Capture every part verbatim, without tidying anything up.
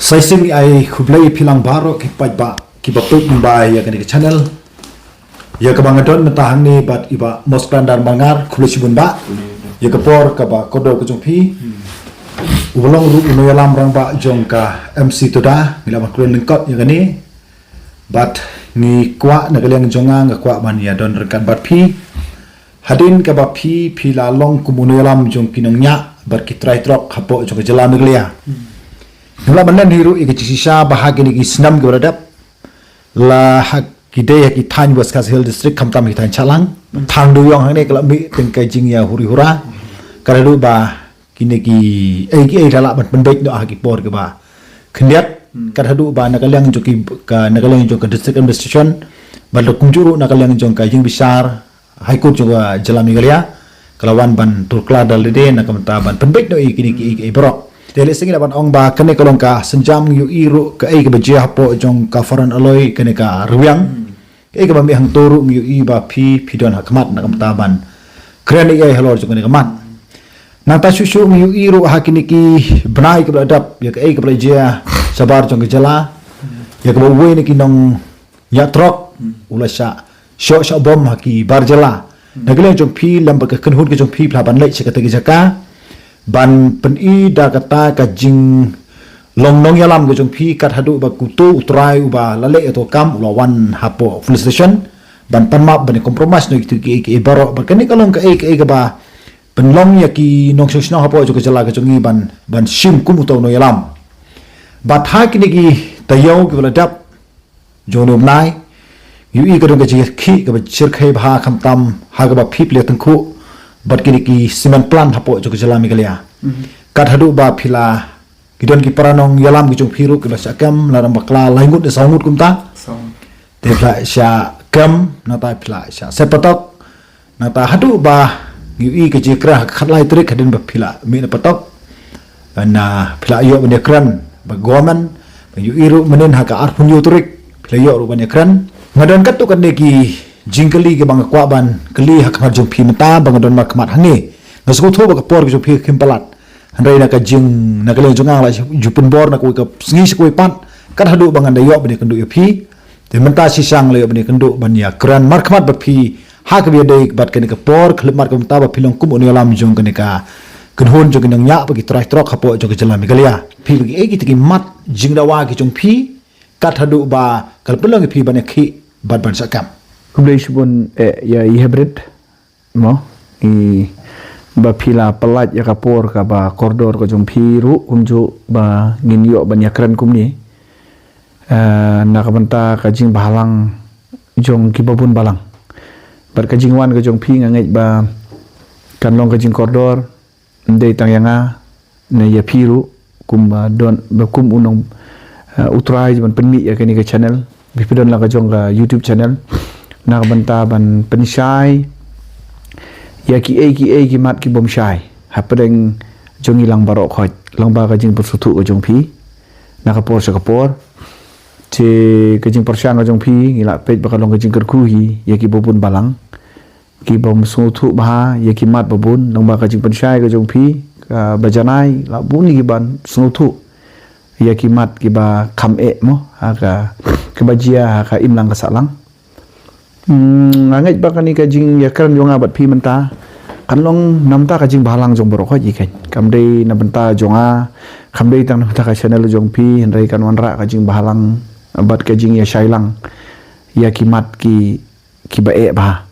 Sa shisien ngi ai khublei ïa phi lang baroh ki paidbah kiba peit lyngba ïa kane ka channel. Ïa kaba nga don mynta hangne bad i Bah Moskrandar Marngar, khublei shibun Bah. Ïa ka por kaba kordor ka jong phi. Uba long ruh u nongïalam rangbah jong ka M C Tuda, ngi la ban kren lyngkot ïa kane. Bad ngi kwah na ka liang jong nga, nga kwah ban ïa don ryngkat bad phi. Hadien kaba phi, phi la long kum u nongïalam jong ki nongñiah bad ki trai trok hapoh jong ka jylla Meghalaya. Ngi la ban len hi ruh ïa ka jingshisha ba ha kine ki snem kiba la dep, la ha ki dei ha ki thaiñ West Khasi Hills District, khamtam ki thaiñ Shillong, thang Dewïong hangne ka la mih teng ka jingïa huri hura. Ka la duh ba kine ki, eh, ki, eh, la lah ban pynbeit noh ha ki por kiba khyndiat. Ka la duh ba na ka liang jong ki, ka, na ka liang jong ka district administration, bad kumjuh ruh na ka liang jong ka ïingbishar High Court jong ka jylla Meghalaya, ka la wan ban tuklar da lade na ka bynta ban pynbeit noh ïa kine ki, ki, ki baroh. Te lehse ngi lah ban ong ba kane ka long ka sienjam, ngi ïohi ruh kaei kaba jia hapoh jong ka foreign alloy kane ka rwiang. Kaei kaba mih hangto ruh ngi ïohi ba phi, phi don ha khmat na ka bynta ban kren ïa halor jong kane ka mat. Nangta shuh shuh ngi ïohi ruh ha kine ki bnai kiba la dep ïa kaei kaba la jia shabar jong ka jylla, ïa kaba uwei na ki nong ñiah trok u la shah shoh shah bom ha ki bar jylla. Na ka liang jong phi lem bad ka kynhun ka jong phi, phi lah ban leit sha kata ka jaka ban pyni da kata ka jinglong nongïalam ka jong phi, kat haduh ba uto u trai uba la leh ïa uto u kam u la wan hapoh police station ban pan map, ban compromise noh ïa kito ki, ki, ki baroh. Bad kane ka long kaei, kaei kaba pynlong ïa ki nongshong shnong hapoh jong ka jylla ka jong ngi ban, ban shim kum uto u nongïalam. Bad ha kine ki taïew kiba la dep jong une u bnai, ngi ïohi ka don ka jingïakhih kaba shyrkhei bha, khamtam ha kaba phi, phi la tyngkhuh bad kine ki cement plant hapoh jong ka jylla Meghalaya. Kat haduh ba phi la, ki don ki para nongïalam ki jong phi ruh kiba shah kem, la dang bakla lai ngut ne saw ngut kumta. Te phi la shah kem, nangta phi la shah set patok. Nangta haduh ba ngi ïohi ka jingïakren ha ka khatlai tarik hadien ba phi la mih na patok, na phi la ïoh ban ïakren bad government, ba ngi ïohi ruh mynnin ha ka arphew hynñiew tarik phi la ïoh ruh ban ïakren. Nga don katto katne ki jingkylli kiba nga kwah ban kylli ha khmat jong phi mynta ba nga don markhmat hangne. Nga sngewthuh ba ka por ka jong phi ka khim palat. Hynrei na ka jing, na ka liang jong nga la ju pynbor na kawei ka sngi sha kawei pat, kat haduh ba ngan da ïoh ban ïakynduh ïa phi. Te mynta shisha nga la ïoh ban ïakynduh ban ïakren markhmat bad phi ha kaba ïadei bad kane ka por khyllipmat, ka bynta ba phi long kum u nongïalam jong kane ka kynhun jong ki nongñiah bad ki trai trok hapoh jong ka jylla Meghalaya. Phi, ba kiei kita ki mat jingdawa ki jong phi kat haduh ba ka la pynlong ïa phi ban ïakhih bad ban shah kem? Khublei shibun, eh, ïa i Hybrid. Mo, i, ba phi la pyllait ïa ka por kaba kordor ka jong phi ruh, kumjuh ba ngin ïoh ban ïakren kumne, eh, na ka bynta ka jingbhalang jong kiba bun balang. Bad ka jingwan ka jong phi nga ngeit ba kan long ka jingkordor, ym dei tang ïa nga, ne ïa phi ruh, kum, ah, don, ba kum u nong, ah, u trai ban pynmih ïa kane ka channel. Ba phi don la ka jong ka YouTube channel na ka bynta ban pynshai ïa kiei kiei ki mat ki bym shai hapdeng jong ngi lang baroh khoit, lyngba ka jingpynsngewthuh ka jong phi na ka por sha ka por. Te ka jingpyrshang ka jong phi ngi la peit ba ka long ka jingkyrkhu hi ïa kiba bun balang, ki bym sngewthuh bha ïa ki mat ba bun, lyngba ka jingpynshai ka jong phi, kaba janai la bun ïa ki ban sngewthuh ïa ki mat kiba kham eh mo, ha ka, kaba jia ha ka imlang ka sahlang. Hmm, nga ngeit ba kane ka jingïakren jong nga bad phi mynta kan long na bynta ka jingbhalang jong baroh khoit hi kein. Kam dei na bynta jong nga, kam dei tang na bynta ka channel jong phi, hynrei kan wanrah ka jingbhalang bad ka jingïashai lang ïa ki mat ki kiba eh bha.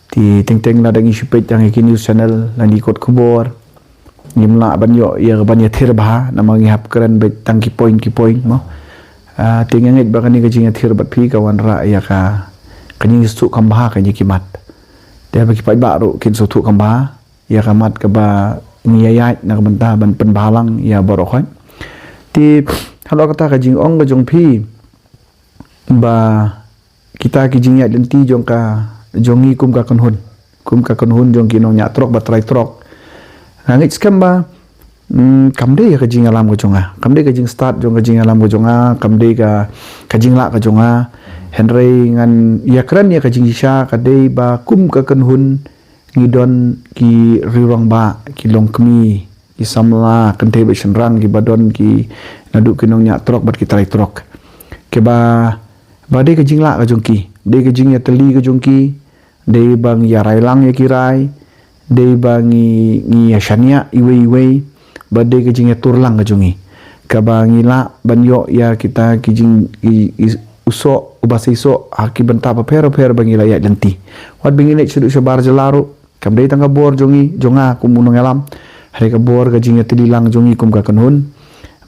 Te teng teng lada ngi shu peit tang ïa ki news channel, lane ki kot khubor, ngim lah ban ïoh ïa ka ban ïathir bha, namar ngi hap kren beit tang ki point ki point mo. Ah, te nga ngeit ba kane ka jingïathir bad phi ka wanrah ïa ka, ka jingïasngewthuh kham bha ka ïa ki mat. Te ba ki paidbah ruh kin sngewthuh kham bha ïa ka mat kaba ngi ïaid na ka bynta ban pynbhalang ïa baroh khoit. Te halor kata ka jingong ka jong phi ba kita ki jingïaid lynti jong ka, jong ngi kum ka kynhun, kum ka kynhun jong ki nongñiah trok bad trai trok, nga ngeit skhem ba, mm, kam dei ka jingïalam ka jong nga, kam dei ka jingstad jong ka jingïalam ka jong nga, kam dei ka, ka jinglah ka jong nga. Hynrei ngan ïakren ïa ka jingshisha, ka dei ba kum ka kynhun ngi don ki riewrangbah, ki longkmie, ki samla kynthei bad shynrang kiba don ki naduh ki nongñiah trok bad ki trai trok. Kiba, ba dei ka jinglah ka jong ki, dei ka jingïatylli ka jong ki, dei ba ngi ïa rai lang ïa ki rai, dei ba ngi, ngi ïa shaniah iwei iwei, ba dei ka jingïatur lang ka jong ngi. Kaba ngi lah ban ïoh ïa kita ki jing, ki, ki u soh, uba seisoh, ha ki bynta bapher bapher ba ngi la ïaid lynti. Wat ba ngi leit shaduh shabar jylla ruh, kam dei tang ka bor jong ngi, jong nga kum u nongïalam. Hynrei ka bor ka jingïatylli lang jong ngi kum ka kynhun.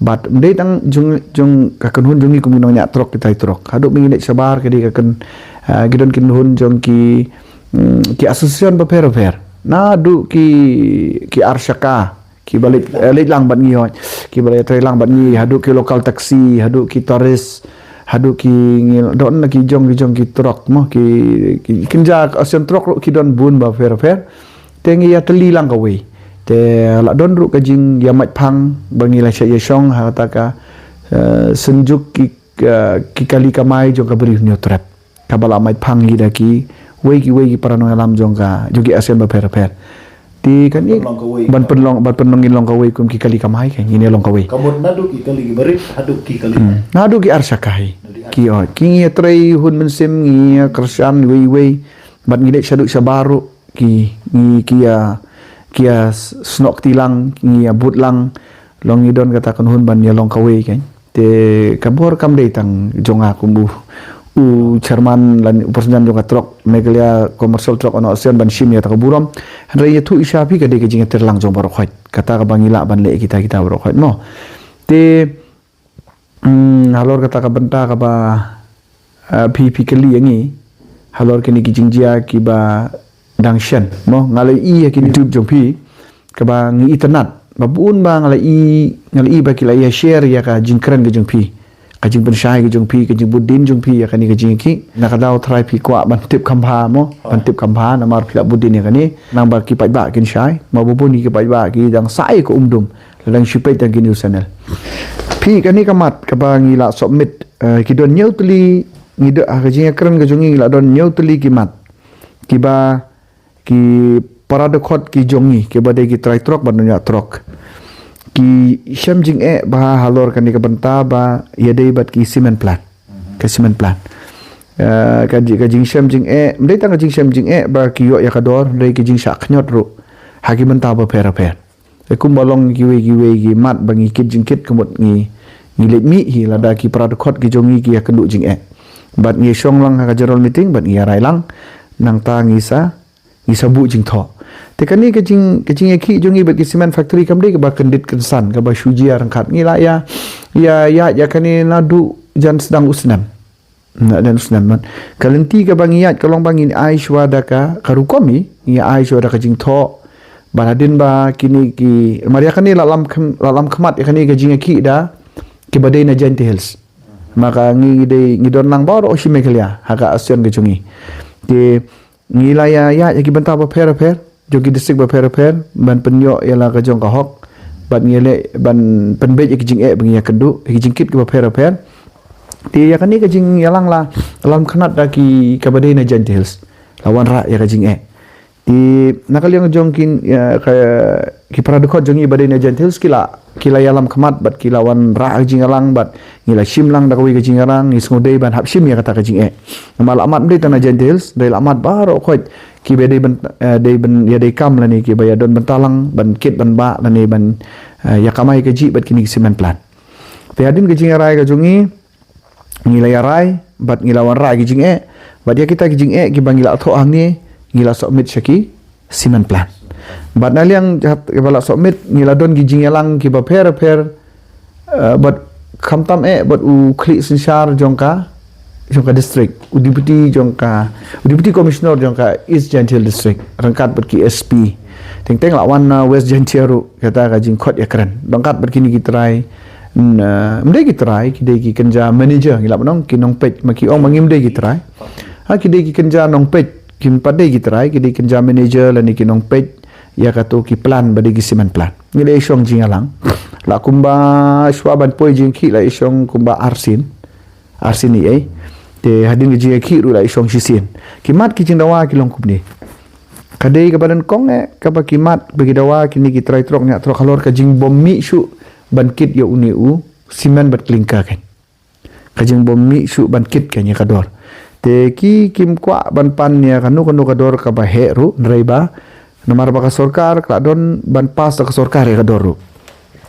Bad ym dei tang jong, jong ka kynhun jong ngi kum u nongñiah trok ki trai trok. Haduh ba ngi leit shabar ka dei ka kyn, ah, ki don ki kynhun jong ki, mm, ki association bapher bapher. Naduh ki, ki arshaka, kiba leit, eh, leit lang bad ngi hoi. Kiba leit trei lang bad ngi, haduh ki local taxi, haduh ki tourist, haduh ki ngi don na ki jong, ki jong ki trok mo, ki, ki kynja association trok ruh ki don bun bapher bapher. Te ngi ïatylli lang kawei. Te la don ruh ka jingïamait phang ba ngi la shah ïashong ha kata ka, eh, synjuk ki, ki, ki kali kamai jong ka Bri u Hynñiewtrep. Kaba la mait phang hi da kiwei kiwei ki para nongïalam jong ka, jong ki association bapher bapher. Te kane ban pynlong kawei, ban pynlong, ban pynlong ngin long kawei kum ki kali kamai ka, ngin ïa long kawei. Ka mut naduh ki kali kiba rit haduh ki kali, hmm, naduh ki arshaka hi. Naduh ki arshaka. Ki, oh, ki ngi ïatrei hun mynsiem, ngi ïakyrshan iwei iwei. Bad ngi leit shaduh shabar ruh ki, ngi ki ïa, ki ïa s-, snoh kti lang, ngi ïa bud lang. Long ngi don kata ka kynhun ban ïa long kawei kan. Te ka bor kam dei tang jong nga kum u, u chairman lane u president jong ka trok, Meghalaya Commercial Truck Owners Association, ban shim ïa kata ka burom. Hynrei ïathuh sha phi ka dei ka jingïatrei lang jong baroh khoit. Kata kaba ngi lah ban leh kita, kita baroh khoit mo. Te, mm, halor kata ka bynta kaba, ah, phi, phi kylli ïa ngi halor kine ki jingjia kiba dang shen mo, nga la ïohi ha ki YouTube jong phi kaba ngi itynnad ba bun ba nga la ïohi, nga la ïohi ba ki la ïa share ïa ka jingkren ka jong phi, ka jingpynshai ka jong phi, ka jingbud dien jong phi ïa kane ka jingïakhih. Na ka daw trai phi kwah ban tip kham bha mo, ban tip kham bha namar phi la bud dien ïa kane. Nang ba ki paidbah kin shai, ma ba bun ki paidbah ki dang sah ïa ka umdum. Lada ngi shu peit tang ki news channel. Phi, kane ka mat kaba ngi la submit, eh, ki don hynñiew tylli, ngi don, ha ka jingïakren ka jong ngi ngi la don hynñiew tylli ki mat. Kiba, ki para dkhot ki jong ngi, kiba dei ki trai trok bad nongñiah trok, ki shem jingeh bha halor kane ka bynta ba ïadei bad ki cement plant. Ka cement plant. Eh, ka ji-, ka jingshem jingeh, ym dei tang ka jingshem jingeh ba ki ïoh ïa ka dor, hynrei ki jingshah khñiot ruh ha ki bynta bapher bapher. Te kumba long kiwei kiwei ki mat ba ngi kit jingkit, ka mut ngi, ngi leit mih hi lada ki para dkhot ki jong ngi ki ïakynduh jingeh. Bad ngi shong lang ha ka general meeting bad ngi ïa rai lang, nangta ngi sa, ngi sa buh jingthoh. Te kane ka jing, ka jingïakhih jong ngi bad ki cement factory kam dei kaba kyndit kynsan, kaba shu jia ryngkat. Ngi la ïa, ïa, ïa, ïa kane naduh jan sdang u snem. Naduh jan u snem man. Ka lynti kaba ngi ïaid ka long ba ngin ai shuwa da ka, ka rukom hi, ngi ai shuwa da ka jingthoh. Bad hadien ba kine ki, mar ïa kane la lam kham-, la lam khmat ïa kane ka jingïakhih da kiba dei na Jaintia Hills. Ma ka ngi dei, ngi don lang baroh shi Meghalaya ha ka association ka jong ngi. Te ngi la ïa, ïa, ïa ki bynta bapher bapher, jong ki district bapher bapher, ban pynïoh ïa la ka jong ka hok, bad ngi leh ban pynbeit ïa ki jingeh ba ngi ïakynduh, ïa ki jingkit ki bapher bapher. Te ïa kane ka jingïalang la, la lam khmat da ki kaba dei na Jaintia Hills. La wanrah ïa ka jingeh. Te na ka liang jong ki, ïa, ka, ki para dkhot jong ngi ba dei na Jaintia Hills ki la, ki la ïalam khmat bad ki la wanrah ka jingïalang bad ngi la shim lang da kawei ka jingïalang, ngi sngewdei ban hap shim ïa kata ka jingeh. Namar la mat ym dei tang na Jaintia Hills, dei la mat baroh khoit kiba dei ban, eh, dei ban ïadei kam lane kiba ïadon bynta lang ban kit ban bah lane ban, eh, ïa kamai kajih bad kine ki cement plant. Te hadien ka jingïarai ka jong ngi, ngi la ïarai bad ngi la wanrah ki jingeh, bad ïa kita ki jingeh kiba ngi la thoh hangne ngi la submit sha ki cement plant. Bad na liang jait kiba la submit ngi la don ki jingïalang kiba pher pher, eh, bad khamtam eh bad u khlieh synshar jong ka, jong ka district, u deputy jong ka, u deputy commissioner jong ka East Jaintia District ryngkat bad ki S P. Teng teng la wan na West Jaintia ruh, kata ka jingkhot ïakren ryngkat bad kine ki trai. N-, eh, ym dei ki trai, ki dei ki kynja manager, ngi lah ban ong ki nongpeit, ma ki ong ma ngim dei ki trai. Ha, ki dei ki kynja nongpeit, kim pat dei ki trai, ki dei kynja manager lane ki nongpeit ïa kato ki plant ba dei ki cement plant. Ngi la ïashong jingïalang. La kumba shuwa ban poi jingkhih la ïashong kumba arsien. Arsien ïa ei. Te hadien ka jingïakhih ruh la ïashong shisien. Ki mat ki jingdawa ki long kumne. Ka dei kaba nyngkong eh, kaba ki mat, ba ki dawa, kine ki trai trok, nongñiah trok halor ka jingbym mih shuh ban kit ïa une u simen bad klinker kan. Ka jingbym mih shuh ban kit kan ïa ka dor. Te ki kim kwah ban pan ïa kano kano ka dor kaba heh ruh, hynrei ba namar ba ka sorkar ka la don ban pass da ka sorkar ïa ka dor ruh.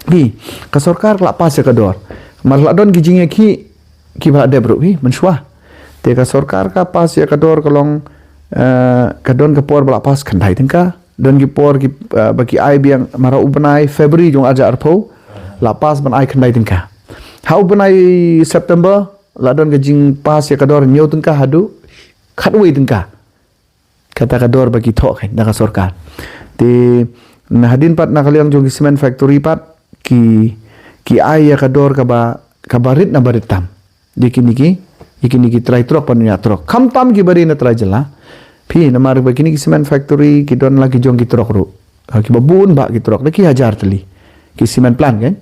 Phi, ka sorkar ka la pass ïa ka dor. Namar la don ki jingïakhih kiba la dep ruh, phi, mynshuwa. Te ka sorkar ka pass ïa ka dor ka long, eh, ka don ka por ba la pass khyndai tyngka. Don ki por ki, eh, ba ki ai biang, namar ha u bnai February jong ar hajar arphew la pass ban ai khyndai tyngka. Ha u bnai September la don ka jingpass ïa ka dor hynñiew tyngka haduh khatwei tyngka. Kata ka dor ba ki thoh kan da ka sorkar. Te na hadien pat na ka liang jong ki cement factory pat ki, ki ai ïa ka dor kaba, kaba rit na ba rit tam. Ïa kine ki, ïa kine ki trai trok bad nongñiah trok. Khamtam kiba dei na trai jylla. Phi, namar ba kine ki cement factory ki don la ki jong ki trok ruh. Ha, kiba bun bha ki trok, da ki hajar tylli. Ki cement plant kan.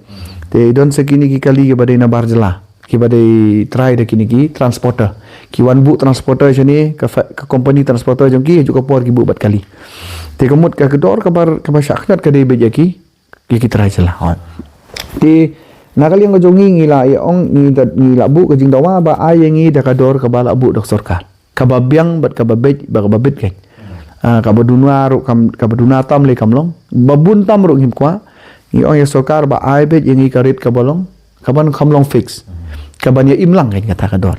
Te don sa kine ki kali kiba dei na bar jylla. Kiba dei trai da kine ki transporter. Ki wan buh transporter shane, ka fa-, ka company transporter jong ki, ha kajuh ka por ki buh bad kali. Te ka mut ka dor kaba, kaba shah khñiot ka dei beit ïa ki, ïa ki trai jylla. Hooid. Te na ka liang ka jong ngi, ngi la ïa ong, ngi da, ngi la buh ka jingdawa ba ai ïa ngi da ka dor kaba la buh da ka sorkar. Kaba biang bad kaba beit, bad kaba bit kan. Ah, kaba duna ruh kam, kaba duna tam lei kam long. Ba bun tam ruh ngim kwah. Ngi ong ïa sorkar ba ai beit ïa ngi ka rate kaba long, kaban kham long fix. Kaban ïa im lang kan kata ka dor.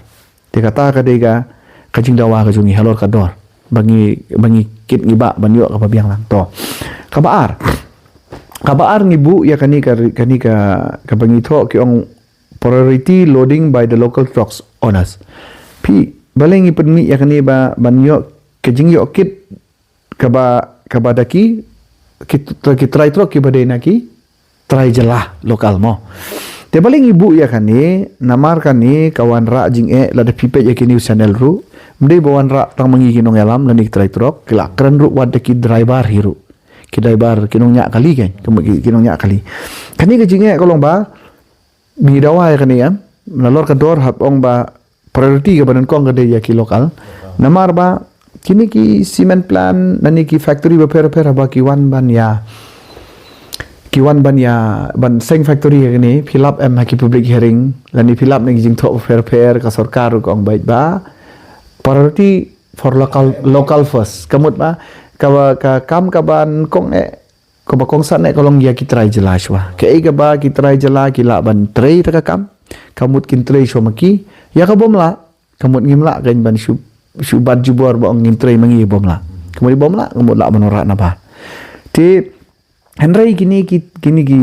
Te kata ka dei ka, ka jingdawa ka jong ngi halor ka dor. Ba ngi, ba ngi kit ngi bah ban ïoh kaba biang lang. To. Kaba ar. Kaba ar ngi buh ïa kane ka, kane ka, kaba ngi thoh ki ong priority loading by the local trucks owners. Phi, balei ngi pynmih ïa kane ba, ban ïoh ka jingïoh kit kaba, kaba da ki, ki, ki trai trok kiba dei na ki trai jylla local mo. Te balei ngi buh ïa kane, namar kane ka wanrah jingeh, lada phi peit ïa ki news channel ruh. Ym dei ba wanrah tang ma ngi ki nongïalam lane ki trai trok, ki la kren ruh wat da ki driver hi ruh. Ki driver ki nongñiah kali kan, ki, ki, ki nongñiah kali. Kane ka jingeh ka long ba, ngi dawa ïa kane em, nalor ka dor hap ong ba priority kaba nyngkong ka dei ïa ki local. Namar ba kine ki cement plant lane ki factory bapher bapher haba ki wan ban ïa, ki wan ban ïa, ban seng factory ïa kine, phi lap em ha ki public hearing lane phi lap na ki jingthoh bapher bapher, ka sorkar ruh ka ong beit ba priority for local, local first. Ka mut ba, kaba, ka kam kaba nyngkong eh, kaba kongsan eh ka long ïa ki trai jylla shuwa. Kaei kaba ki trai jylla ki lah ban trei da ka kam, ka mut kin trei shuwa ma ki. Ïa kaba ym lah, ka mut ngim lah kan ban shu, shu bat jubor ba ong ngin trei ma ngi, ïa ba ym lah. Ka mut ïa ba ym lah, ka mut lah ban wanrah naba. Te hynrei kine ki, kine ki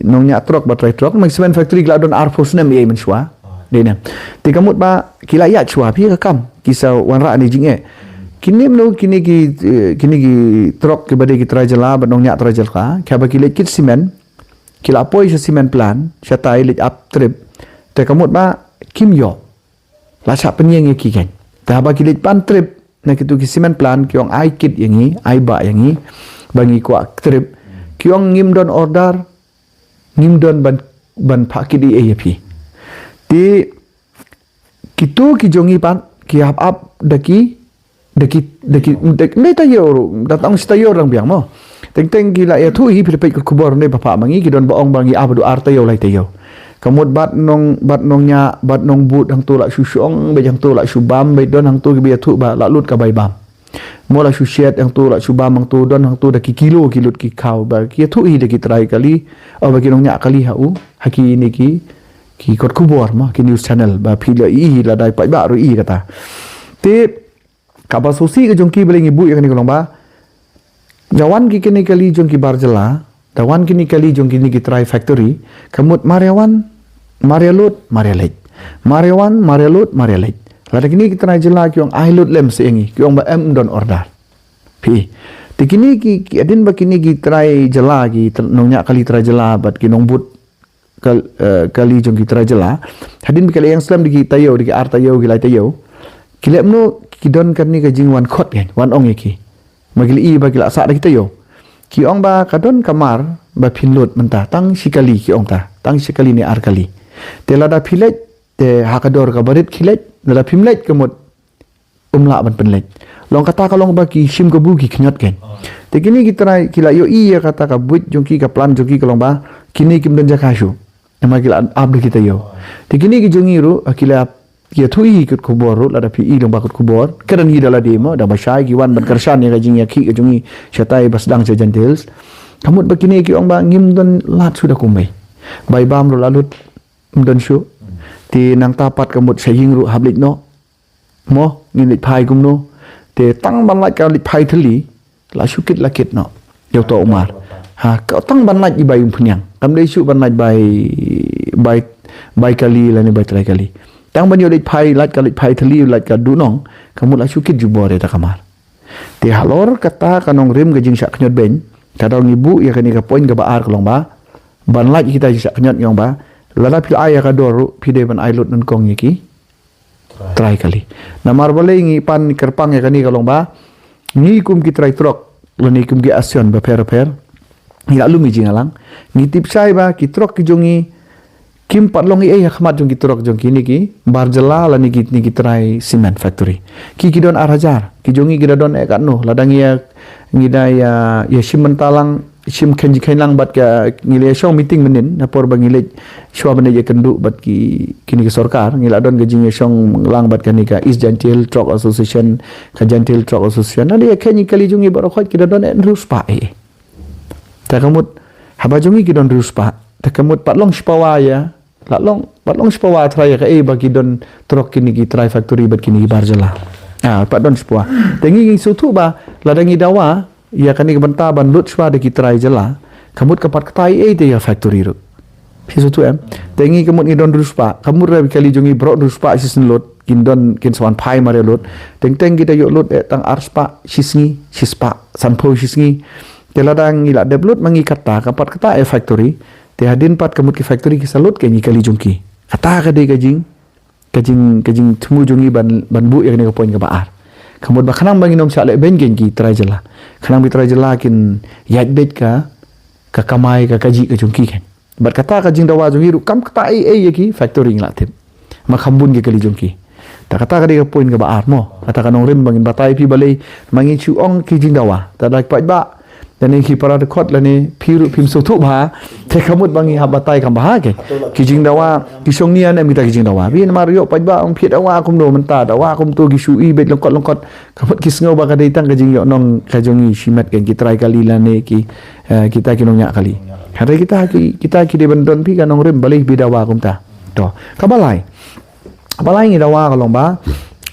nongñiah trok bad trai trok, ma ki cement factory ki la don arphew snem ïa mynshuwa. Dei na. Te ka mut ba ki la ïaid shuwa, phi, ka kam, ki sa wanrah ne jingeh. Kine mano, kine ki, eh, kine ki trok kiba dei ki trai jylla bad nongñiah trai jylla, kiba ki leit kit cement, ki la poi sha cement plant, shatai leit ap trip. Te ka mut ba kim ïoh. La shah pynïeng ïa ki kan. Te haba ki leit pan trip na kitu ki cement plant, ki ong ai kit ïa ngi, ai bah ïa ngi, ba ngi kwah trip. Ki ong ngim don order, ngim don ban, ban phah kit ei ei ïa phi. Te kitu ki jong ngi pat ki hap ap da ki, da ki, da ki, da, da taïew ruh, da tang shi taïew dang biang mo. Teng teng ki la ïathuh hi, phi peit ka khubor ne ba phah ma ngi, ki don ba ong ba ngi ap haduh ar taïew lai taïew. Ka mut bad nong, bad nongñiah, bad nongbud hangtu la shu shong beit, hangtu la shu bam beit, don hangtu kiba ïathuh ba la lut ka bai bam. Mo la shu shet hangtu, la shu bam hangtu, don hangtu da ki kilo ki lut ki khaw, ba ki ïathuh hi da ki trai kali, o ba ki nongñiah kali ha u, ha kine ki, ki kot khubor mo, ki news channel, ba phi la ïohi hi lada paidbah ruh ïohi kata. Te kaba sngewsih ka jong ki balei ngi buh ïa kane ka long ba, da wan ki kine kali jong ki bar jylla, da wan kine kali jong kine ki trai factory, ka mut mar ïa wan, mar ïa lut, mar ïa leit. Mar ïa wan, mar ïa lut, mar ïa leit. Lada kine ki trai jylla ki ong ai lut lem seh ïa ngi, ki ong ba em, ym don order. Phi. Te kine ki, ki hadien ba kine ki trai jylla, ki tr-, nongñiah kali trai jylla bad ki nongbud kal-, eh, kali jong ki trai jylla. Hadien ba ki la ïeng slem da ki taïew, da ki ar taïew, ki lai taïew, ki leh kumno, ki don kane ka jingwan khot kan, wan ong ïa ki. Ma ki la ïohi ba ki la sah da ki taïew. Ki ong ba ka don ka mar ba phin lut mynta, tang shi kali ki ong ta, tang shi kali ne ar kali. Te lada phi leit, te ha ka dor kaba rit ki leit, lada phim leit ka mut ym lah ban pynleit. Long kata ka long ba ki shim kabu ki khñiot kein. Te kine ki trai ki la ïohi ïa kata ka buit jong ki, ka plan jong ki ka long ba kine kim don jaka shuh. Namar ki la ap da ki taïew. Te kine ki jong ngi ruh, ki la ïathuh ïa ki kot khubor ruh, lada phi i long ba kot khubor. Ka don hi da lade mo, da ba shai ki wan ban kyrshan ïa ka jingïakhih ka jong ngi shatai ba sdang sha Jaintia Hills. Ka mut ba kine ki ong ba ngim don lad shuh da kumne. Bai bam ruh la lut, ym don shuh. Te nangta pat ka mut sha ïing ruh hap leit noh. Mo, ngin leit phai kumno. Te tang ban lait ka leit phai thylli, la shu kit la kit noh. Ïa uto u mar. Ha, ka tang ban lait i bai umphniang. Kam dei shuh ban lait bai, bai, bai kali lane bai trai kali. Tang ban ïoh leit phai, lait ka leit phai thylli, lait ka duh nong. Ka mut la shu kit jubor ïa ta ka mar. Te halor kata ka nongrim ka jingshah khñiot beiñ, ka dang ngi buh ïa kane ka point kaba ar ka long ba. Ban lait kita jingshah khñiot ngi ong ba. Lada phi ai ïa ka dor ruh, phi dei ban ai lut nyngkong ïa ki trai kali. Namar balei ngi pan kyrpang ïa kane ka long ba. Ngi kum ki trai trok, lane kum ki ASEAN bapher bapher. Ngi la lum ïa jingïalang. Ngi tip shai ba, ki trok ki jong ngi, kim pat long ei ei ha khmat jong ki trok jong kine ki bar jylla lane kine ki trai cement factory. Ki ki don ar hajar, ki jong ngi ki da don eh katno, lada ngi ïa, ngi da ïa, ïa shim mynta lang, shim khein khein lang bad ka ngi la ïa shong meeting mynnin, na por ba ngi leit shuwa ban ïa kynduh bad ki, kine ki sorkar, ngi la don ka jingïashong lang bad kane ka East Jaintia Hills Truck Association, ka Jaintia Hills Truck Association, na da ïa khein ïa kali jong ngi baroh khoit ki da don eh hynriew spah eh. Te ka mut, haba jong ngi ki don hynriew spah. Te ka mut pat long shipawa ïa. Pat long, pat long shipawa trai ïa kaei ba ki don trok kine ki trai factory bad kine ki bar jylla. Ah, pat don shipawa. Te ngi ngi sngewthuh ba, lada ngi dawa, ïa kane ka bynta ban lut shipawa da ki trai jylla. Ka mut ka pat kata ei ei te ïa factory ruh. Phi sngewthuh em. Te ngi ka mut ngi don hynriew spah. Ka mut ruh kali jong ngi baroh hynriew spah shisien lut. Kin don kin sa wan phai mar ïa lut. Teng teng kita ïoh lut eh tang ar spah shisngi, shispah sanphew shisngi. Te lada ngi la dep lut ma ngi kata, ka pat kata eh factory. Te hadien pat ka mut ki factory ki sa lut kein ïa kali jong ki. Kata ka dei ka jing, ka jing, ka jingthmu jong ngi ban, ban buh ïa kane ka point kaba ar. Ka mut ba khnang ba ngin ym shah leh beiñ kein ki trai jylla. Khnang ba ki trai jylla kin ïaid beit ka, ka kamai ka kajih ka jong ki kein. Bad kata ka jingdawa jong ngi ruh kam kata ei ei ïa ki factory ngi la tip. Ma kham bun ki kali jong ki. Ta kata ka dei ka point kaba ar mo. Kata ka nongrim ba ngin batai phi balei ma ngi shu ong ki jingdawa. Ta da paidbah. Lane ki para dkhot lane phi ruh phim sngewthuh bha. Te ka mut ba ngi hap batai kam bha kein. Ki jingdawa, ki shong nia ne em kita ki jingdawa. Phi namar ïoh paidbah ong phi dawa kumno mynta, dawa kumto ki shu i beit lyngkot lyngkot. Ka mut ki sngew ba ka dei tang ka jingïoh nong ka jong ngi shimet kein ki trai kali lane ki, eh, kita ki nongñiah kali. Hynrei kita ki, kita ki dei ban don phi ka nongrim balei phi dawa kumta. To, kaba lai. Kaba lai ngi dawa ka long ba,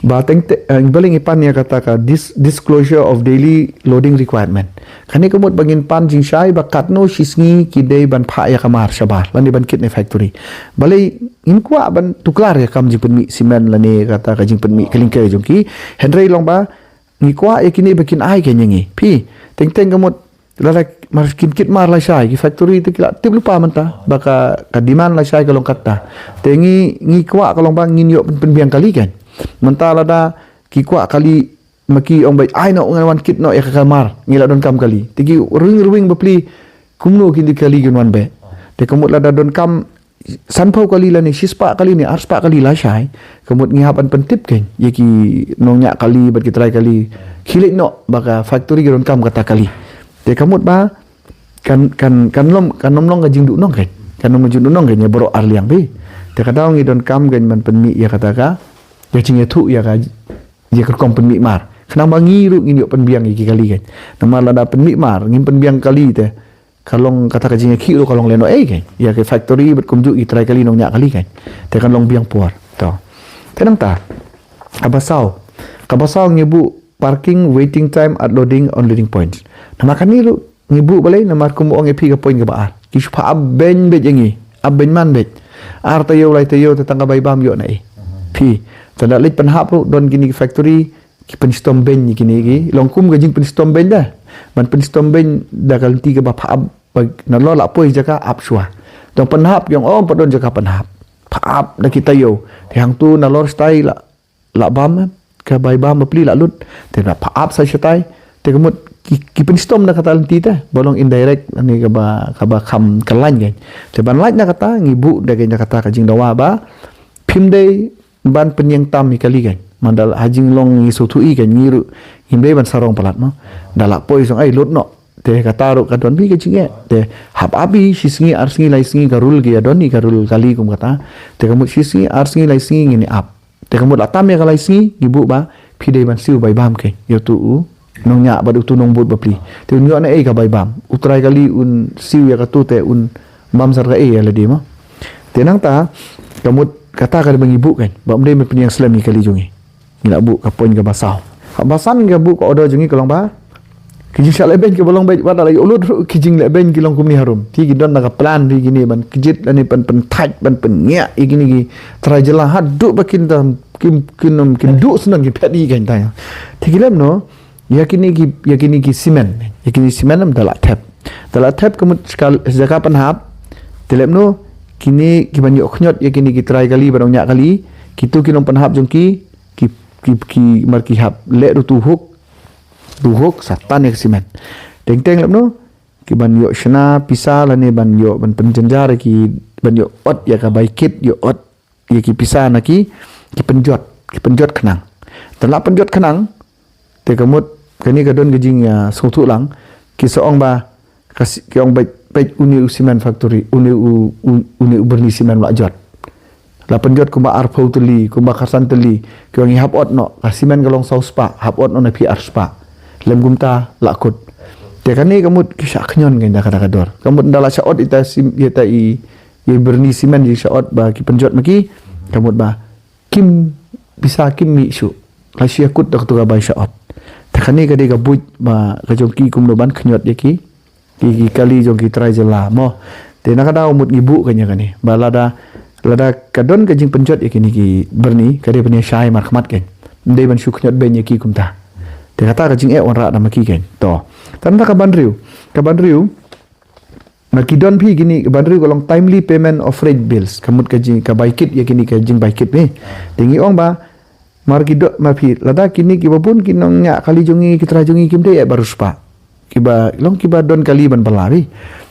ba teng te, eh, balei ngi pan ïa kata ka dis-, disclosure of daily loading requirement. Kane ka mut ba ngin pan jingshai ba katno shisngi ki dei ban phah ïa ka mar shabar lane ban kit ne factory. Balei ngim kwah ban tuklar ïa kam jingpynmih simen lane kata ka jingpynmih klinker jong ki. Hynrei long ba ngi kwah ïa kine ba kin ai kein ïa ngi. Phi, teng teng ka mut lada mar kin kit mar lashai ki factory te ki la tip lypa mynta ba ka, ka demand lashai ka long kata. Te ngi, ngi kwah ka long ba ngin ïoh pyn, pynbiang kali kein. Mynta lada ki kwah kali ma ki ong ba ai noh ngan wan kit noh ïa ka mar ngi la donkam kali. Te ki ruwing ruwing bapli kumno kin kit kali kin wan beh. Te ka mut lada donkam sanphew kali lane shispah kali ne arspah kali lashai. Ka mut ngi hap ban pyntip kein ïa ki nongñiah kali bad ki trai kali. Khie leit noh ba ka factory ki donkam kata kali. Te ka mut ba kan, kan, kan long, kan long ka jingduhnong kein. Kan long ka jingduhnong kein ïa baroh arliang phi. Te ka daw ngi donkam kein ban pynmih ïa kata ka, ïa jingïathuh ïa ka, ïa ka rukom pynmih mar. Khnang ba ngi ruh ngin ïoh pynbiang ïa ki kali kein. Namar lada pynmih mar ngim pynbiang kali te ka long kata ka jingïakhih ruh ka long lehnohei kein. Ïa ki factory bad kumjuh ki trai kali nongñiah kali kein. Te kan long biang por. To. Te nangta. Kaba saw. Kaba saw ngi buh parking waiting time at loading unloading points. Namar kane ruh ngi buh balei namar kum ong ïa phi ka point kaba ar. Ki shu phah ap beiñ beit ïa ngi. Ap beiñ man beit. Ar taïew lai taïew te tang ka bai bam ïoh na i. Phi. Te da leit pynhap ruh don kine ki factory ki pynshitom beiñ kine ki long kum ka jingpynshitom beiñ da. Ban pynshitom beiñ da ka lynti kaba phah ap ba nalor la poi jaka ap shuwa. Dang pynhap ïong ong pat don jaka pynhap. Phah ap da ki taïew. Te hangtu nalor shatai la, la bam em. Ka bai bam bapli la lut. Te la phah ap sa shatai. Te ka mut ki, ki pynshitom da kata lynti te. Ba long indirect ne kaba, kaba kham kyllain kein. Te ban lait na kata ngi buh da kein da kata ka jingdawa ba phim dei ban pynïeng tam ïa kali kein. Manda la ha jinglong ngi sngewthuh i ka ngi ruh ngim dei ban sarong palat mo. Da lah poi song ai lut noh. Te kata ruh ka don bha ka jingeh. Te hap abi shi sngi ar sngi lai sngi ka rul ki ïa don i ka rul kali kum kata. Te ka mut shi sngi ar sngi lai sngi ngin ïa ap. Te ka mut la tam ïa ka lai sngi ngi buh ba phi dei ban siew bai bam keiñ ïa utu u nongñiah bad utu nongbud bapli. Te un ïoh na ei ka bai bam. U trai kali un siew ïa katu te un bam sar ka ei ïa lade mo. Te nangta ka mut kata ka dei ba ngi buh keiñ ba ym dei ban pynïaid slem ïa ki kali jong ngi. Ngi la buh ka point kaba saw. Kaba san ka buh ka order jong ngi ka long ba ki jingshah lehbeiñ kiba long beit wat la ïoh lut ruh ki jinglehbeiñ ki long kumne harum. Phi ki don na ka plan phi kine ban kjit lane ban pynthait ban pynñiah ïa kine ki trai jylla haduh ba kin da kin kin kin duh sngewbha kin phet ïa kane ta. Te ki lem noh ïa kine ki ïa kine ki simen ïa kine simen em da la thep. Da la thep ka mut ska jaka pynhap. Te lem noh kine ki ban ïoh khñiot ïa kine ki trai kali ba nongñiah kali kitu ki nongpynhap jong ki ki ki ki mar ki hap leh ruh tu huk tu huk sa tan ïa ka simen. Teng teng lem noh ki ban ïoh shna pisa lane ban ïoh ban pynjynjar ïa ki ban ïoh ot ïa ka bai kit ïoh ot ïa ki pisa na ki ki pynjot ki pynjot khnang. Te la pynjot khnang te ka mut kane ka don ka jing ïa sngewthuh lang ki sa ong ba ka si- ki ong beit beit une u simen factory une u u- une u byrni simen la jot. La pynjot kumba arphew tylli kumba khatsan tylli ki ong ngi hap ot noh ka simen ka long saw spah hap ot noh na phi ar spah. Lem kumta la kut. Te kane ka mut ki shah khñion keiñ da kata ka dor ka mut nda la shah ot ita sim ita i i byrni simen ji shah ot ba ki pynjot ma ki ka mut ba kim pisa kim mih shuh. La shu ïa kut da katu ka bai shah ot. Te kane ka dei ka buit ba ka jong ki kumno ban khñiot ïa ki ki ki kali jong ki trai jylla mo. Te na ka daw mut ngi buh kane kane ba lada lada ka don ka jingpynjot ïa kine ki byrni ka dei ban ïa shai markhmat keiñ. Ym dei ban shu khñiot beiñ ïa ki kumta. Te kata ka jingeh wanrah da ma ki keiñ to. Tang da ka ban riew ka ban riew ma ki don phi kine ka ban riew ka long timely payment of freight bills ka mut ka jing ka bai kit ïa kine ka jingbai kit ni. Te ngi ong ba mar ki don ma phi lada kine ki ba bun ki nongñiah kali jong ngi ki trai jong ngi kim dei eh baru spah. Kiba long kiba don kali ban bala ri.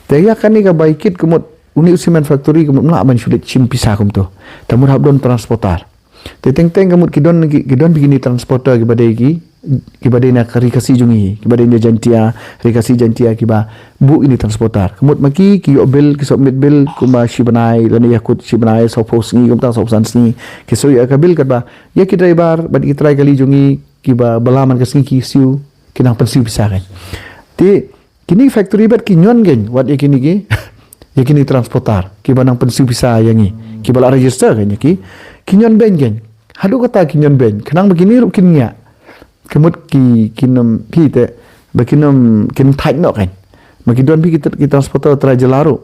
Te ïa kane ka bai kit ka mut une u simen factory ka mut mla ban shu leit shim pisa kumto. Ta mut hap don transporter. Te teng teng ka mut ki don ki ki don bikini transporter kiba dei ki kiba dei na ka ri Khasi jong ngi kiba dei na Jaintia ri Khasi Jaintia kiba buh ini transporter. Ka mut ma ki ki ïoh bill ki submit bill kumba shi bnai lane ïa kut shi bnai sawphew sngi kumta sawphew san sngi ki shu ïa ka bill katba ïa ki driver bad ki trai kali jong ngi kiba bala man ka sngi ki siew ki nang pynsiew pisa kan. Te kini factory bad ki ñion kan wat ïa kini ki ïa kini transporter kiba nang pynsiew pisa ïa ngi kiba la register kan ïa ki ki ñion beiñ kan. Haduh kata ki ñion beiñ khnang ba kini ruh kin ñiah. Ki mut ki kin ym phi te ba kin ym kin thait noh kan. Ma ki don phi ki tr- ki transporter trai jylla ruh.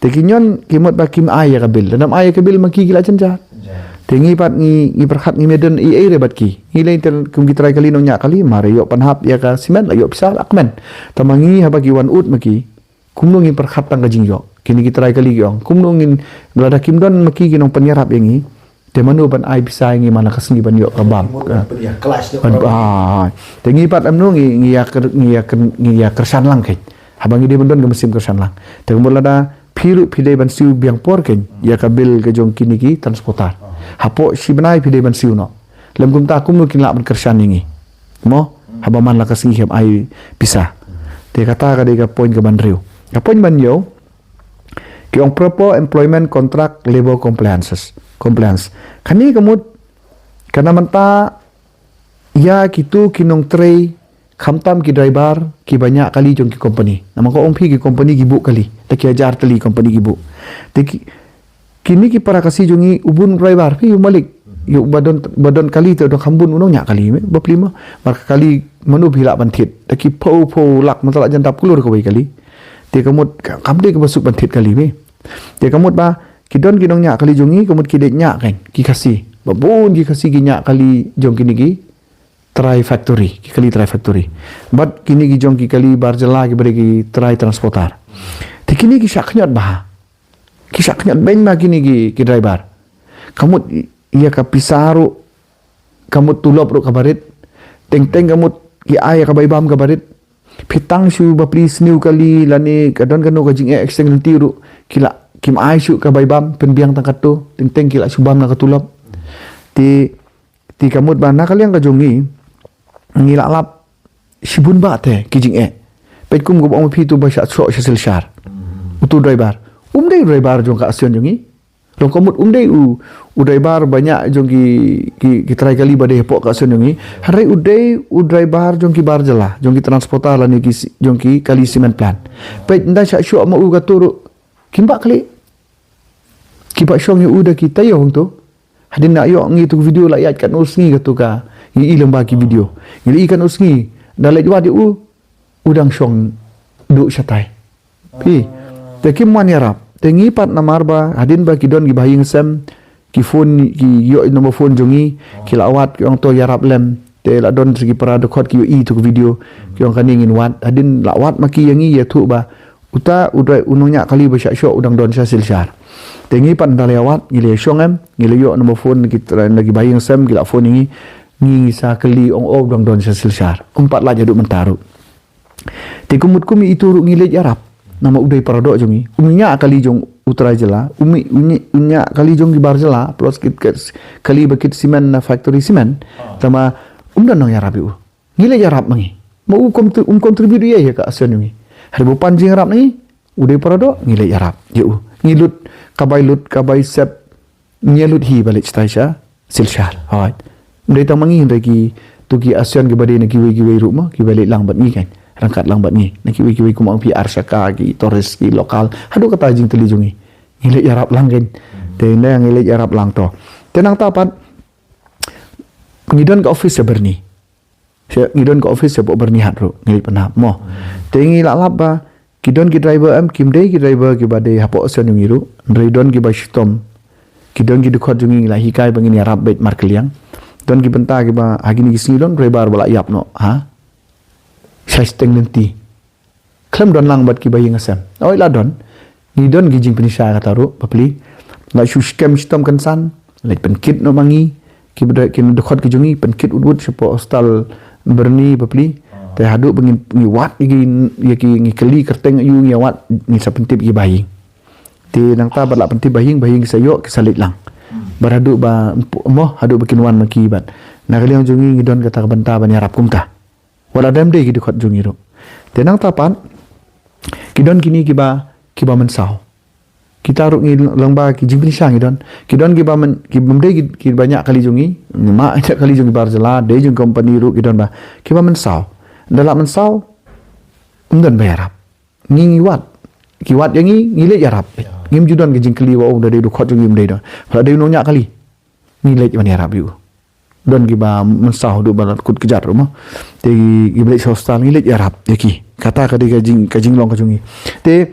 Te ki ñion ki mut ba kim ai ïa ka bill. Lada ym ai ïa ka bill ma ki ki la jynjar. Te ngi pat ngi ngi pyrkhat ngi meden i ei re bad ki. Ngi lei te kum ki trai kali nongñiah kali mar ïoh pynhap ïa ka simen la ïoh pisa la kmen. Tama ngi haba ki wan ud ma ki kumno ngin pyrkhat tang ka jingïoh. Kini ki trai kali ki ong kumno ngin lada kim don ma ki ki nongpynïarap ïa ngi. Te mano ban ai pisa ïa ngi man la ka sngi ban ïoh ka bam. Te ngi pat amno ngi ngi ïa kyr- ngi ïa kyr- ngi ïa kyrshan lang keiñ. Haba ngi dei ban don ka mynsiem kyrshan lang. Te kumba lada phi ruh phi dei ban siew biang por keiñ ïa ka bill ka jong kini ki transporter. Hapoh shi bnai phi dei ban siew noh. Lem kumta kumno kin lah ban kyrshan ïa ngi. Mo haba man la ka sngi kam ai pisa. Te kata ka dei ka point ka ban riew. Ka point ban ïew ki ong proper employment contract labor compliances compliance. Kane ka mut ka na mynta ïa kitu ki nongtrei khamtam ki driver kiba ñiah kali jong ki company. Namar ka ong phi ki company ki buh kali ta ki hajar tylli company ki buh. Te ki kini ki para Khasi jong ngi u bun driver phi u malik ïa u ba don ba don kali te u don kham bun u nongñiah kali me bapli ma. Mar ka kali mano phi lah ban thied ta ki phew phew lak mynta la jan dap klur kawei kali. Te ka mut ka- kam dei kaba suk ban thied kali me. Te ka mut ba ki don ki nongñiah kali jong ngi ka mut ki dei ñiah kan ki Khasi ba bun ki Khasi ki ñiah kali jong kini ki trai factory ki kali trai factory. Bad kini ki jong ki kali bar jylla ki ba dei ki trai transporter. Te kini ki shah khñiot bha ki shah khñiot beiñ ma kini ki ki driver. Ka mut ïa ka pisa ruh ka mut tulop ruh ka barit. Teng teng ka mut ki ai ïa ka bai bam ka barit. Phi tang shu bapli sniew kali lane ka don kano ka jingeh accident ruh ki la kim ai shu ka bai bam pynbiang tang kato teng teng ki la shu bam na ka tulop. Te Te ka mut ba na ka liang ka jong ngi, ngi la lap shibun bah te ki jingeh. Peit kum ka ba ong phi tu ba shah shoh sha Silchar. Utu driver, um dei u driver jong ka Axion jong ngi. Long ka mut um dei u, u driver ba ñiah jong ki, ki, ki trai kali ba dei hapoh ka Axion jong ngi. Hynrei u dei u driver jong ki bar jylla, jong ki transporter lane ki si-, jong ki kali cement plant. Peit ynda shah shoh ma u ka tu ruh, kim bah kali. Ki bah shong ïa u da ki taïew hangto. Hadien la ïoh ngi tu ka video, la ïaid katno sngi ka tu ka, ngi i lyngba ki video. Ngi la i katno sngi, da leit wad ïa u, u dang shong duh shatai. Phi, te kim wan ïarap. Te ngi pat namar ba hadien ba ki don ki bahaïing sem, ki phone, ki ïoh number phone jong ngi, ki la wad, ki ong to ïarap lem. Te la don sa ki para dkhot ki ïoh i tu ka video, ki ong kane ngin wad. Hadien la wad ma ki ïa ngi, ïathuh ba uta u dei u nongñiah kali ba shah shoh u dang don sha Silchar. Te ngi pat ynda la ïa wad, ngi la ïa shong em, ngi la ïoh number phone na ki tra-, na ki bahaïing sem, ki la phone ïa ngi, ngi, ngi sa kylli, ong o u dang don sha Silchar. Um pat lait haduh mynta ruh. Te ka mut kum itu ruh ngi leit ïarap. Namar u dei paradoh jong ngi. Um ñiah kali jong u trai jylla, um, um ñiah, um ñiah kali jong ki bar jylla, plus kit, kit, kali ba kit cement na factory cement. Tangba um don nongïarap ïa u. Ngi leit ïarap ma ngi. Ma u kontri-, um contribute ïa, ïa ka Axion jong ngi. Hynrei ba u pan jingïarap na ngi, u dei paradoh, ngi leit ïarap ïa u. Ngi lut, ka bai lut, ka bai sep, ngi lut hi ba leit shatai sha Silchar. Hooid. Ym dei tang ma ngi, hynrei ki, tu ki Axion ki ba dei na kiwei kiwei ruh mo, ki ba leit lang bad ngi kan. Ryngkat lang bad ngi. Na kiwei kiwei kum ong phi ar shaka, ki tourist, ki local. Haduh kata jingtylli jong ngi. Ngi leit ïarap lang kan. Te ynda ngi leit ïarap lang to. Te nangta pat, ngi don ka office sha Byrni. Sha, ngi don ka office shapoh Byrnihat ruh, ngi leit pynhap mo. Te ngi la lap ba ki don ki driver em, kim dei ki driver ki ba dei hapoh Axion jong ngi ruh, hynrei don ki ba shitom. Ki don ki dkhot jong ngi, ngi la hikai ba ngin ïarap beit markylliang. Don ki bynta ki ba ha kine ki sngi don driver ba la ïap noh, ha? Shai steng lynti. Khlem don lang bad ki bahaïing sem. Oi la don. Ngi don ki jingpynshai kata ruh, bapli. La shu skhem shitom kynsan, leit pynkit noh ma ngi, ki bda, ki dkhot ki jong ngi, pynkit wut wut shapoh hostel Byrni, bapli. Te haduh ba ngin, ngi wad ïa ki, ïa ki, ngi kylli kyrteng ïa u, ngi wad, ngi sa pyntip ïa ki bahaïing. Te nangta bad la pyntip bahaïing, bahaïing ki sa ïoh, ki sa leit lang. Bad haduh ba, mo, haduh ba kin wan ma ki bad. Na ka liang jong ngi ngi don kata ka bynta ban ïarap kumta. Wat la dei ki dkhot jong ngi ruh. Te nangta pat, ki don kine ki ba, ki ba mynsaw. Kita ruh ngi lyngba ki jingpynshai ngi don. Ki don ki ba myn-, ki bym dei ki, ki ba ñiah kali jong ngi. Ngi ma ñiah kali jong ki bar jylla, dei jong company ruh ki don ba. Ki ba mynsaw. Ynda la mynsaw, ym don ba ïarap. Ngi ngi wad. Ki wad ïa ngi, ngi leit ïarap. Ngim ju don ki jingkylli ba, oh, da dei dkhot jong ngi ym dei don. Ba la dei u nongñiah kali. Ngi leit ban ïarap ïa u. Don ki ba mynsaw haduh ba la kut kjat ruh mo. Te ki ba leit sha hostel ngi leit ïarap ïa ki. Kata ka dei ka jing, ka jinglong ka jong ngi. Te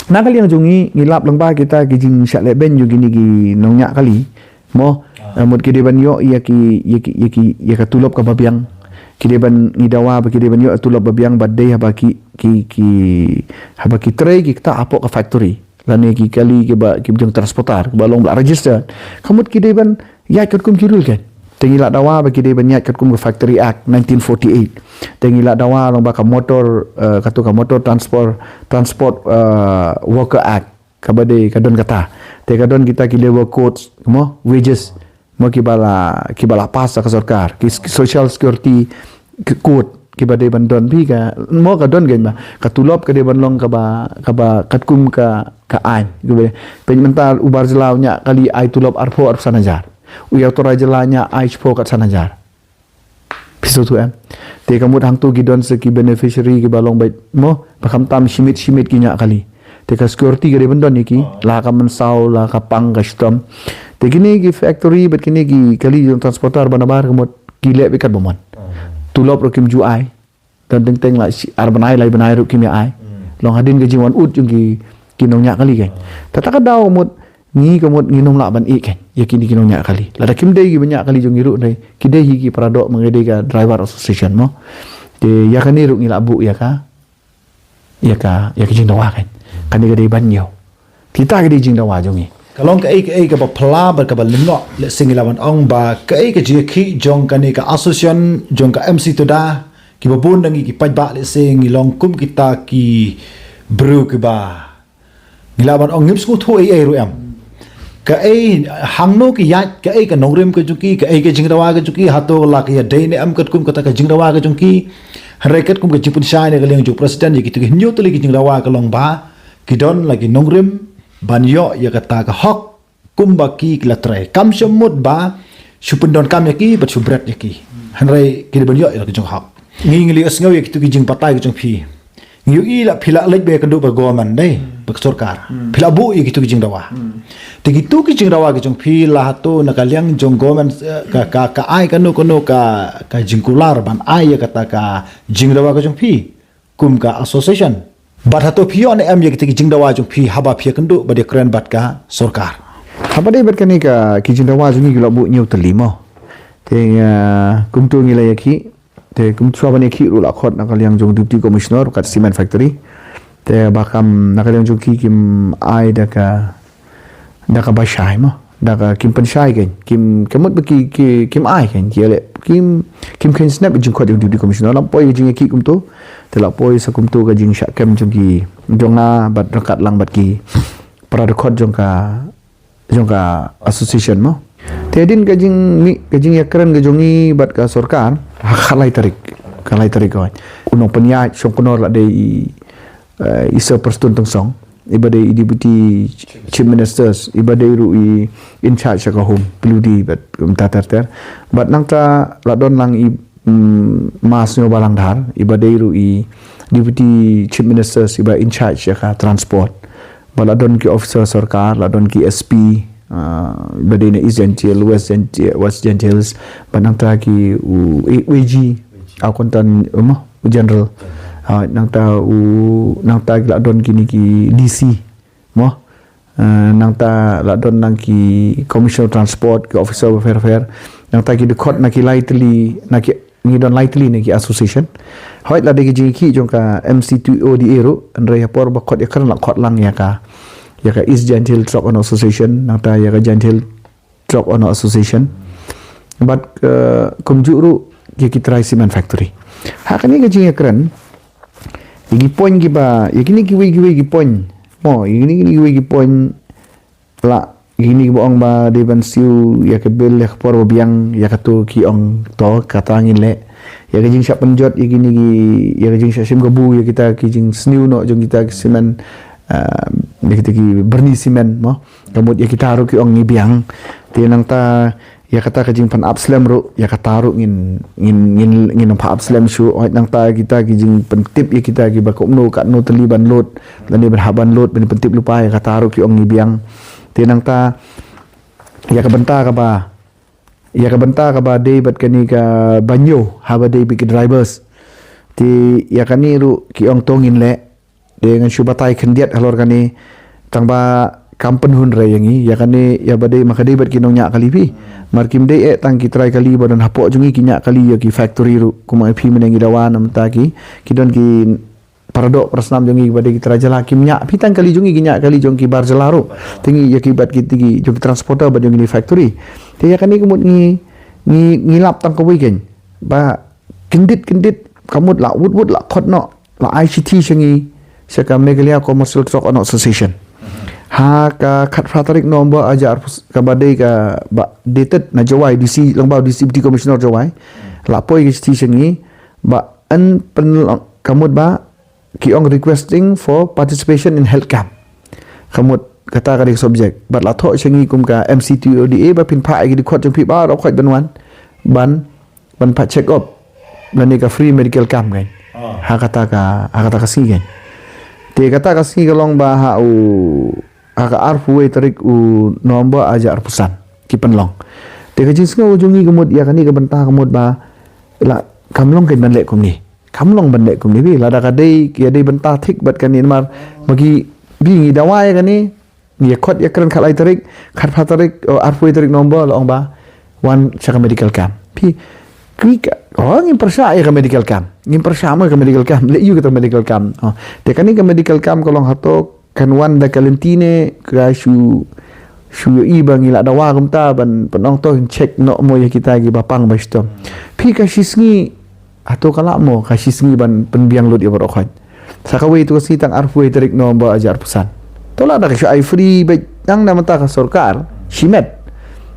na ka liang jong ngi, ngi lap lyngba kita ki jingshah lehbeiñ jong kine ki nongñiah kali. Mo, eh, mut ki dei ban ïoh ïa ki, ïa ki, ïa ki, ïa ka tulop kaba biang. Ki dei ban, ngi dawa ba ki dei ban ïoh tulop ba biang ba dei haba ki, ki, ki, haba ki trei ki ktah hapoh ka factory. Lane ki kali ki ba, ki jong transporter, ki ba long ba la register. Ka mut ki dei ban ïaid katkum ki rule kan. Te ngi la dawa ba ki dei ban ïaid katkum ka Factory Act nineteen forty-eight. Te ngi la dawa lyngba ka motor, eh, katu ka Motor Transport, Transport, eh, Worker Act. Ka ba dei ka don kata. Te ka don kita ki labour codes, mo, wages. Mo ki ba la, ki ba la pass ka sorkar. Ki s-, social security, ki code, ki ba dei ban don phi ka, mo ka don kan ba. Ka tulop ka dei ban long ka ba, ka ba katkum ka, ka aiñ. Ki ba dei. Peit mynta u bar jylla u ñiah kali ai tulop arphew arphew san hajar. U ïa u trai jylla ñiah ai shiphew kat san hajar. Phi sngewthuh em. Te ka mut hangtu ki don sa ki beneficiary ki ba long beit mo, ba khamtam shi miet shi miet ki ñiah kali. Te ka security ka dei ban don ïa ki, la ka mynsaw, la ka pang ka shitom. Te kine ki factory bad kine ki kali jong transporter ba nabar ka mut ki leh beit kat ba mon. Tulop ruh kim ju ai. Don teng teng la shi ar bnai lai bnai ruh kim ïa ai. Long hadien ka jingwan ud jong ki, ki nongñiah kali kan. Te ta ka daw ka mut ngi ka mut ngin ym lah ban ïeh kan ïa kine ki nongñiah kali. Lada kim dei ki ba ñiah kali jong ngi ruh, dei ki dei hi ki paradoh ma ngi dei ka driver association mo. Te ïa kane ruh ngi lah buh ïa ka, ïa ka, ïa ka jingdawa kan. Kane ka dei ban ñiew. Kita ka dei jingdawa jong ngi. Ka long kaei kaei kaba phylla bad kaba lyngngoh, lehse ngi lah ban ong ba kaei ka jingïakhih jong kane ka association jong ka M C Tuda, kiba bun na ngi ki paidbah lehse ngi long kum kita ki briew kiba ngi lah ban ong ngim sngewthuh ei ei ruh em. Kaei hangno ki ïaid, kaei ka nongrim ka jong ki, kaei ka jingdawa ka jong ki, hato la ka ïadei ne em katkum kata ka jingdawa ka jong ki. Hynrei katkum ka jingpynshai na ka liang jong president ïa kito ki hynñiew tylli ki jingdawa ka long ba ki don la ki nongrim ban ïoh ïa kata ka hok kumba ki la trei. Kam shu mut ba shu pyndonkam ïa ki bad shu bret ïa ki. Hynrei ki dei ban ïoh ïa la ka jong hok. Ngi ngi la sngew ïa kito ki jingbatai ka jong phi. Ngi ïohi la phi la leit beit kynduh bad government, dei, bad sorkar. Phi la buh ïa kito ki jingdawa. Te kito ki jingdawa ki jong phi la hato na ka liang jong government, eh, ka, ka, ka ai kano kano ka, ka jingkular ban ai ïa kata ka jingdawa ka jong phi kum ka association. Bad hato phi ïoh ne em ïa kito ki jingdawa jong phi haba phi ïakynduh bad ïakren bad ka sorkar. Haba dei bad kane ka ki jingdawa jong ngi ki la buh hynñiew tylli mo. Te, eh, kumto ngi la ïakhih. Te kum shuwa ban ïakhih ruh la khot na ka liang jong Deputy Commissioner kat cement factory. Te ba kam na ka liang jong ki kim ai da ka, da kaba shai mo. Da ka kim pynshai kein. Kim, kim mut ba ki, ki, kim ai kein. Ki leh, kim, kim kheiñ snep jingkhot jong Deputy Commissioner. La poi ka jingïakhih kumto. Te la poi sa kumto ka jingshah kem jong ki, jong nga bad ryngkat lang bad ki para dkhot jong ka jong ka association mo. Te hadien ka jingmih, ka jingïakren ka jong ngi bad ka sorkar, ha ka lai tarik, ka lai tarik ka wan. U nongpynïaid shongknor la dei i, eh, i Sir Prestone Tynsong, iba dei i Deputy Chief Ministers, iba dei ruh i in charge ka home, P W D bad kumta ter ter. Bad nangta la don lang i mm, Ma Sniawbhalang Dhar, iba dei ruh i Deputy Chief Minister, iba in charge ïa ka transport. Ba la don ki officer sorkar, la don ki S P, ah, iba dei na East Jaintia, West Jaintia, West Jaintia Hills, ba nangta ki u, u A G, Accountant, um, u General. Ah, nangta u, nangta ki la don kine ki D C, mo. Eh, nangta la don lang ki Commissioner Transport, ki officer welfare. Nangta ki dkhot na ki lai tylli, na ki, ngi don lai tylli na ki association. Hooid la dei ki jingïakhih jong ka M C T O D A ruh, hynrei ha por ba khot ïakren la khot lang ïa ka, ïa ka East Jaintia Hills Truck Owner Association, nangta ïa ka Jaintia Hills Truck Owner Association. Bad, eh, kumjuh ruh ïa ki trai cement factory. Ha kane ka jingïakren, ïa ki point kiba, ïa kine kiwei kiwei ki point. Mo, ïa kine kine kiwei ki point la, ïa kine kiba ong ba dei ban siew ïa ka bill ïa ka por ba biang, ïa kato ki ong to, kata ngin leh. Ïa ka jingshah pynjot, ïa kine ki, ïa ka jingshah shim kabu, ïa kita ki jingsniew noh jong kita ki cement, ah, ïa kita ki byrni cement, mo. Ka mut ïa kita ruh ki ong ngi biang. Te nangta ïa kata ka jingpynap slem ruh, ïa kata ruh ngin, ngin, ngin, ngin ym pynap slem shuh. Hooid nangta kita ki jingpyntip ïa kita kiba kumno katno tylli ban load, lane ban hap ban load, ban pyntip lypa, ïa kata ruh ki ong ngi biang. Te nangta ïa ka bynta kaba, ïa ka bynta kaba dei bad kane kaba ñiew, haba dei bad ki drivers. Te ïa kane ruh ki ong to ngin leh. Te ngan shu batai khyndiat halor kane, tang ba kam pynhun re ïa ngi, ïa kane, ïa ba dei ma ka dei bad ki nongñiah kali phi. Mar kim dei eh tang ki trai kali ba don hapoh jong ngi ki ñiah kali ïa ki factory ruh, kumba phi mynne ngi dawa namar ta ki, ki don ki para doh para snam jong ngi ba dei ki trai jylla kim ñiah, phi tang kali jong ngi ki ñiah kali jong ki bar jylla ruh. Te ngi ïa ki bad ki tiki jong ki transporter bad jong ki factory. Te ïa kane ka mut ngi, ngi, ngi lap tang kawei kein. Ba kyndit kyndit ka mut la wut wut la khot noh. La ai shithi sha ngi, sha ka Meghalaya Commercial Truck Owner Association. Ha ka khatphra tarik November arhajar arphew, kaba dei kaba dated na Jowai, D C, lyngba u D C, Deputy Commissioner Jowai. La poi ka shithi sha ngi, ba yn pynlong, ka mut ba, ki ong requesting for participation in health camp. Ka mut kata ka dei ka subject. Bad la thoh sha ngi kum ka M C T O D A ba phin phah ïa ki dkhot jong phi baroh khoit ban wan. Ban ban pat check up lane ka free medical camp kein. Ha kata ka, ha kata ka sngi kein. Te kata ka sngi ka long ba ha u, ha ka arphew wei tarik u November arhajar arphew san ki pynlong. Te ka jingsngew jong ngi ka mut ïa kane ka bynta ka mut ba la kam long kein ban leh kumne. Kam long ban leh kumne phi, lada ka dei, ka dei bynta thik bad kane namar ma ki, phi, ngi dawa ïa kane. Ngi ïa khot ïa kren khatlai tarik, khatphra tarik, oh, arphew tarik November la ong ba wan sha ka medical camp. Phi, ki ka, oh, ngim pyrshah ïa ka medical camp. Ngim pyrshah mo ïa ka medical camp. Leh ïa kata medical camp. Oh, te kane ka medical camp ka long hato kan wan da ka lynti ne ka shu, shu ïohi ba ngi la dawa kumta ban pynong to check noh mo ïa kita kiba pang ba shitom. Phi, ka shisngi, hato ka lah mo ka shisngi ban pynbiang lut ïa baroh khoit. Sa kawei tu ka sngi tang arphew wei tarik November arhajar arphew san. To lada ka shu ai free bad tang na mynta ka sorkar shimet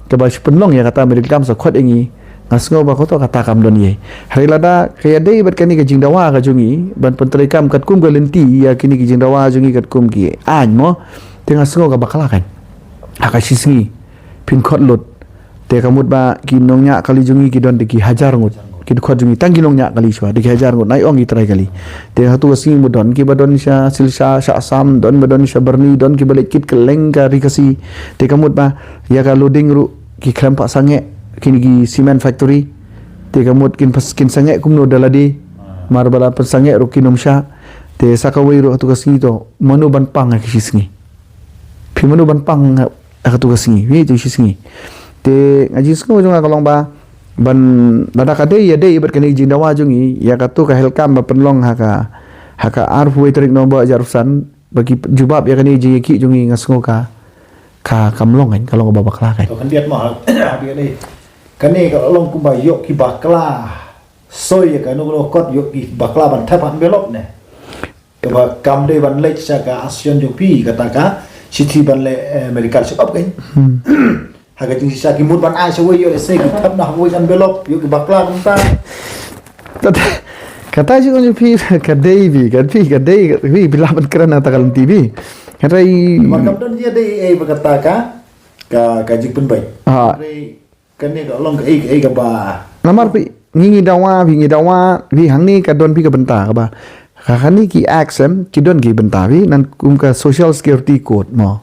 kaba shu pynlong ïa kata medical camp sa khot ïa ngi, nga sngew ba kato kata kam don ei. Hynrei lada ka ïadei bad kane ka jingdawa ka jong ngi ban pyntreikam katkum ka lynti ïa kine ki jingdawa jong ngi katkum ki aiñ mo, te nga sngew ka bakla kan. Ha ka shisngi phin khot lut. Te ka mut ba ki nongñiah kali jong ngi ki don da ki hajar ngut. Ki dkhot jong ngi tang ki nongñiah kali shuwa da ki hajar ngut. Nai ong ki trai kali. Te hato ka sngi mo don kiba don sha Silchar, sha Assam, don ba don sha Byrni, don kiba leit kit kylleng ka Ri Khasi. Te ka mut ba ïa ka loading ruh ki khlem pat sangeh kine ki cement factory. Te ka mut kin pas, kin sangeh kumno da lade. Mar ba la pynsangeh ruh kin ym shah. Te sa kawei ruh hato ka sngi to mano ban pang ha ka shisngi. Phi mano ban pang ha kato ka sngi, phi to shisngi. Te nga jingsngew jong nga ka long ba ban lada ka dei ïadei bad kane ka jingdawa jong ngi ïa kato ka health camp ba pynlong ha ka, ha ka arphew wei tarik November arhajar arphew san, ba ki jubab ïa kane ka jingïakhih jong ngi, nga sngew ka, ka kam long kan, ka long kaba bakla kan. To khyndiat mo ha, ha kane, kane ka long kumba ïoh ki bakla soi ïa kano kano kot, ïoh ki bakla ban thep ha envelope ne. Kaba kam dei ban leit sha ka ASEAN jong phi kata ka shithi ban leh, eh, medical check up kan. Ha ka jingshisha ki mut ban ai shawei ïoh lehse ki thep na ha kawei ka envelope, ïoh ki bakla kumta. Kata, kata shi ong phi ka dei phi, ka phi ka dei phi, phi lah ban kren na ta ka lynti phi. Hynrei mar kam don ïadei ei ba kata ka, ka, ka jingpynbeit. Ha. Hynrei kane ka long kaei kaei kaba. Namar phi ngi, ngi dawa phi, ngi dawa phi hangne ka don phi ka bynta kaba, ka kane ki acts em ki don ki bynta phi, nan kum ka Social Security Code mo.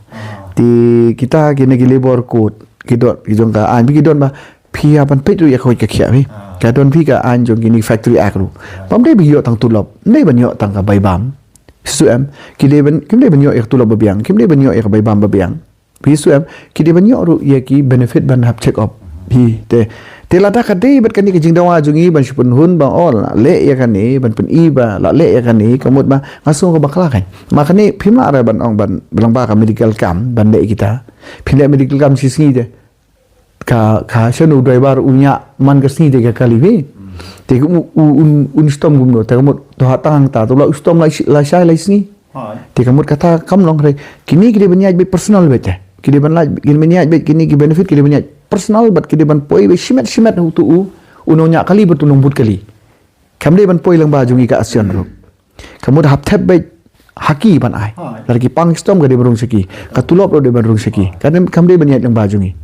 Te kita kine ki Labour Code ki don, ki jong ka aiñ phi ki don ba phi ïa ban peit ruh ïa ka hoid ka khiah phi. Ka don phi ka aiñ jong kine Factory Act ruh. Bym dei phi ïoh tang tulop, ym dei ban ïoh tang ka bai bam. Shu em, ki dei ban, kim dei ban ïoh ïa ka tulop ba biang, kim dei ban ïoh ïa ka bai bam ba biang. Phi shu em, ki dei ban ïoh ruh ïa ki benefit ban hap check up. Phi te, te lada ka dei bad kane ka jingdawa jong ngi ban shu pynhun ba o la leh ïa kane, ban pyni ba la leh ïa kane, ka mut ba nga sngew ka bakla kan. Ma kane phim lah re ban ong ban, ba lyngba ka medical camp ban leh kita. Phin leh medical camp shisngi te. Ka, ka shano driver u ñiah man ka sngi te ka kali phi. Te u, u, un, un shitom kumno, te ka mut to ha tang ta, to la u shitom la shi-, la shai la sngi. Te ka mut kata kam long re. Kine ki dei ban ïaid beit personal beit te. Ki dei ban lait, ki dei ban ïaid beit kine ki benefit, ki dei ban ïaid personal bad ki dei ban poi beit shimet shimet ha uto u, u nongñiah kali bad u nongbud kali. Kam dei ban poi lyngba jong ngi ka ASEAN ruh. Ka mut hap thep beit ha ki ban ai. Lada ki pang shitom ka dei ban rung sha ki. Ka tulop ruh dei ban rung sha ki. Ka dei, kam dei ban ïaid lyngba jong ngi.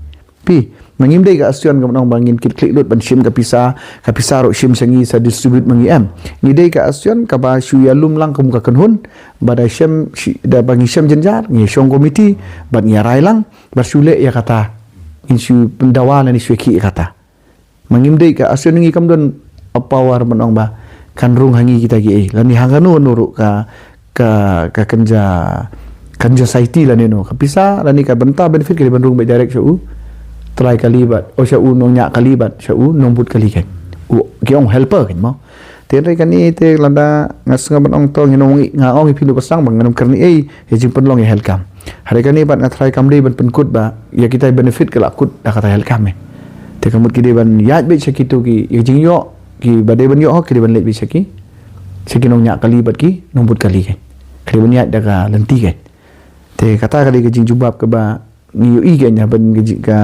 Phi, ma ngim dei ka ASEAN ka ban ong ba ngin kit khlieh lut ban shim ka pisa, ka pisa ruh shim sha ngi sa distribute ma ngi em. Ngi dei ka ASEAN kaba shu ïalum lang kum ka kynhun, ba da shem shi, da ba ngi shem jynjar, ngi shong komiti, bad ngi rai lang, bad shu leh ïa kata. Ngin shu pyndawa lane shu ïakhih ïa kata. Ma ngim dei ka ASEAN ngi kam don a power ban ong ba kan rung ha ngi kita kiei. Lane ha kano kano ruh ka, ka, ka kynja, kynja society lane no. Ka pisa lane ka bynta benefit ka dei ban rung beit direct sha u trai kali bad, o sha u nongñiah kali bad, sha u nongbud kali kan. U, ki ong helper kan mo. Te hynrei kane te lada nga sngew ban ong to ngin ong, nga ong ïa phi ruh ba sdang ba ngan ym kren ei ïa jingpynlong ïa health camp. Hynrei kane bad nga tharai kam dei ban pynkut ba ïa kita benefit ka la kut da kata health camp eh. Te ka mut ki dei ban ïaid beit sha kito ki, ïa jingïoh kiba dei ban ïoh hok ki dei ban leit beit sha ki, sha ki nongñiah kali bad ki nongbud kali kan. Ki dei ban ïaid da ka lynti kan. Te kata ka dei ka jingjubab kaba ngi ïohi kan, ha ban ka jing, ka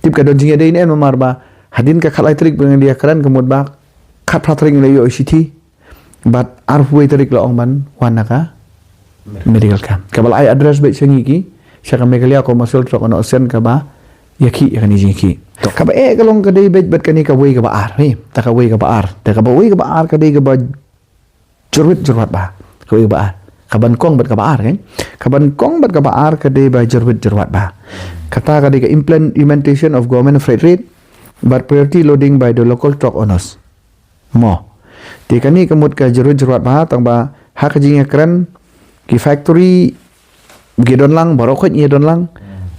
tip ka don jingïadei ne em, namar ba hadien ka khatlai tarik ba ngi la ïakren ka mut ba khatphra tarik ngi la ïoh shithi. Bad arphew wei tarik la ong ban wan na ka medical camp. Kaba la ai address beit sha ngi ki, sha ka Meghalaya Commercial Truck Owners Association kaba ïakhih ïa kane jingïakhih. To kaba eh ka long ka dei beit bad kane kawei kaba ar, hi, ta kawei kaba ar. Ta kaba wei kaba ar ka dei kaba jyrwit jyrwat bha. Kawei kaba ar. Ka ban kong bad kaba ar kan. Ka ban kong bad kaba ar ka dei ba jyrwit jyrwat bha. Kata ka dei ka implementation of government freight rate bad priority loading by the local truck owners. Mo. Te kane ka mut ka jyrwit jyrwat bha tang ba ha ka jingïakren ki factory ki don lang, baroh khoit ngi don lang.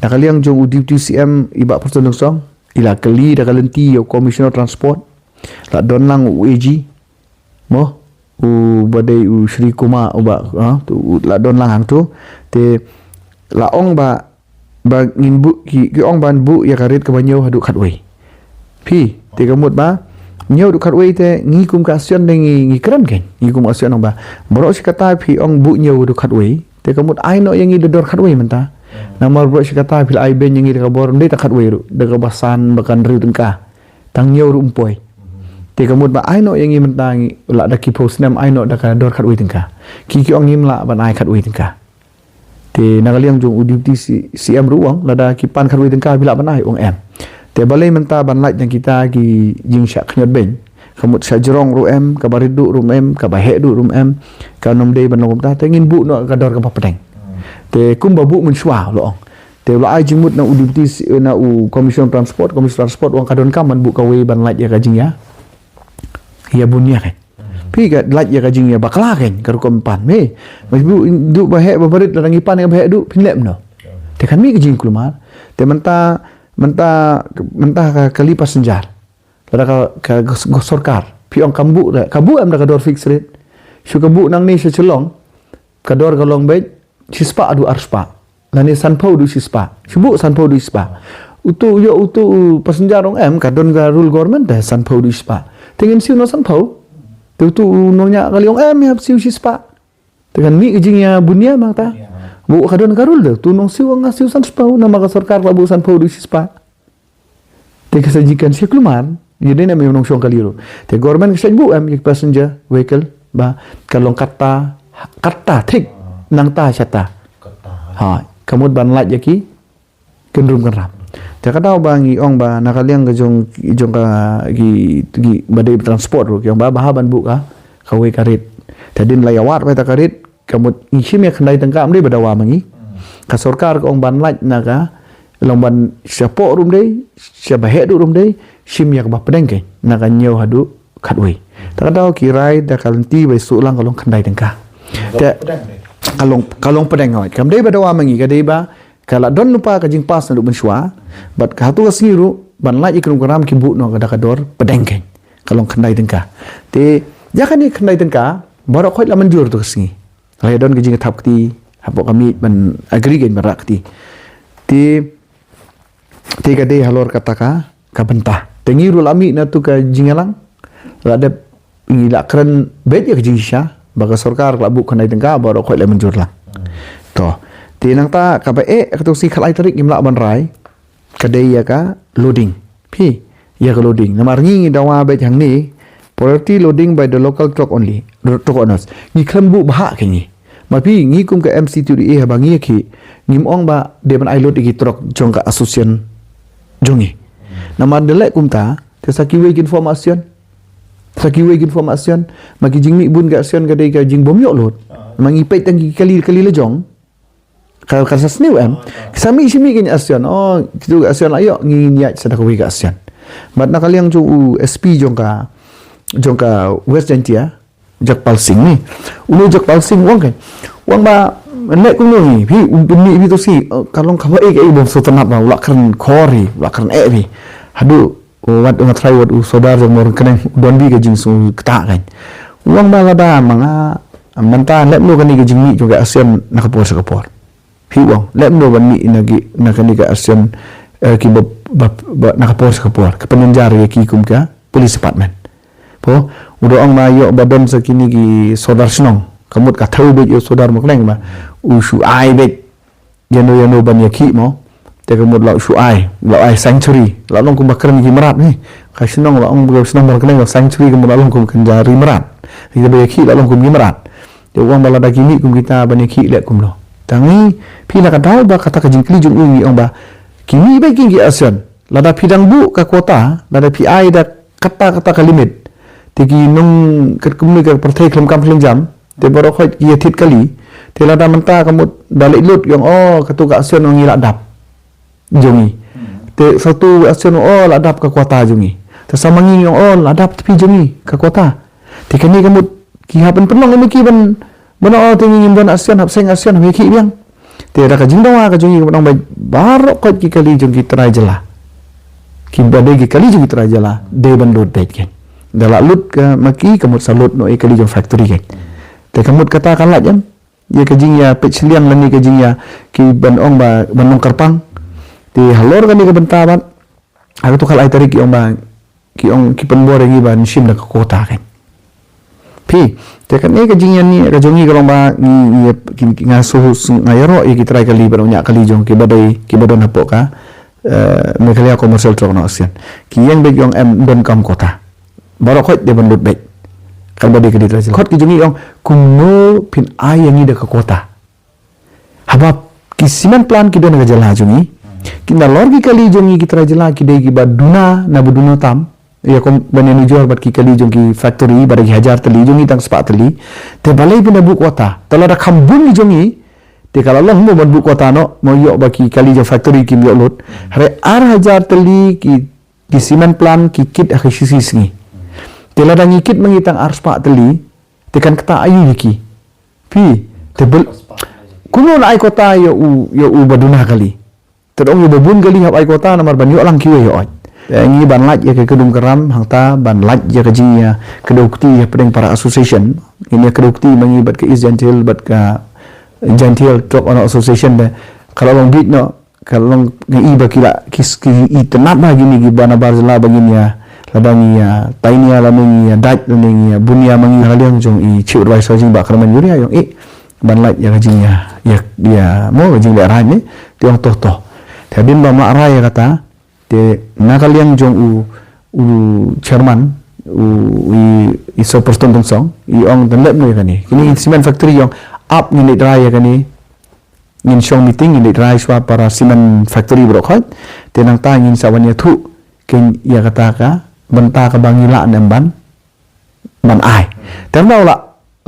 Na ka liang jong u Deputy C M i Bah Prestone Tynsong, i la kylli da ka lynti ïa u Commissioner Transport. La don lang u A G. Mo, u ba dei u Shri Kumar u ba, ha, tu, u la don lang hangtu. Te la ong ba, ba ngin buh ki, ki ong ban buh ïa ka rate kaba hynñiew haduh khatwei. Phi, te ka mut ba hynñiew haduh khatwei te ngi kum ka ASEAN te ngi, ngi kren kein. Ngi kum ASEAN ong ba baroh shi katta phi ong buh hynñiew haduh khatwei. Te ka mut ai noh ïa ngi da dor khatwei mynta. Namar baroh shi katta phi la ai beiñ ïa ngi da ka bor, ym dei tang khatwei ruh, da kaba san ba kan hynriew tyngka. Tang hynñiew ruh ym poi. Te ka mut ba ai noh ïa ngi mynta ngi, la da ki phew snem ai noh da ka dor khatwei tyngka. Ki ki ong ngim lah ban ai khatwei tyngka. Te na ka liang jong u Deputy C-, C M ruh u ong, lada ki pan khatwei tyngka phi lah ban ai, u ong em. Te balei mynta ban lait na kita ki jingshah khñiot beiñ. Ka mut shah jrong ruh em, kaba rit duh ruh em, kaba heh duh ruh em, kan ym dei ban long kumta, te ngin buh noh ka dor kaba pdeng. Te kumba buh mynshuwa u la ong. Te u la ai jingmut na u Deputy C-, na u Commissioner Transport, Commissioner Transport u ong ka donkam ban buh kawei ban lait ïa ka jingïa, ïa bun ïa ka. Phi ka lait ïa ka jingïabakla kein, ka rukom pan. Me, mas buh duh ba heh ba barit, lada ngi pan ïa ba heh duh, phin leh kumno? Te kan mih ka jingkulmar. Te mynta, mynta, mynta ka kali passenger. Lada ka, ka, ka, ka sorkar. Phi ong kam buh re, ka buh em da ka dor fixed rate. Shu ka buh nangne sha Shillong, ka dor ka long beit shispah haduh arspah. Lane sanphew haduh shispah. Shu buh sanphew haduh shispah. Utu u ïoh utu u passenger u ong em, ka don ka rule government te sanphew haduh shispah. Te ngin siew noh sanphew. Te utu u nongñiah kali u ong em, ïa siew shispah. Te kan mih ka jingïabun ïa ma ta. Buh ka don ka rule te. Utu u nongsiew u ong nga siew sansphew, namar ka sorkar ka la buh sanphew haduh shispah. Te ka sa jingkren sha kulmar, ïa dei ne em ïa u nongshong kali ruh. Te government ka sa buh em ïa ki passenger vehicle ba ka long katta, katta thik, nangta shata. Ha, ka mut ban lait ïa ki kynrum kynram. Te ka daw ba ngi ong ba na ka liang ka jong, jong ka ki, ki ba dei transport ruh ki ong ba, ba hap ban buh ka, kawei ka rate. Te hadien la ïawad beit ka rate, ka mut ngi shim ïa khyndai tyngka, ym dei ba dawa ma ngi. Ka sorkar ka ong ban lait na ka, long ban shapoh ruh ym dei, sha ba heh duh ruh ym dei, shim ïa kaba pdeng kein, na ka hynñiew haduh khatwei. Te ka daw ki rai da ka lynti ba ïa shu lang ka long khyndai tyngka. Te ka long, ka long pdeng hooid. Kam dei ba dawa ma ngi, ka dei ba ka la don lypa ka jingpass naduh mynshuwa, bad ka hato ka sngi ruh ban lait ïa ki kynrum kynram ki buh noh ka da ka dor pdeng kein. Ka long khyndai tyngka. Te ïa kane khyndai tyngka, baroh khoit la mynjur tu ka sngi. La ïa don ka jingthap kti hapoh ka miej ban agree kein ban rah kti. Te, te ka dei halor kata ka, ka bynta. Te ngi ruh la mih na tu ka jingïalang. La dep ngi la kren beit ïa ka jingshisha ba ka sorkar ka la buh khyndai tyngka, baroh khoit la mynjur lang. To. Te nangta kaba eh, katu ka sngi khatlai tarik ngim lah ban rai. Ka dei ïa ka loading. Phi, ïa ka loading. Namar ngi ngi dawa beit hangne, priority loading by the local truck only, truck owners. Ngi khlem buh bhah kein ngi. Ma phi, ngi kum ka M C T D A haba ngi ïa ki, ngim ong ba dei ban ai load ïa ki truck jong ka association jong ngi. Namar da leh kumta, te sa kiwei kin form association. Sa kiwei kin form association, ma ki jingmih bun ka association ka dei ka jingbym ïoh load. Ma ngi peit tang ki kali, kali la jong. Ka, ka sa sniew em. Ki sa mih shi mih kein association. Oh, kitu ka association la ïoh, ngi ngin ïaid sa da kawei ka association. Bad na ka liang jong u S P jong ka, jong ka West Jaintia, Jagpal Singh ne. Unu Jagpal Singh u ong kein. U ong ba, leh kumno ngi, phi, u pynmih phi tu shi, eh, ka long kaba eh, eh, bym sngewtynnat ba, u la kren khor hi, u la kren eh phi. Haduh wat, nga tharai wat u sordar jong Mawryngkneng u don bha ka jingsngewtynnat kein. U ong ba lada ma nga, mynta leh kumno kane ka jingmih jong ka association na ka por sha ka por. Phi u ong, leh kumno ban mih na ki, na kane ka association, eh, ki ba, ba, ba, na ka por sha ka por. Ka pynjynjar ïa ki kum ka police department. Phi, u da ong ma ïoh ba don sa kine ki sordar shnong. Ka mut ka thew beit ïa u sordar Mawryngkneng ba u shu ai beit ïano ïano ban ïakhih mo. Te ka mut la u shu ai, la u ai sanctuary, la long kumba kren ki mrad ne. Ka shnong la ong ba ka shnong Mawryngkneng la sanctuary ka mut la long kum ka jari mrad. Ki ba ïakhih la long kum ki mrad. Te u ong ba lada ki mih kum kita ban ïakhih leh kumno. Tang ngi, phi na ka daw ba kata ka jingkylli jong u ngi ong ba ki mih beit ki ngi association. Lada phi dang buh ka quota, lada phi ai da kata kata ka limit. Te ki nong katkum ne ka pyrthei khlem kam khlem jam. Te baroh khoit ki ïa thied kali. Te lada mynta ka mut da leit lut ki ong, oh, katu ka association ngi la dap jong ngi. Te satu association, oh, la dap ka quota jong ngi. Te sa ma ngi ong, oh, la dap te phi jong ngi ka quota. Te kane ka mut ki hap ban pynlong ïa ki ban, ban, oh, te ngi ngim don association, hap seng association, hap ïakhih biang. Te da ka jingdawa ka jong ngi ka ban ong ba baroh khoit ki kali jong ki trai jylla. Ki ba dei ki kali jong ki trai jylla, dei ban lut beit kein. Da la lut ka ma ki ka mut sa lut noh ïa kali jong factory kein. Te ka mut kata ka lait em. Ïa ka jingïapeit shiliang lane ka jingïa ki ban ong ba ban long kyrpang. Te halor kane ka bynta bad ha katu ka lai tarik ki ong ba ki ong ki pynbor ïa ngi ban shim da ka quota kein. Phi, te kane ka jingïaid ni ka jong ngi ka long ba ngi, ngi, ki, ki, nga shu, shu, nga ïaroh ïa ki trai kali ba ngi ïa kali jong ki ba dei, ki ba don hapoh ka, eh, Meghalaya Commercial Truck Association. Ki ïeng beit ong em don kam quota. Baroh khoit dei ban lut beit. Kan ba dei ka dei trai jylla. Khot ki jong ngi ong kumno phin ai ïa ngi da ka quota. Haba ki cement plant ki don ha ka jylla jong ngi. Ki nalor ki kali jong ngi ki trai jylla ki dei ki ba duna na ba duna tam. Ïa kum ban ïanujor bad ki kali jong ki factory ba da ki hajar tylli, jong ngi tang spah tylli. Te balei phin da buh quota. Te lada kham bun ki jong ngi. Te ka la long mo ban buh quota noh, mo ïoh ba ki kali jong factory kim ïoh lut. Hynrei ar hajar tylli ki, ki cement plant ki kit ha ka shi sngi. Te lada ngi kit ma ngi tang ar spah tylli. Te kan kata aïu ïa ki. Phi, te bel. Kumno na ai quota ïa u, ïa u ba duna kali. Te ong ïa ba bun kali hap ai quota namar ban ïoh lang kiwei ïoh. Te ngi ban lait ïa ka kdum ka ram hangta ban lait ïa ka jingïa ka dau kti ïa pdeng para association. Ngi ïa ka dau kti ma ngi bad ka East Jaintia Hills bad ka Jaintia Hills Truck Owner Association de. Ka la long bit noh, ka long ngi i ba ki la ki, ki i tnat ba kini ki ba na bar jylla ba ngin ïa lada ngi ïa tainia lane ngi ïa dait lane ngi ïa bunia ma ngi ha liang jong i chief advisor jong i Bah Kyrmen Ïuria ïong i ban lait ïa ka jingïa ïa, ïa mo ka jingleh rai ne. Te ong toh toh. Te hadien ba mla rai ïa kata te na ka liang jong u, u chairman u, i, i Sopor Stone Tynsong i ong tang lep ne ïa kane. Kini cement factory ïong ap ngin leit rai ïa kane. Ngin shong meeting ngin leit rai shuwa para cement factory baroh khoit. Te nangta ngin sa wan ïathuh kein ïa kata ka bynta kaba ngi lah ne em ban, ban ai. Te ynda u la,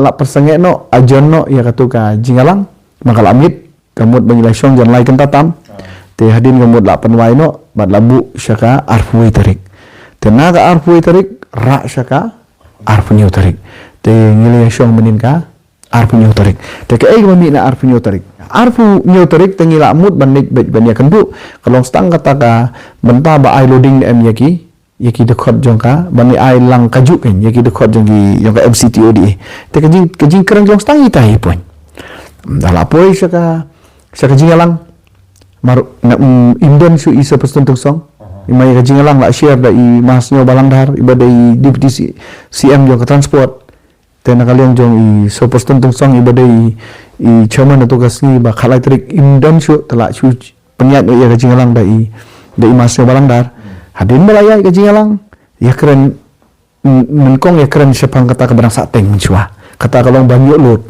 la pyrsangeh noh, ajon noh ïa katu ka jingïalang, ma ka la miet, ka mut ba ngi la shong jan lai kynta tam. Te hadien ka mut la pynwai noh bad la buh sha ka arphew wei tarik. Te na ka arphew wei tarik rah sha ka arphew hynñiew tarik. Te ngi la ïa shong mynnin ka arphew hynñiew tarik. Te kaei kaba mih na arphew hynñiew tarik. Arphew hynñiew tarik te ngi la mut ban leit beit ban ïakynduh. Ka long tang kata ka bynta ba ai loading ne em ïa ki, ïa ki dkhot jong ka, ban ai lang kajuh kein ïa ki dkhot jong ki, jong ka M C T O D A. Te ka jing, ka jingkren ka long tang ita hi poi. Da la poi sha ka, sha ka jingïalang. Mar, na, mm, im don shuh i Sopor Stone Tynsong. I ma ïa ka jingïalang la share da i Ma Sniawbhalang Dhar, i ba dei i Deputy C-, C M jong ka transport. Te na ka liang jong i Sopor Stone Tynsong i ba dei i, i chairman na tu ka sngi ba khatlai tarik im don shuh te la shu pynïaid ïa ka jingïalang da i, da i Ma Sniawbhalang Dhar. Hadien ba la ïaid ka jingïalang, ïakren, m-, nyngkong ïakren shaphang kata kaba dang sahteng mynshuwa. Kata ka long ban ïoh lut.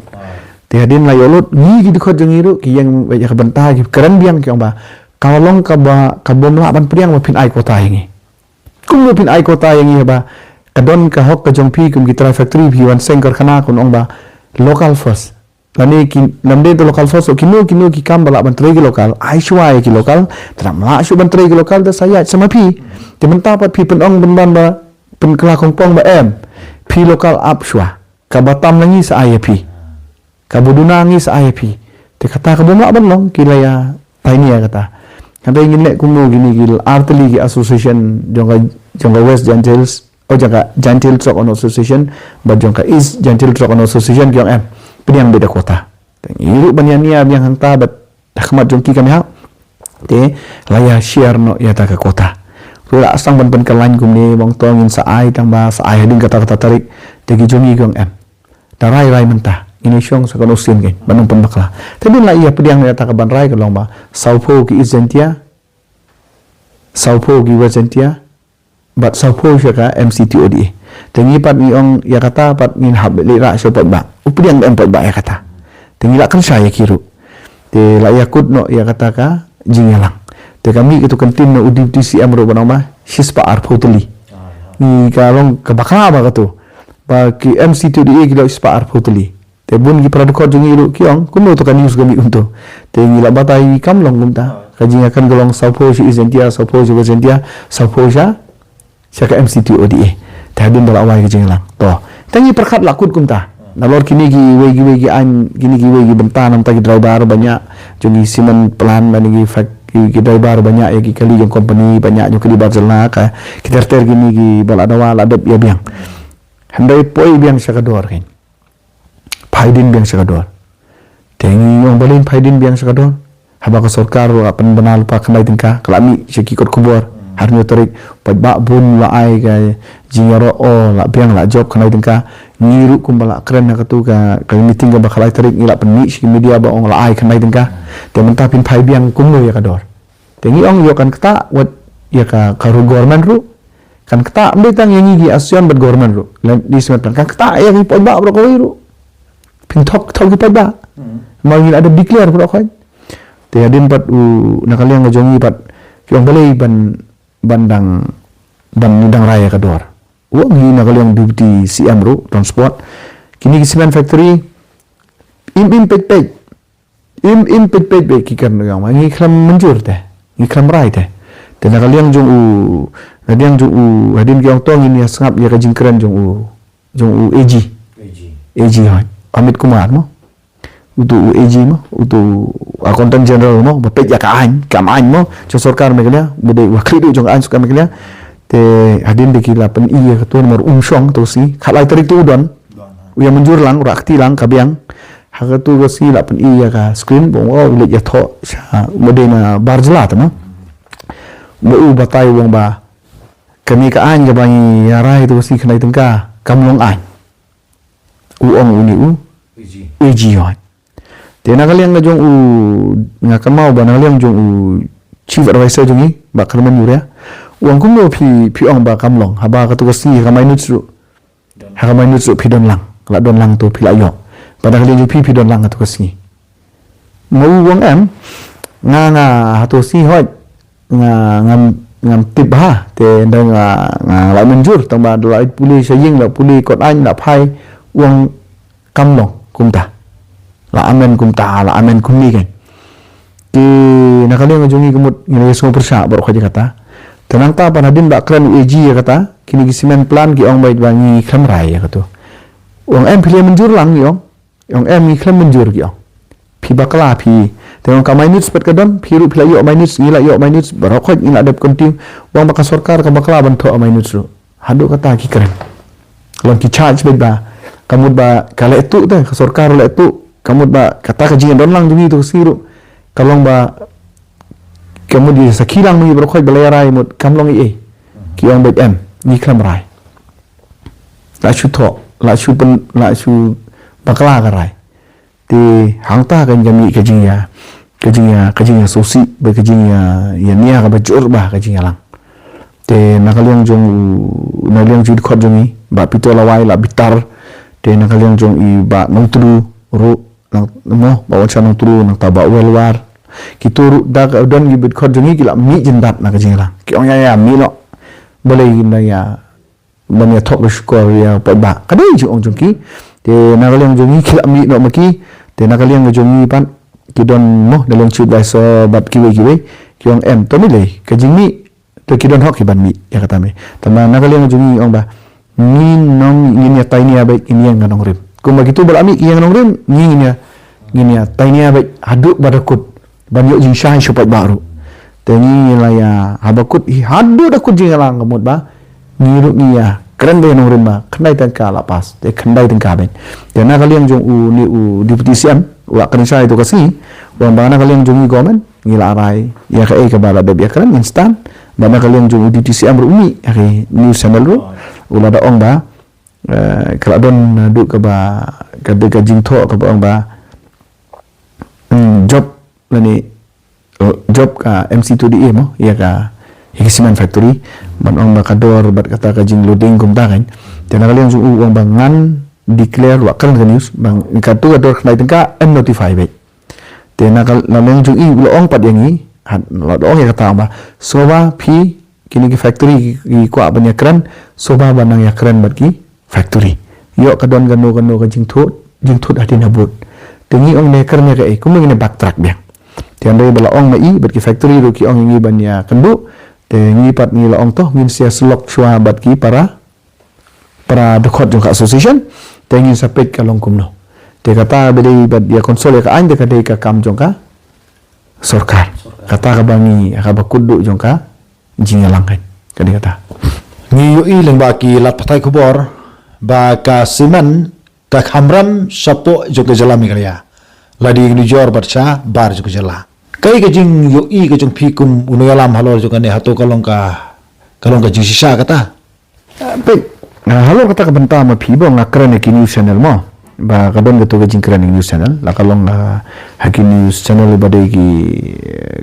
Te hadien la ïoh lut, ngi ki dkhot jong ngi ruh, ki ïeng ïa ka bynta, ki kren biang ki ong ba. Ka long kaba, ka bym lah ban pdiang ba phin ai quota ïa ngi. Kumno phin ai quota ïa ngi haba ka don ka hok ka jong phi kum ki trai factory phi wan seng karkhana kum ong ba local first. Lane ki lam dei te local first, kino kino ki kam ba lah ban trei ki local, ai shuwa ïa ki local, te lam lah shuh ban trei ki local da sa ïaid sa ma phi. Te mynta pat phi pynong pynban ba pynkylla kongpong ba em. Phi local ap shuwa. Kaba tam na ngi sa ai ïa phi. Kaba duna ngi sa ai ïa phi. Te kata ka bym lah ban long ki la ïa pioneer kata. Hynrei ngin leh kumno kine ki artylli ki association jong ka, jong ka West Jaintia Hills, oh, jong ka Jaintia Hills Truck Owner Association, bad jong ka East Jaintia Hills Truck Owner Association ki ong em. Pdiang beit da quota. Te ngi ruh ban ïa nia biang hangta bad ha khmat jong ki kam ïa. Te la ïa share noh ïa ta ka quota. Ruh la sdang ban pynkylla kumne, mong to ngin sa ai tang ba sa ai hadien kata kata tarik. Te ki jong ngi ki ong em. Da rai rai mynta. Ngin ïa shong sa kano sien kein ban ym pynbakla. Te hadien la ïa pdiang ïa ta ka ban rai ka long ba sawphew ki East Jaintia, sawphew ki West Jaintia, bad sawphew sha ka M C T O D A. Te ngi pat ngi ong ïa kata pat ngin hap leit rah sha u paidbah. U pdiang da em paidbah ïa kata. Te ngi la kynshai ïa ki ruh. Te la ïa kut noh ïa kata ka jingïalang. Te ka mih katu ka ktien na u Deputy C M ruh ban ong ba shispah arphew tylli. Ngi ka long ka bakla ba katu. Ba ki M C T O D A ki long shispah arphew tylli. Te bun ki para dkhot jong ngi ruh ki ong kumno to ka news ka mih kumto. Te ngi la batai kam long kumta. Ka jingïakren ka long sawphew sha East Jaintia, sawphew sha West Jaintia, sawphew sha, sha ka M C T O D A. Te hadien ba la wai ka jingïalang. To. Te ngi pyrkhat la kut kumta. Nalor kine kiwei kiwei ki aiñ, kine kiwei ki bynta namar ki driver ba ñiah jong ki cement plant lane ki fac-, ki, ki driver ba ñiah ïa ki kali jong company ba ñiah jong ki bar jylla ka ki ter ter kine kiba la dawa la dep ïa biang. Hynrei poi biang sha ka dor kein. Phai dien biang sha ka dor. Te ngi ong balei phai dien biang sha ka dor. Haba ka sorkar la pynbna lypa khyndai tyngka, ka la mih sha ki kot khubor. Ar hynñiew tarik, paidbah bun la ai ka jingïaroh, oh, la biang la jop khyndai tyngka. Ngi ruh kumba la kren ha katu ka, ka meeting kaba khatlai tarik ngi la pynmih sha ki media ba ong la ai khyndai tyngka. Te mynta phin phai biang kumno ïa ka dor? Te ngi ong ïoh kan ktah wat ïa ka, ka ruh government ruh. Kan ktah ym dei tang ïa ngi ki association bad government ruh. Lane di smet kan ktah ïa ki paidbah baroh kawei ruh. Phin thok, thok ki paidbah. Ma ngi la da declare baroh khoit. Te hadien pat u na ka liang ka jong ngi pat ki ong balei ban, ban dang, ban dang rai ïa ka dor. U ong hi na ka liang Deputy C M ruh, transport. Kine ki cement factory, im, im peit peit. Im, im peit peit beit ki kren ïa ma ngi khlem mynjur te. Ngi khlem rai te. Te na ka liang jong u, na liang jong u, hadien ki ong to ngin ïa sngap ïa ka jingkren jong u, jong u A G. A G. A G hoi. Amit Kumar mo. Utu u A G mo, utu Accountant General mo, ba peit ïa ka aiñ, kam aiñ mo, jong sorkar Meghalaya, ba dei wa khlieh duh jong ka aiñ sorkar Meghalaya. Te hadien de ki la pyn-i ïa ka tu namar um shong tu si, khatlai tarik tu u don. U ïa mynjur lang, u rah kti lang, ka biang. Ha ka tu ka si la pyn-i ïa ka screen, ba u leit ïathoh sha, ba dei na bar jylla te mo. Ba u batai u ong ba kane ka aiñ kaba ngi ïa rai tu ka si khyndai tyngka, kam long aiñ. U ong une u A G. A G hoi. Te na ka liang ka jong u, nga kynmaw ba na ka liang jong u Chief Advisor jong ngi, Bah Kyrmen Uriah. U ong kumno phi, phi ong ba kam long, haba katu ka sngi ha ka minutes ruh. Ha ka minutes ruh phi don lang, la don lang tu phi la ïoh. Ba na ka liang jong phi, phi don lang katu ka sngi. Ma u ong em, nga, nga hatu ka sngi hoi. Nga, ngam, ngam tip bha, te nda nga, nga la mynjur, tang ba la pule sha ïing, la pule kot aiñ, la phai, u ong kam long kumta. La amen kumta, la amen kumne kan. Te na ka liang jong ngi ka mut ngi la ïa sngew pyrshah baroh khoit ïa kata. Te nangta pat hadien ba kren u A G ïa kata, kine ki cement plant ki ong beit ba ngi khlem rai ïa katu. U ong em phi la mynjur lang ngi ong. Ong em ngi khlem mynjur ki ong. Phi bakla phi. Te ong ka minutes pat ka don, phi ruh phi la ïoh minutes, ngi la ïoh minutes, baroh khoit ngi la dep continue. U ong ba ka sorkar ka bakla ban thoh minutes ruh. Haduh kata ki kren. Long ki charge beit ba. Ka mut ba ka leh tuh te, ka sorkar leh tuh. Ka mut ba kata ka jingdon lang jong ngi tu ka sngi ruh. Ka long ba ka mut ïa sakhi lang ma ngi baroh khoit ba la ïa rai mut kam long ei ei. Ki ong beit em, ngi khlem rai. La shu thoh, la shu pyn, la shu bakla ka rai. Te hangta kan ka mih ka jingïa, ka jingïa, ka jingïa sngewsih, ba ka jingïa, ïa nia kaba jur ba ka jingïalang. Te na ka liang jong u, na liang jong i dkhot jong i, Bah Peter Lawai la bitar. Te na ka liang jong i Bah Nongtdu ruh, nang, mo, Bah Wansha Nongtdu, nangta Bah Welwar. Kito ruh da ka don ki dkhot jong i ki la mih jyndat na ka jingïalang. Ki ong ïa ïa mih noh. Balei na ïa ban ïa thok ka shukor ïa paidbah. Ka dei jingong jong ki. Te na ka liang jong ngi ki la mih noh ma ki. Te na ka liang jong ngi pat ki don mo na liang chief advisor bad kiwei kiwei. Ki ong em to mih lei. Ka jingmih to ki don hok ki ban mih ïa kata me. Tangba na ka liang jong ngi ong ba ngin nong ngin ïa tai nia beit ngin ïa ngan nongrim. Kumba kitu ba la mih ki ïa ngan nongrim ngi ngin ïa ngin ïa tai nia beit haduh ba da kut. Ban ïoh jingshai sha paidbah ruh. Te ngi la ïa haba kut hi haduh da kut jingïalang ka mut ba ngi ruh ngi ïa kren ba ïa nongrim ba khyndai tyngka la pass te khyndai tyngka beit. Te na ka liang jong u ni u deputy C M u la kren shai tu ka sngi u ong ba na ka liang jong ngi government ngi la rai ïa kaei kaba la dep ïa kren ngin stan. Ba na ka liang jong u deputy C M ruh u mih ïa ka news channel ruh u la da ong ba eh, ka la don naduh kaba ka dei ka jingthoh kaba ong ba hmm, job lane eh, job ka M C two D A mo ïa ka ïa ka cement factory ban ong ba ka dor bad kata ka jingloading kumta kan. Te na ka liang jong u ong ba ngan declare wa kren ka news ba katu ka dor khyndai tyngka em notify beit. Te na ka na liang jong i u la ong pat ïa ngi ha la ong ïa kata ong ba sngewbha phi kine ki factory ki kwah ban ïa kren sngewbha ban nang ïa kren bad ki factory. Ïoh ka don kano kano ka jingthut jingthut hadien habud. Te ngi ong ne kren ïa kaei kumno ngin backtrack biang. Te hynrei ba la ong ma i bad ki factory ruh ki ong ïa ngi ban ïa kynduh. Te ngi pat ngi la ong to ngin sa ïa syllok shuwa bad ki para para dkhot jong ka association. Te ngin sa peit ka long kumno. Te kata ba dei bad ïa consult ïa ka aiñ te ka dei ka kam jong ka sorkar. Kata kaba ngi kaba kut duh jong ka jingïalang kan ka dei kata. Ngi ïohi lyngba ki lad pathai khubor ba ka cement ka kham rem shapoh jong ka jylla Meghalaya. Lada ngi nujor bad shabar jong ka jylla. Kaei ka jingïohi ka jong phi kum u nongïalam halor jong kane hato ka long ka ka long ka jingshisha kata. Peit Halor kata ka bynta ma phi ba nga kren ha ki news channel mo, ba ka don kato ka jingkren ha ki news channel, la ka long ha ki news channel ba dei ki,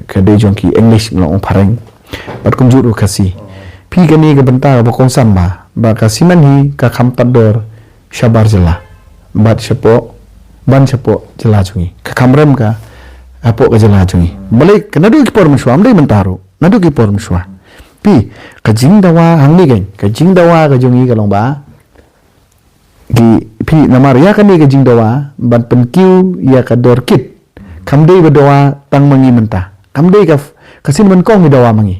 ka dei jong ki English, long ong phareng, bad kumjuh ruh Khasi. Phi, kane ka bynta kaba kongsan ba, ba ka simen hi ka kham tad dor shabar jylla, bad shapoh, ban shapoh jylla jong ngi, ka kham rem ka hapoh ka jylla jong ngi. Balei? Ka naduh ki por mynshuwa, ym dei mynta ruh, naduh ki por mynshuwa. Phi, ka jingdawa hangne keiñ, ka jingdawa ka jong ngi ka long ba, ki, phi, namar ïa kane ka jingdawa ban pynkiew ïa ka dor kit, kam dei ba dawa tang ma ngi mynta, kam dei ka, ka sien ban kong ngi dawa ma ngi.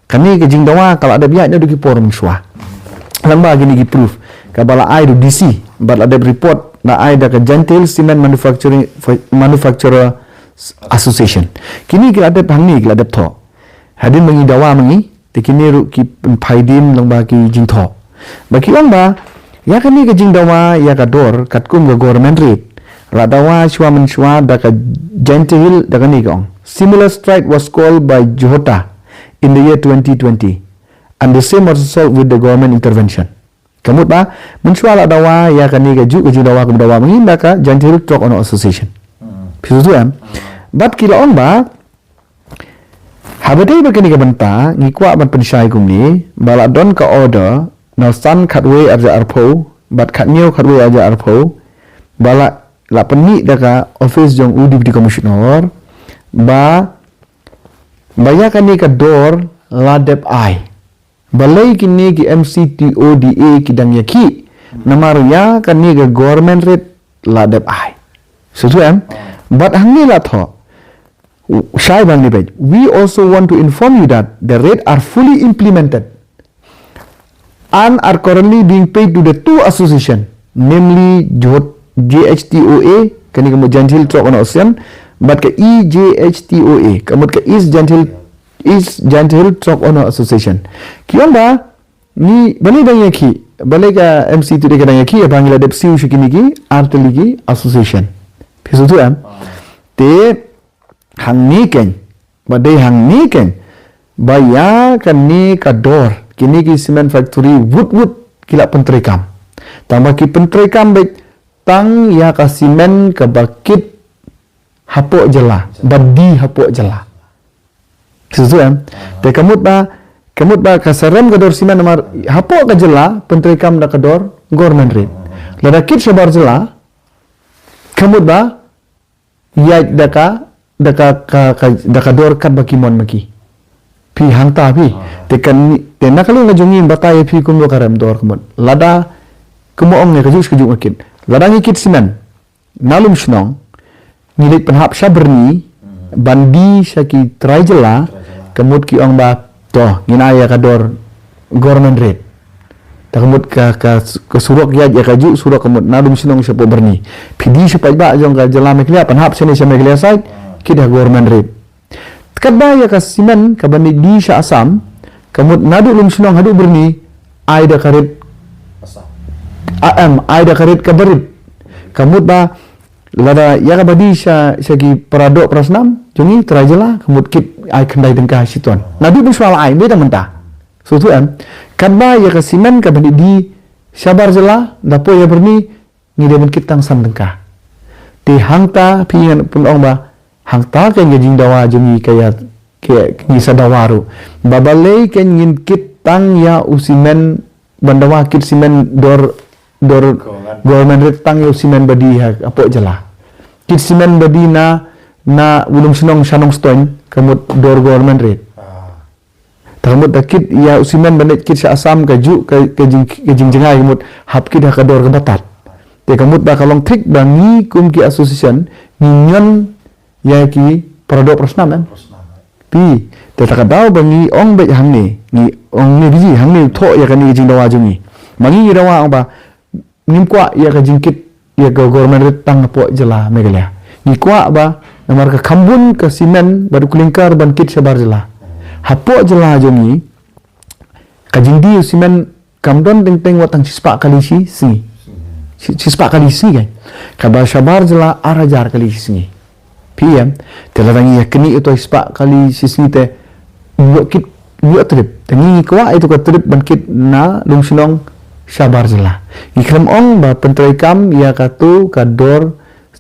Kane ka jingdawa ka la dep ïaid naduh ki por mynshuwa. Lang ba kine ki proof kaba la ai da u D C, bad la dep report la ai da ka Jaintia Hills Cement Manufacturing, Manufacturer Association. Kine ki la dep hangne, ki la dep thoh. Hadien ba ngi dawa ma ngi, te kine ruh ki pynphai dien lang ba ki jingthoh. Ba ki ong ba ïa kane ka jingdawa ïa ka dor katkum ka government rate, la dawa shuwa mynshuwa da ka Jaintia Hills, da kane ka ong: Similar strike was called by Johota in the year twenty twenty, and the same was solved with the government intervention. Ka mut ba mynshuwa la dawa ïa kane kajuh ka jingdawa kum dawa ma ngi da ka Jaintia Hills Truck Owner Association. Phi sngewthuh em? Bad ki la ong ba, haba dei ba kane ka bynta, ngi kwah ban pynshai kumne, ba la don ka order na san khatwei arhajar arphew bad khathynñiew khatwei arhajar arphew, ba la, la pynmih da ka office jong u Deputy Commissioner, ba, ba ïa kane ka dor la dep ai. Balei kine ki M C T O D A ki dang ïakhih? Namar ïa kane ka government rate la dep ai. Sngewthuh em? Bad hangne la thoh, shai bang ni bej: We also want to inform you that the rate are fully implemented and are currently being paid to the two association, namely J H T O A, kane ka mut Jaintia Hills Truck Owner Association, bad ka E J H T O A, ka mut ka East Jaintia Hills, East Jaintia Hills Truck Owner Association. Ki ong ba, ngi, balei dang ïakhih, balei ka M C T O D A ka dang ïakhih, ba ngi la dep siew sha kine ki artylli ki association. Phi sngewthuh em? Te hangne keiñ, ba dei hangne keiñ ba ïa kane ka dor, kine ki cement factory wut wut ki la pyntreikam. Tang ba ki pyntreikam beit tang ïa ka cement kaba kit hapoh jylla, ba die hapoh jylla. Sngewthuh em? Te ka mut ba, ka mut ba ka sa rem ka dor cement namar hapoh ka jylla pyntreikam da ka dor government rate. Lada kit shabar jylla, ka mut ba ïaid da ka, da ka, ka, ka, da ka dor katba ki mon ma ki. Phi, hangta phi. Te kan, te na ka liang ka jong ngi batai ïa phi kumno ka rem dor, ka mut. Lada, kumno ong ne, kajuh kajuh nga kit. Lada ngi kit cement na Lumshnong, ngi leit pynhap sha Byrni ban die sha ki trai jylla, ka mut ki ong ba, to, ngin ai ïa ka dor government rate. Te ka mut ka, ka, ka surok ïaid ïa kajuh surok, ka mut na Lumshnong shapoh Byrni. Phi die sha paidbah jong ka jylla Meghalaya, pynhap shane sha Meghalaya side, kit ha government rate. Katba ïa ka cement kaba ngi die sha Assam, ka mut naduh Lumshnong haduh Byrni, ai da ka rate, a, em, ai da ka rate kaba rit. Ka mut ba lada ïa kaba die sha, sha ki para doh para snam jong ngi trai jylla, ka mut kit ai khyndai tyngka shitom. Naduh mynshuwa la ai, ym dei tang mynta. Sngewthuh em? Katba ïa ka cement kaba ngi die shabar jylla, da poi ha Byrni, ngi dei ban kit tang san tyngka. Te hangta phi, ngan pynong ba hangta keiñ ka jingdawa jong ngi, ka ïa, ka ngi sa dawa ruh ba balei keiñ ngin kit tang ïa u cement, ban dawa kit cement dor, dor government rate tang ïa u cement ba die ha, hapoh jylla. Kit cement ba die na, na Lumshnong sha Nongstoiñ, ka mut dor government rate. Te ka mut da kit ïa u cement ba ngi kit sha Assam, kajuh ka, ka jing, ka jingjngai, ka mut hap kit ha ka dor kaba tad. Te ka mut ba ka long thik ba ngi kum ki association ngi ñion ïa ki para doh para snam, em. Phi, te ta ka daw ba ngi ong beit hangne, ngi ong ne biji hangne, thoh ïa kane ka jingdawa jong ngi. Ma ngi ngi dawa ong ba ngim kwah ïa ka jingkit ïa ka government rate tang hapoh jylla Meghalaya. Ngi kwah ba namar ka kham bun ka cement bad u clinker ban kit shabar jylla. Hapoh jylla jong ngi, ka jingdie u cement kam don teng teng wat tang shispah kali shi sngi. Shi, shispah kali shi sngi keiñ. Kaba shabar jylla ar hajar kali shi sngi. Phi, em, te lada ngi ïa knieh ïa uto shispah kali shi sngi te, ïoh kit, ïoh trip. Te ngi kwah ïa uto ka trip ban kit na Lumshnong shabar jylla. Ngi khlem ong ba pyntreikam ïa katu ka dor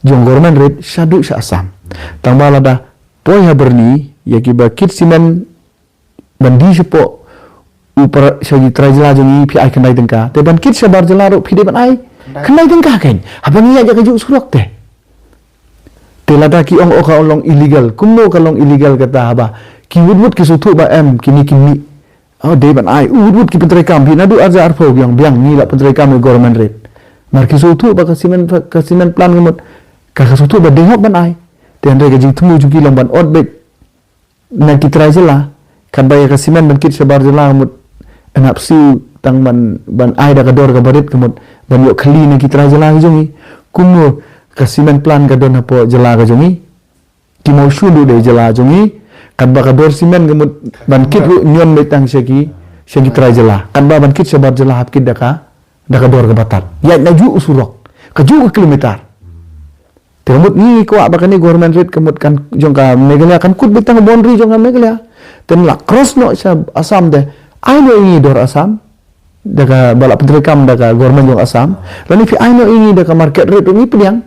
jong government rate shaduh sha Assam. Tang ba lada poi ha byrni ïa kiba kit simen ban die shapoh u para sha ki trai jylla jong ngi phi ai khyndai tyngka. Te ban kit shabar jylla ruh phi dei ban ai khyndai tyngka kein. Haba ngi ïaid ïa kajuh surok te. Te lada ki ong, oh, ka long illegal. Kumno ka long illegal kata haba ki wut wut ki sngewthuh ba em kine ki mih. Oh, dei ban ai. U wut wut ki pyntreikam phi naduh arja arphew ki ong biang ngi la pyntreikam ïa government rate. Namar ki sngewthuh ba ka simen, ka simen plant ka mut ka, ka sngewthuh ba dei hok ban ai. Te hynrei ka jingthmu jong ki long ban ot beit na ki trai jylla. Katba ïa ka simen ban kit shabar jylla ka mut yn hap siew tang ban, ban ai da ka dor kaba rit ka mut ban ïoh khlieh na ki trai jylla ki jong ngi. Kumno ka simen plant ka don hapoh jylla ka jong ngi. Ki Mawshun ruh dei jylla jong ngi. Katba ka dor simen ka mut ban kit ruh ñion beit tang sha ki, sha ki trai jylla. Katba ban kit shabar jylla hap kit da ka, da ka dor kaba tad. Ïaid najuh u surok, kajuh ka kilometer. Te ka mut ngi kwah ba kane government rate ka mut kan jong ka Meghalaya kan kut beit tang boundary jong ka Meghalaya. Te la cross noh sha Assam te. Ai noh ïa ngi dor Assam da kaba la pyntreikam da ka government jong Assam. Lane phi ai noh ïa ngi da ka market rate ruh ngi pdiang.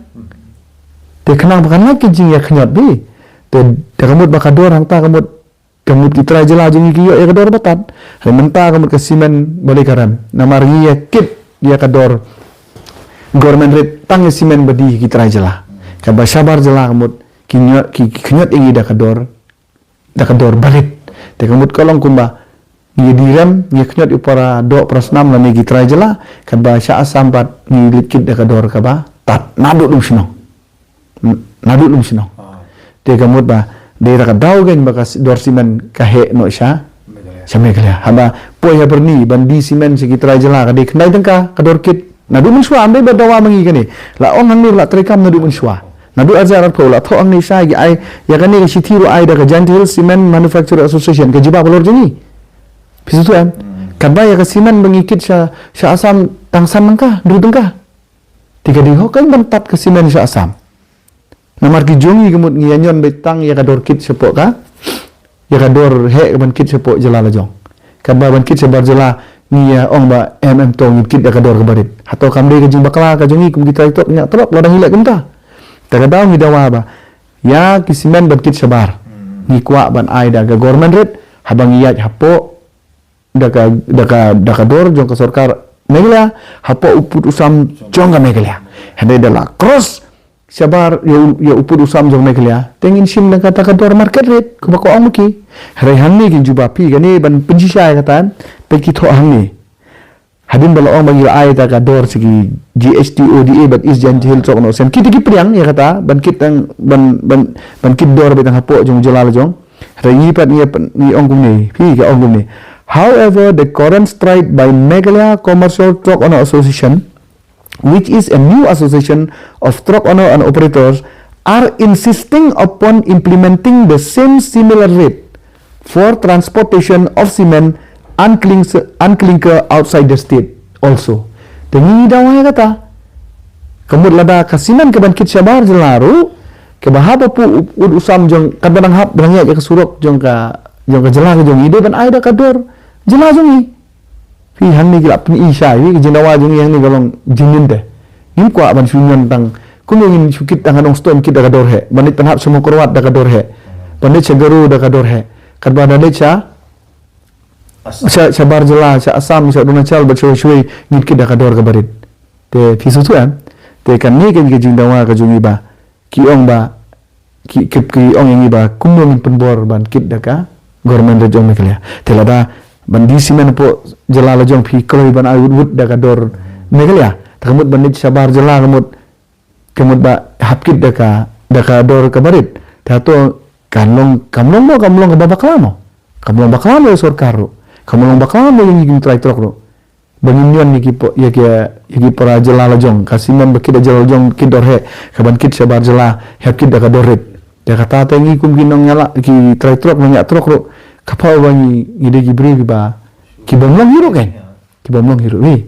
Te khnang ba kan lait ka jingïakynñiot beit. Te da ka mut ba ka dor hangta ka mut ka mut ki trai jylla jong ngi ki ïoh ïa ka dor ba tad. Hynrei mynta ka mut ka simen balei ka rem. Namar ngi ïa kit ïa ka dor government rate tang ïa simen ba die ki trai jylla. Katba shabar jylla ka mut ki ñiot, ki, ki kynñiot ïa ngi da ka dor, da ka dor ba rit. Te ka mut ka long kumba ngi die rem, ngi kynñiot ïa u para doh para snam lane ki trai jylla. Katba sha Assam pat ngi leit kit da ka dor kaba tad naduh lum shnong. Naduh lum shnong. Te ka mut ba dei da ka daw kein ba ka dor simen ka heh noh sha, sha Meghalaya. Haba poi ha byrni ban die simen sha ki trai jylla ka dei khyndai tyngka ka dor kit. Naduh mynshuwa, ym dei ba dawa ma ngi kane. La ong hangne la treikam naduh mynshuwa. Naduh arja arphew la thoh hangne sha ki ai ïa kane ka shithi ruh ai da ka Jaintia Hills Cement Manufacturer Association ka jubab halor jong ngi. Phi sngewthuh em? Katba ïa ka simen ba ngi kit sha, sha Assam tang san tyngka, hynriew tyngka. Te ka dei hok kein ban tad ka simen sha Assam. Namar ki jong ngi ka mut ngi ïa ñion beit tang ïa ka dor kit shapoh ka, ïa ka dor heh ka ban kit shapoh jylla la jong. Katba ban kit shabar jylla ngi ïa ong ba em em to ngin kit da ka dor kaba rit. Hato kam dei ka jingbakla ka jong ngi kum ki trai trok ñiah trok lada ngi leh kumta. Te ka daw ngi dawa ba ïa ki simen ban kit shabar ngi kwah ban ai da ka government rate haba ngi ïaid hapoh da ka, da ka, da ka dor jong ka sorkar Meghalaya hapoh u pud u sam jong ka Meghalaya. Hynrei da la cross shabar ïa u, ïa u pud u sam jong Meghalaya te ngin shim da kata ka dor market rate kumba ka ong ma ki. Hynrei hangne kin jubab phi kane ban pynshisha ïa kata, peit ki thoh hangne. Hadien ba la ong ba ngi la ai da ka dor sha ki G H T O D A bad East Jaintia Hills Trok Onok Association, kita ki pdiang ïa kata ban kit tang, ban, ban, ban kit dor beit tang hapoh jong jylla la jong. Hynrei ngi pat ngi, ngi ong kumne, phi ka ong kumne. However, the current stride by Meghalaya Commercial Trok Onok Association, which is a new association of trok onok and operators, are insisting upon implementing the same similar rate for transportation of cement and clinks-, and clinker outside the state also. Te ngi dawa ïa kata. Ka mut lada ka simen ka ban kit shabar jylla ruh, kaba hap hapoh u, u, u sam jong, kaba dang hap, dang ïaid ïa ka surok jong ka, jong ka jylla ka jong ngi, dei ban ai da ka dor jylla jong ngi. Phi hangne ki la pyni shai, phi ka jingdawa jong ngi hangne ka long jingim te. Ngim kwah ban shu ñion tang, kumno ngin shu kit tang ha Nongstoiñ kit da ka dor heh. Ban leit pynhap sha Mawkyrwat da ka dor heh. Ban leit sha Garo da ka dor heh. Katba da leit sha, sha, shabar jylla, sha Assam, sha Arunachal, bad sha shawei ngin kit da ka dor kaba rit. Te phi sngewthuh em? Te kane ka, ka jingdawa ka jong ngi ba ki ong ba, ki, ki, ki ong ïa ngi ba kumno ngin pynbor ban kit da ka government rate jong Meghalaya. Te lada ban die simen hapoh jylla la jong phi kloi ban ai wut wut da ka dor Meghalaya. Te ka mut ban leit shabar jylla ka mut, ka mut ba hap kit da ka, da ka dor kaba rit. Te hato kan long, kam long mo, kam long kaba bakla mo. Kam long bakla mo ïa sorkar ruh. Kam long bakla mo ïa ngi kum trai trok ruh. Ba ngin ñion ïa ki po-, ïa ki, ïa ki para jylla la jong, ka simen ba kit da jylla la jong kit dor heh, ka ban kit shabar jylla hap kit da ka dor rit. Ïa kata te ngi kum ki nongñiah la, ki trai trok, nongñiah trok ruh, ka pau ba ngi, ngi dei ki briew kiba, ki bym long hi ruh kan. Ki bym long hi ruh hi.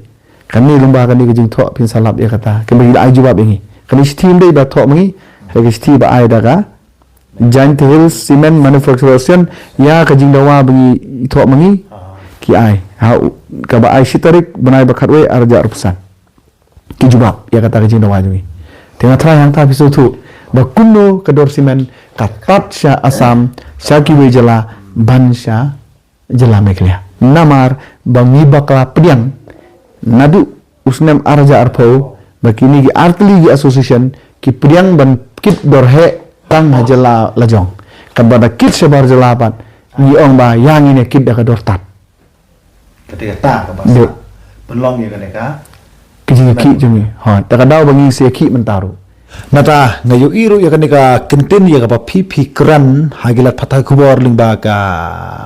Kane long ba kane ka jingthoh phin sa lap ïa kata. Kaba ngi la ai jubab ïa ngi. Kane shithi ym dei ba thoh ma ngi. Hynrei ka shithi ba ai da ka Jaintia Hills Cement Manufacturers Association, ïa ka jingdawa ba ngi thoh ma ngi, ki ai. Ha, u, kaba ai shi tarik bnai ba khatwei arja arphew san. Ki jubab ïa kata ka jingdawa jong ngi. Te nga trai hangta phi sngewthuh ba kumno ka dor simen ka tat sha Assam, sha kiwei jylla, ban sha jylla Meghalaya. Namar ba ngi bakla pdiang naduh u snem arja arphew ba kine ki artylli ki association ki pdiang ban kit dor heh tang ha jylla lajong. Katba da kit shabar jylla pat ngi ong ba ïa ngin ïa kit da ka dor tat. Kata kata kaba sa pynlong ïa kane ka ka jingïakhih jong ngi. Ha, ta ka daw ba ngi sa ïakhih mynta ruh. Nata nga ïohi ruh ïa kane ka kyntien ïa kaba phi phi kren ha ki lad pathai khubor lyngba ka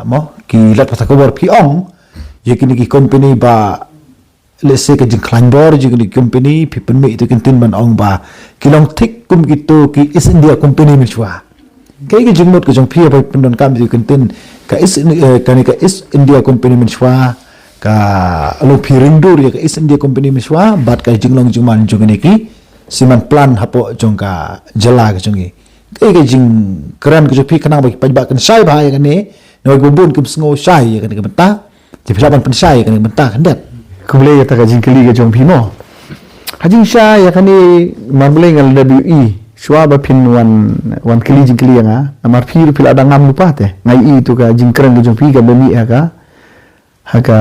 mo ki lad pathai khubor phi ong ïa kine ki company ba lehse ka jingkhlaiñ bor jong kine ki company phi pynmih ïa ka kyntien ban ong ba ki long thik kum kito ki East India Company mynshuwa. Kaei ka jingmut ka jong phi haba pyndonkam ïa ka kyntien ka East In- eh, kane ka East India Company mynshuwa ka long phi ring dur ïa ka East India Company mynshuwa bad ka jinglong jingman jong kine ki cement plant hapoh jong ka jylla ka jong ngi. Kaei ka jingkren ka jong phi khnang ba ki paidbah kin shai bha ïa kane, namar ba bun kim sngew shai ïa kane ka bynta. Te phi lah ban pynshai ïa kane ka bynta khyndiat. Khublei ïa kata ka jingkylli ka jong phi mo. Ha jingshai ïa kane mar Blei nga la dep ïohi shuwa ba phin wan wan kylli jingkylli ïa nga. Namar phi ruh phi la dang ngam lypa te. Nga ïohi tu ka jingkren ka jong phi kaba mih ha ka ha ka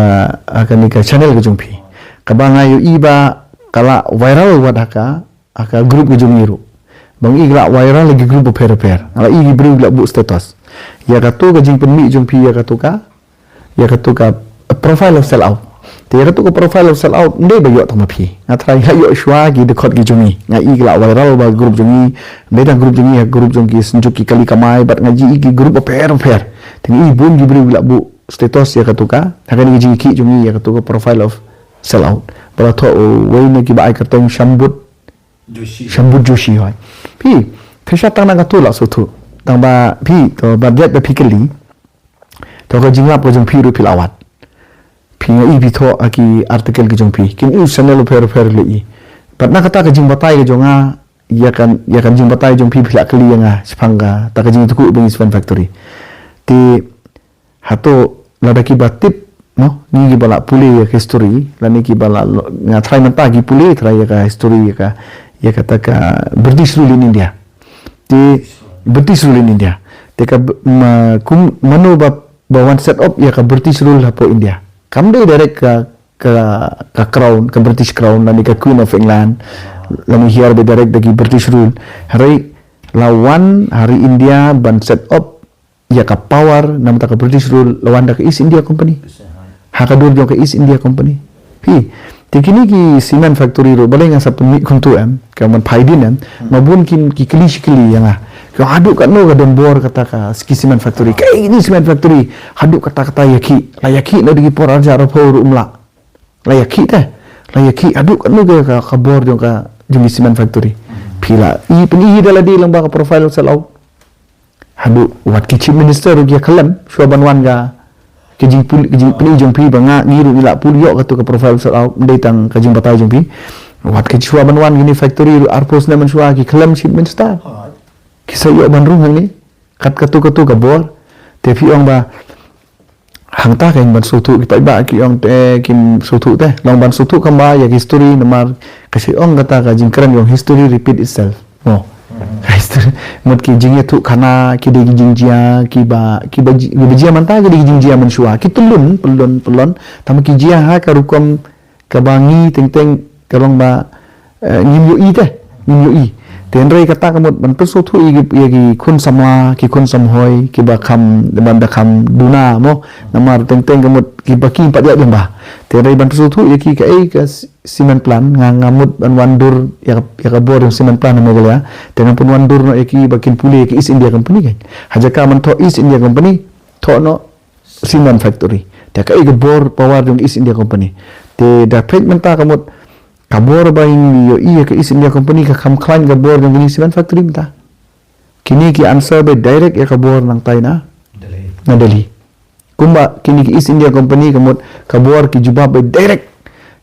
ha kane ka channel ka jong phi. Kaba nga ïohi ba ka la viral wat ha ka ha ka group ka jong ngi ruh. Ba ngi la viral ha ki group bapher bapher. Nga la ïohi ki briew ki la buh status. Ïa katu ka jingpynmih jong phi ïa katu ka ïa katu ka profile of sell out. Te ïa katu ka profile of sell out ym dei ba ïoh tang ma phi. Nga trai nga ïoh shuwa ki dkhot ki jong ngi. Nga ïohi ki la viral ba group jong ngi. Ym dei tang group jong ngi ha group jong ki Synjuk ki Kali Kamai bad nga ïohi ki group bapher bapher. Te nga ïohi bun ki briew ki la buh status ïa katu ka ha kane ka jingïakhih jong ngi ïa katu ka profile of sell out. Ba la thoh uwei na kiba ai kyrteng Shambut Shambut Joshi hoi. Phi, phi sha tang na katu la sngewthuh. Tang ba phi to ba dei ba phi kylli. To ka jinglap ka jong phi ruh phi la wad. Phi nga ïohi phi thoh ha ki article ka jong phi. Kin ïohi channel bapher bapher la ïohi. Bad na kata ka jingbatai ka jong nga ïa kan ïa kan jingbatai jong phi phi la kylli ïa nga shaphang kata ka jingïathuhkhih ba ngi cement factory. Te hato lada kiba tip mo ngi kiba la pule ïa ka history lane kiba la lo- nga trai mynta ki pule trai ïa ka history ïa ka ïa kata ka British rule in India. Te British rule in India. Te ka b- ma kum mano ba ba wan set up ïa ka British rule hapoh India. Kam dei direct ka ka ka crown ka British crown lane ka Queen of England lane hiar ba direct da ki British rule. Hynrei la wan ha ri India ban set up ïa ka power namar ka British rule la wan da ka East India Company. Ha ka dur jong ka East India Company. Phi te kine ki cement factory ruh balei nga sa pynmih kumtu em ka man phai din em ma bun ki ki kylli shi kylli ïa nga. Ka haduh katno ka don bor kata ka ki cement factory ka ini cement factory haduh kata kata ïakhih la ïakhih na dei ki por arja arphew ruh um lah. La ïakhih te la ïakhih haduh katno ka ka bor jong ka jong ki cement factory. Phi la i pynmih da la dei lang ba ka profile sell out. Haduh wat ki chief minister ruh ki ïa khlem shuwa ban wan ka ka jingpul ka jingpynïaid jong phi ba nga ngi ruh ngi la pule ïoh katu ka profile sell out ym dei tang ka jingbatai jong phi. Wat ka shuwa ban wan kine factory ruh arphew snem mynshuwa ki khlem chief minister. Ki sa ïoh ban rung hangne kat katu katu ka bor. Te phi ong ba hangta ka ïing ban sngewthuh ki paidbah ki ong te kim sngewthuh te long ban sngewthuh kamba ïa ki history namar ka shu ong kata ka jingkren ïong history repeat itself. Mo. Ka history mut ki jingïathuh khana ki dei ki jingjia kiba kiba ji- kiba jia mynta ki dei ki jingjia mynshuwa ki tyllun pyllun pyllun tang ki jia ha ka rukom kaba ngi teng teng ka long ba eh, ngim ïohi te ngim ïohi. Te hynrei kata ka mut ban pynsngewthuh ïa ki ïa ki khun samla ki khun samhoi kiba kham ban da kham duna mo namar teng teng ka mut kiba ki pat ïa ba. Te hynrei ban pynsngewthuh ïa ki kaei ka cement plant nga nga mut ban wan dur ïa ka ïa ka bor ïong cement plant ha Meghalaya. Te nga pun wan dur noh ïa ki ba kin pule ïa ki East India Company kan ha jaka ban thoh East India Company thoh noh cement factory. Te kaei ka bor power jong East India Company. Te da peit mynta ka mut ka bor ba ïohi ïa ka East India Company ka kham khlaiñ ka bor jong kine cement factory mynta. Kine ki answer ba direct ïa ka bor nangtai na na Delhi. Kumba kine ki East India Company ka mut ka bor ki jubab ba direct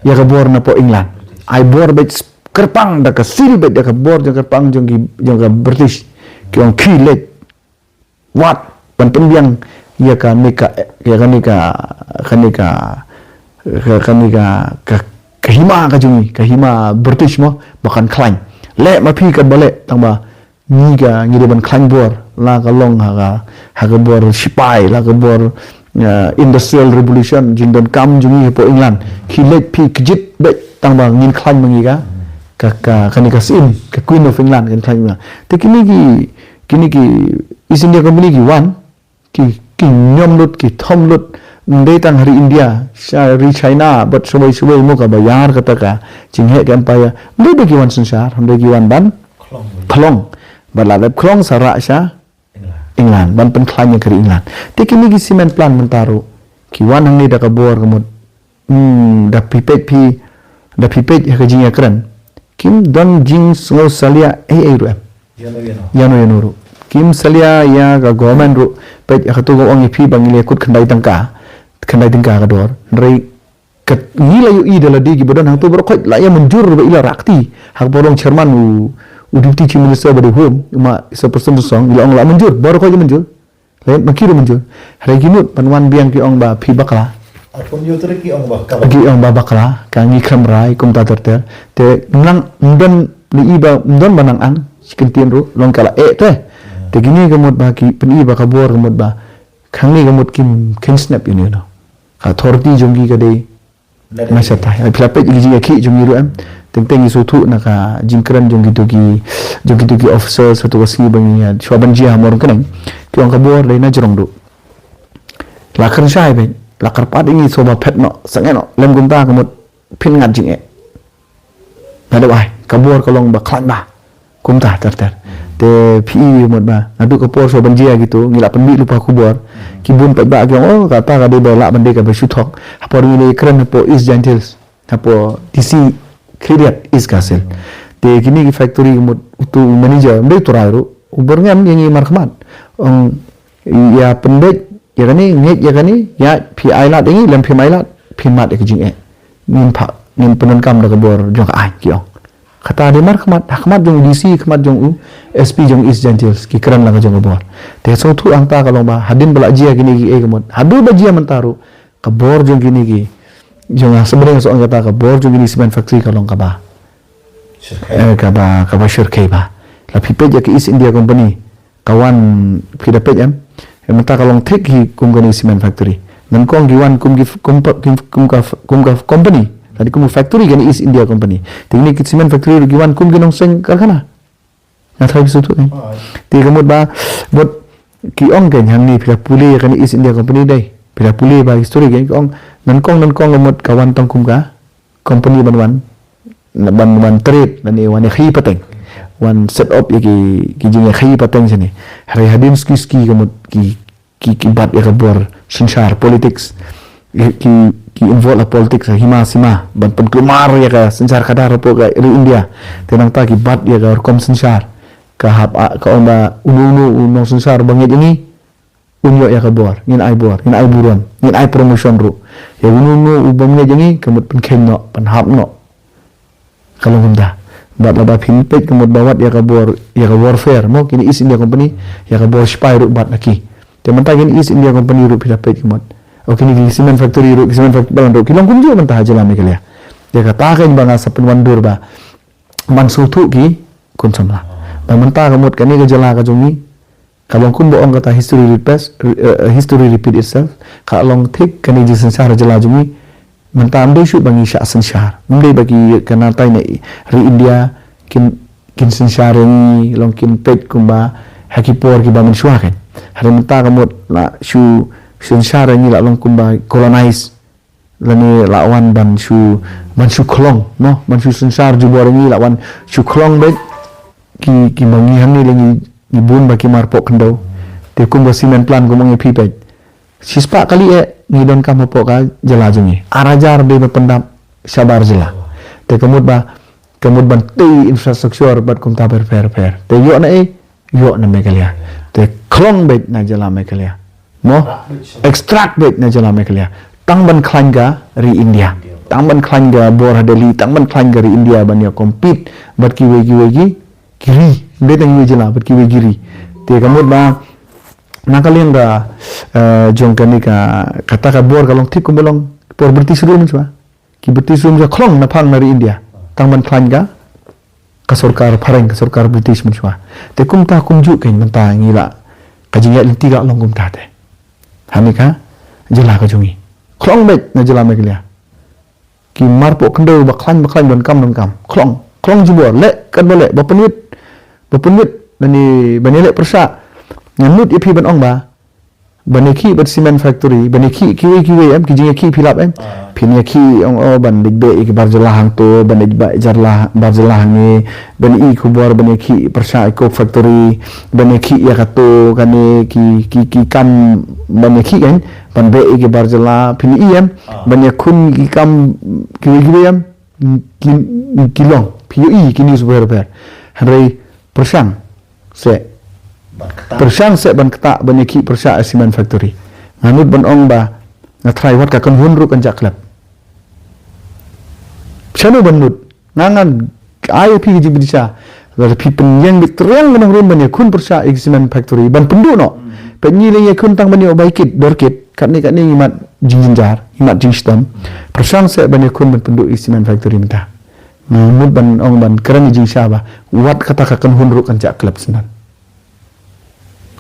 ïa ka bor na po England. Ai bor ba kyrpang da ka sil ba da ka bor jong kyrpang jong ki jong ka British ki ong ki leh wat ban pynbiang ïa ka nika ïa ka nika ka nika ka, kane ka, ka, ka hima ka jong ngi, ka hima British mo, ba kan khlaiñ. Leh ma phi katba leh, tang ba ngi ka, ngi dei ban khlaiñ bor, la ka long ha ka, ha ka bor shipai, la ka bor, eh, industrial revolution, jingdonkam jong ngi hapoh England. Ki leit phi kjit beit, tang ba ngin khlaiñ ma ngi ka, ka, ka, kane ka syiem, ka Queen of England, kan khlaiñ ma. Te kine ki, kine ki East India Company ki wan, ki, ki ñiom lut, ki thom lut, ym dei tang ha ri India, sha ri China, bad shawei shawei mo, kaba ïar kata ka jingheh ka empire, ym dei ba ki wan synshar, ym dei, ki wan ban khlong. Bad la dep khlong sa rah sha England, ban pynkhlaiñ ïa ka ri England. Te kine ki cement plant mynta ruh, ki wan hangne da ka bor ka mut, Hmm, da phi peit phi, da phi peit ha ka jingïakren, kim don jingsngewsalia ei ei ruh em. Ïano ïano. Ïano ïano ruh. Kim salia ïa ka government ruh, peit ha kato ka ong ïa phi ba ngi la kut khyndai tyngka, khyndai tyngka ka dor. Hynrei ka ngi la ïohi da lade kiba don hangto baroh khoit la ïa mynjur ba i la rah kti. Ha ka por u long chairman u, u deputy chief minister ba dei home, u ma Isowal Prestone Tynsong, i la ong la mynjur, baroh khoit la mynjur. Leh ma ki ruh mynjur. Hynrei ki mut ban wan biang ki ong ba phi bakla. Arphew hynñiew tarik ki ong ba ka bakla. Ki ong ba bakla, ka ngi khlem rai, kumta ter ter. Te nang ym don lei ba, ym don ba nang ang, shi kyntien ruh, long ka la eh te. Te kine ka mut ba ki pyni ba ka bor ka mut ba, khangne ka mut kim kheiñ snep ïano ïano. Ka authority jong ki ka dei Nga sa tai, phi la peit ïa ki jingïakhih jong ngi ruh em. Teng teng ngi sngewthuh na ka jingkren jong kito ki, jong kito ki officers, hato ka sngi ba ngi ïa shuwa ban jia ha Mawryngkneng. Ki ong ka bor dei na jrong duh. La kren shai beit, la kyrpad ïa ngi shuwa ba phet noh, sangeh noh, lem kumta ka mut phin ngat jingeh. Nga dep ai, ka bor ka long ba khlaiñ ba. Kumta ter ter. Te phi i mut ba naduh ka por shuwa ban jia kito, ngi la pynmih lypa khubor. Ki bun paidbah ki ong, oh, kata ka dei ba lah ban dei kaba shu thok. Ha por ngi la kren hapoh East Jaiñtia Hills, hapoh D C Khliehriat East Khasi Hills. Te kine ki factory ki mut uto u manager, ym dei u trai ruh, u byrngem ïa ngi markhmat. Ong, ïa pynbeit ïa kane, ngeit ïa kane, ïa phi ai lad ïa ngi, lem phim ai lad, phin mad ïa ka jingeh. Ngin phah, ngin pyndonkam da ka bor jong ka aiñ, ki ong. Kata dei markhmat, ha khmat jong u D C, khmat jong u S P jong East Jaiñtia Hills, ki kren la ka jong ka bor. Te sngewthuh hangta ka long ba hadien ba la jia kine kiei ka mut, haduh ba jia mynta ruh, ka bor jong kine ki, jong nga sngewbha nga sa ong kata, ka bor jong kine cement factory ka long kaba, eh, kaba, kaba shyrkhei ba. La phi peit ïa ka East India Company, ka wan, phi da peit em? Em, mynta ka long thik hi kum kane cement factory. Nyngkong ki wan kum ki f-, kum pa-, kum, kum ka f-, kum ka f-, company. Lane kum factory kane East India Company. Te kine ki cement factory ruh ki wan kum ki nongseng karkhana. Nga tharai phi sngewthuh kan. Te ka mut ba, mut ki ong kan hangne phi la pule ïa kane East India Company dei. Phi la pule ba history kan ki ong nyngkong nyngkong ka mut ka wan tang kum ka company ban wan, ban wan trade, lane wan ïakhaïi pateng. Wan set up ïa ki, ki jingïakhaïi pateng shane. Hynrei hadien suki suki ka mut ki, ki, ki bat ïa ka bor synshar politics. Ki, ki, ki involve ha politics ha hima sima ban pynkulmar ïa ka synshar khadar hapoh ka ri India. Te nangta ki bat ïa ka rukom synshar. Ka hap, ah, ka ong ba uno uno u nongsynshar ba ngeit ïa ngi, un ïoh ïa ka bor, ngin ai bor, ngin ai burom, ngin ai promotion ruh. Ïa uno uno u bym ngeit ïa ngi, ka mut pynkheiñ noh, pynhap noh. Ka long kumta. Bad lada phin peit ka mut ba wat ïa ka bor, ïa ka warfare, mo, kine East India Company, ïa ka bor shipai ruh bat na ki. Te mynta kine East India Company ruh phi la peit ka mut. O kine ki cement factory ruh, ki cement factory balang ruh, ki long kumjuh mynta ha jylla Meghalaya. Ïa kata keiñ ba nga sa pynwandur ba ban sngewthuh ki khun samla. Ba mynta ka mut kane ka jylla ka jong ngi, ka long kumba ong kata, history repeats, re-, eh, history repeat itself. Ka long thik kane jingsynshar jylla jong ngi. Mynta ym dei shuh ba ngi shah synshar. Ym dei ba ki kane tai ne ri India kin, kin synshar ïa ngi, long kin peit kumba ha ki por kiba mynshuwa kan. Hynrei mynta ka mut la shu synshar ïa ngi, la long kumba colonize. Lane la wan ban shu, ban shu khlong, no? Ban shu synshar jubor ïa ngi, la wan shu khlong beit. Ki, kiba ngi hangne la ngi, ngi bun ba ki marpoh khyndew. Te kum ka cement plant kum ong ïa phi beit. Shispah kali eh ngi donkam hapoh ka jylla jong ngi. Ar hajar dei ba pyndap shabar jylla. Te ka mut ba, ka mut ban tei infrastructure bad kumta pher pher pher. Te ïoh na eh, ïoh na Meghalaya. Te khlong beit na jylla Meghalaya. Mo? Extract beit na jylla Meghalaya. Tang ban khlaiñ ka ri India. Tang ban khlaiñ ka bor ha Delhi, tang ban khlaiñ ka ri India ban ïa compete bad kiwei kiwei ki, ki ri. Beit na kiwei jylla bad kiwei ki ri. Te ka mut ba na ka liang ka, eh, jong kane ka, kata ka bor ka long thik kumba long Por British rule mynshwa. Ki British rule mynshwa khlong na phang na ri India. Tang ban khlaiñ ka, ka sorkar phareng, ka sorkar British mynshwa. Te kumta kumjuh kein mynta ngi la, ka jingïaid lynti ka long kumta te. Hangne ka jylla ka jong ngi. Khlong beit na jylla Meghalaya. Ki marpoh khyndew ba khlaiñ ba khlaiñ donkam donkam. Khlong, khlong jubor, leh katba leh, ba pynwit, ba pynwit, ban ïa, ban ïaleh pyrshah. Ngan nud ïa phi ban ong ba, ban ïakhih bad cement factory, ban ïakhih kiwei kiwei em, ki jingïakhih phi lap em. Phin ïakhih ong o ban leit beh ïa ki bar jylla hangto, ban leit beh jar la, bar jylla hangne, ban ïa i khubor, ban ïakhih pyrshah ïa coke factory, ban ïakhih ïa kato kane ki, ki, ki kam ban ïakhih kan, ban beh ïa ki bar jylla, phin ïa i em, ban ïakhun ki kam kiwei kiwei em, ki, ki long, phi ïohi ki news bher bher. Hynrei pyrshang seh. Pyrshang seh ban ktah ban ïakhih pyrshah ïa cement factory. Nga nud ban ong ba nga tharai wat ka kynhun ruh kan jah khlem. Shano ban nud? Nga ngan ai ïa phi ka jingpynshai. Lada phi pynïeng beit triang ka nongrim ban ïakhun pyrshah ïa ki cement factory ban pynduh noh. Peit ngi leh ïakhun tang ban ïoh bai kit, dor kit. Katne katne ngi mad jingjynjar, ngi mad jingshitom. Pyrshang seh ban ïakhun ban pynduh ïa ki cement factory mynta. Nga mut ban ong ban kren ïa ka jingshai ba wat kata ka kynhun ruh kan jah khlem shen.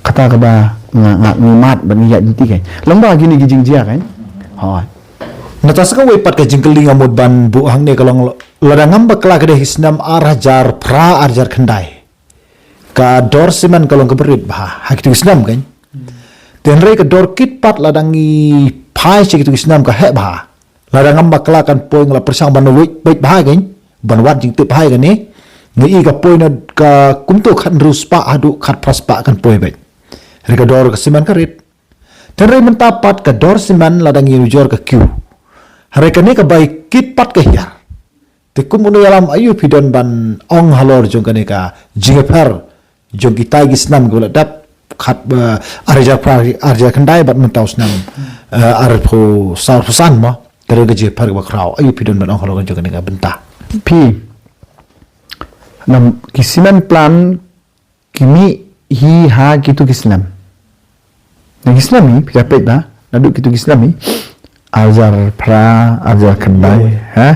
Kata kaba nga, nga, ngi mad ban ngi ïaid lynti kan. Long ba kine ki jingjia kan. Hooid. Nangta sa kawei pat ka jingkylli nga mut ban buh hangne ka long, lada ngam bakla ka dei ha ki snem ar hajar phra ar hajar khyndai, ka dor cement ka long kaba rit bha ha kito ki snem kan. Te hynrei ka dor kit pat lada ngi phai sha kito ki snem ka heh bha. Lada ngam bakla kan poi, nga la pyrshang ban wait, wait bha kan, ban wad jingtip bha kane. Nga i ka poi na ka kumto khathynriew spah haduh khatphra spah kan poi beit. Hynrei ka dor ka cement ka rit. Te hynrei mynta pat ka dor cement lada ngi nujor ka kiew. Hynrei kane ka bai kit pat ka hiar. Te kum u nongïalam, aïu phi don ban ong halor jong kane ka jingïapher jong kitai ki snem kiba la dep, khat, eh, ar hajar phra, ar hajar khyndai bad mynta u snem, eh, arphew saw, arphew san mo, ka don ka jingïapher kaba khraw. Aïu phi don ban ong halor jong kane ka bynta? Phi, na ki cement plant ki mih hi ha kito ki snem. Na ki snem hi, phi la peit ba, naduh kito ki snem hi, ar hajar phra, ar hajar khyndai, ha?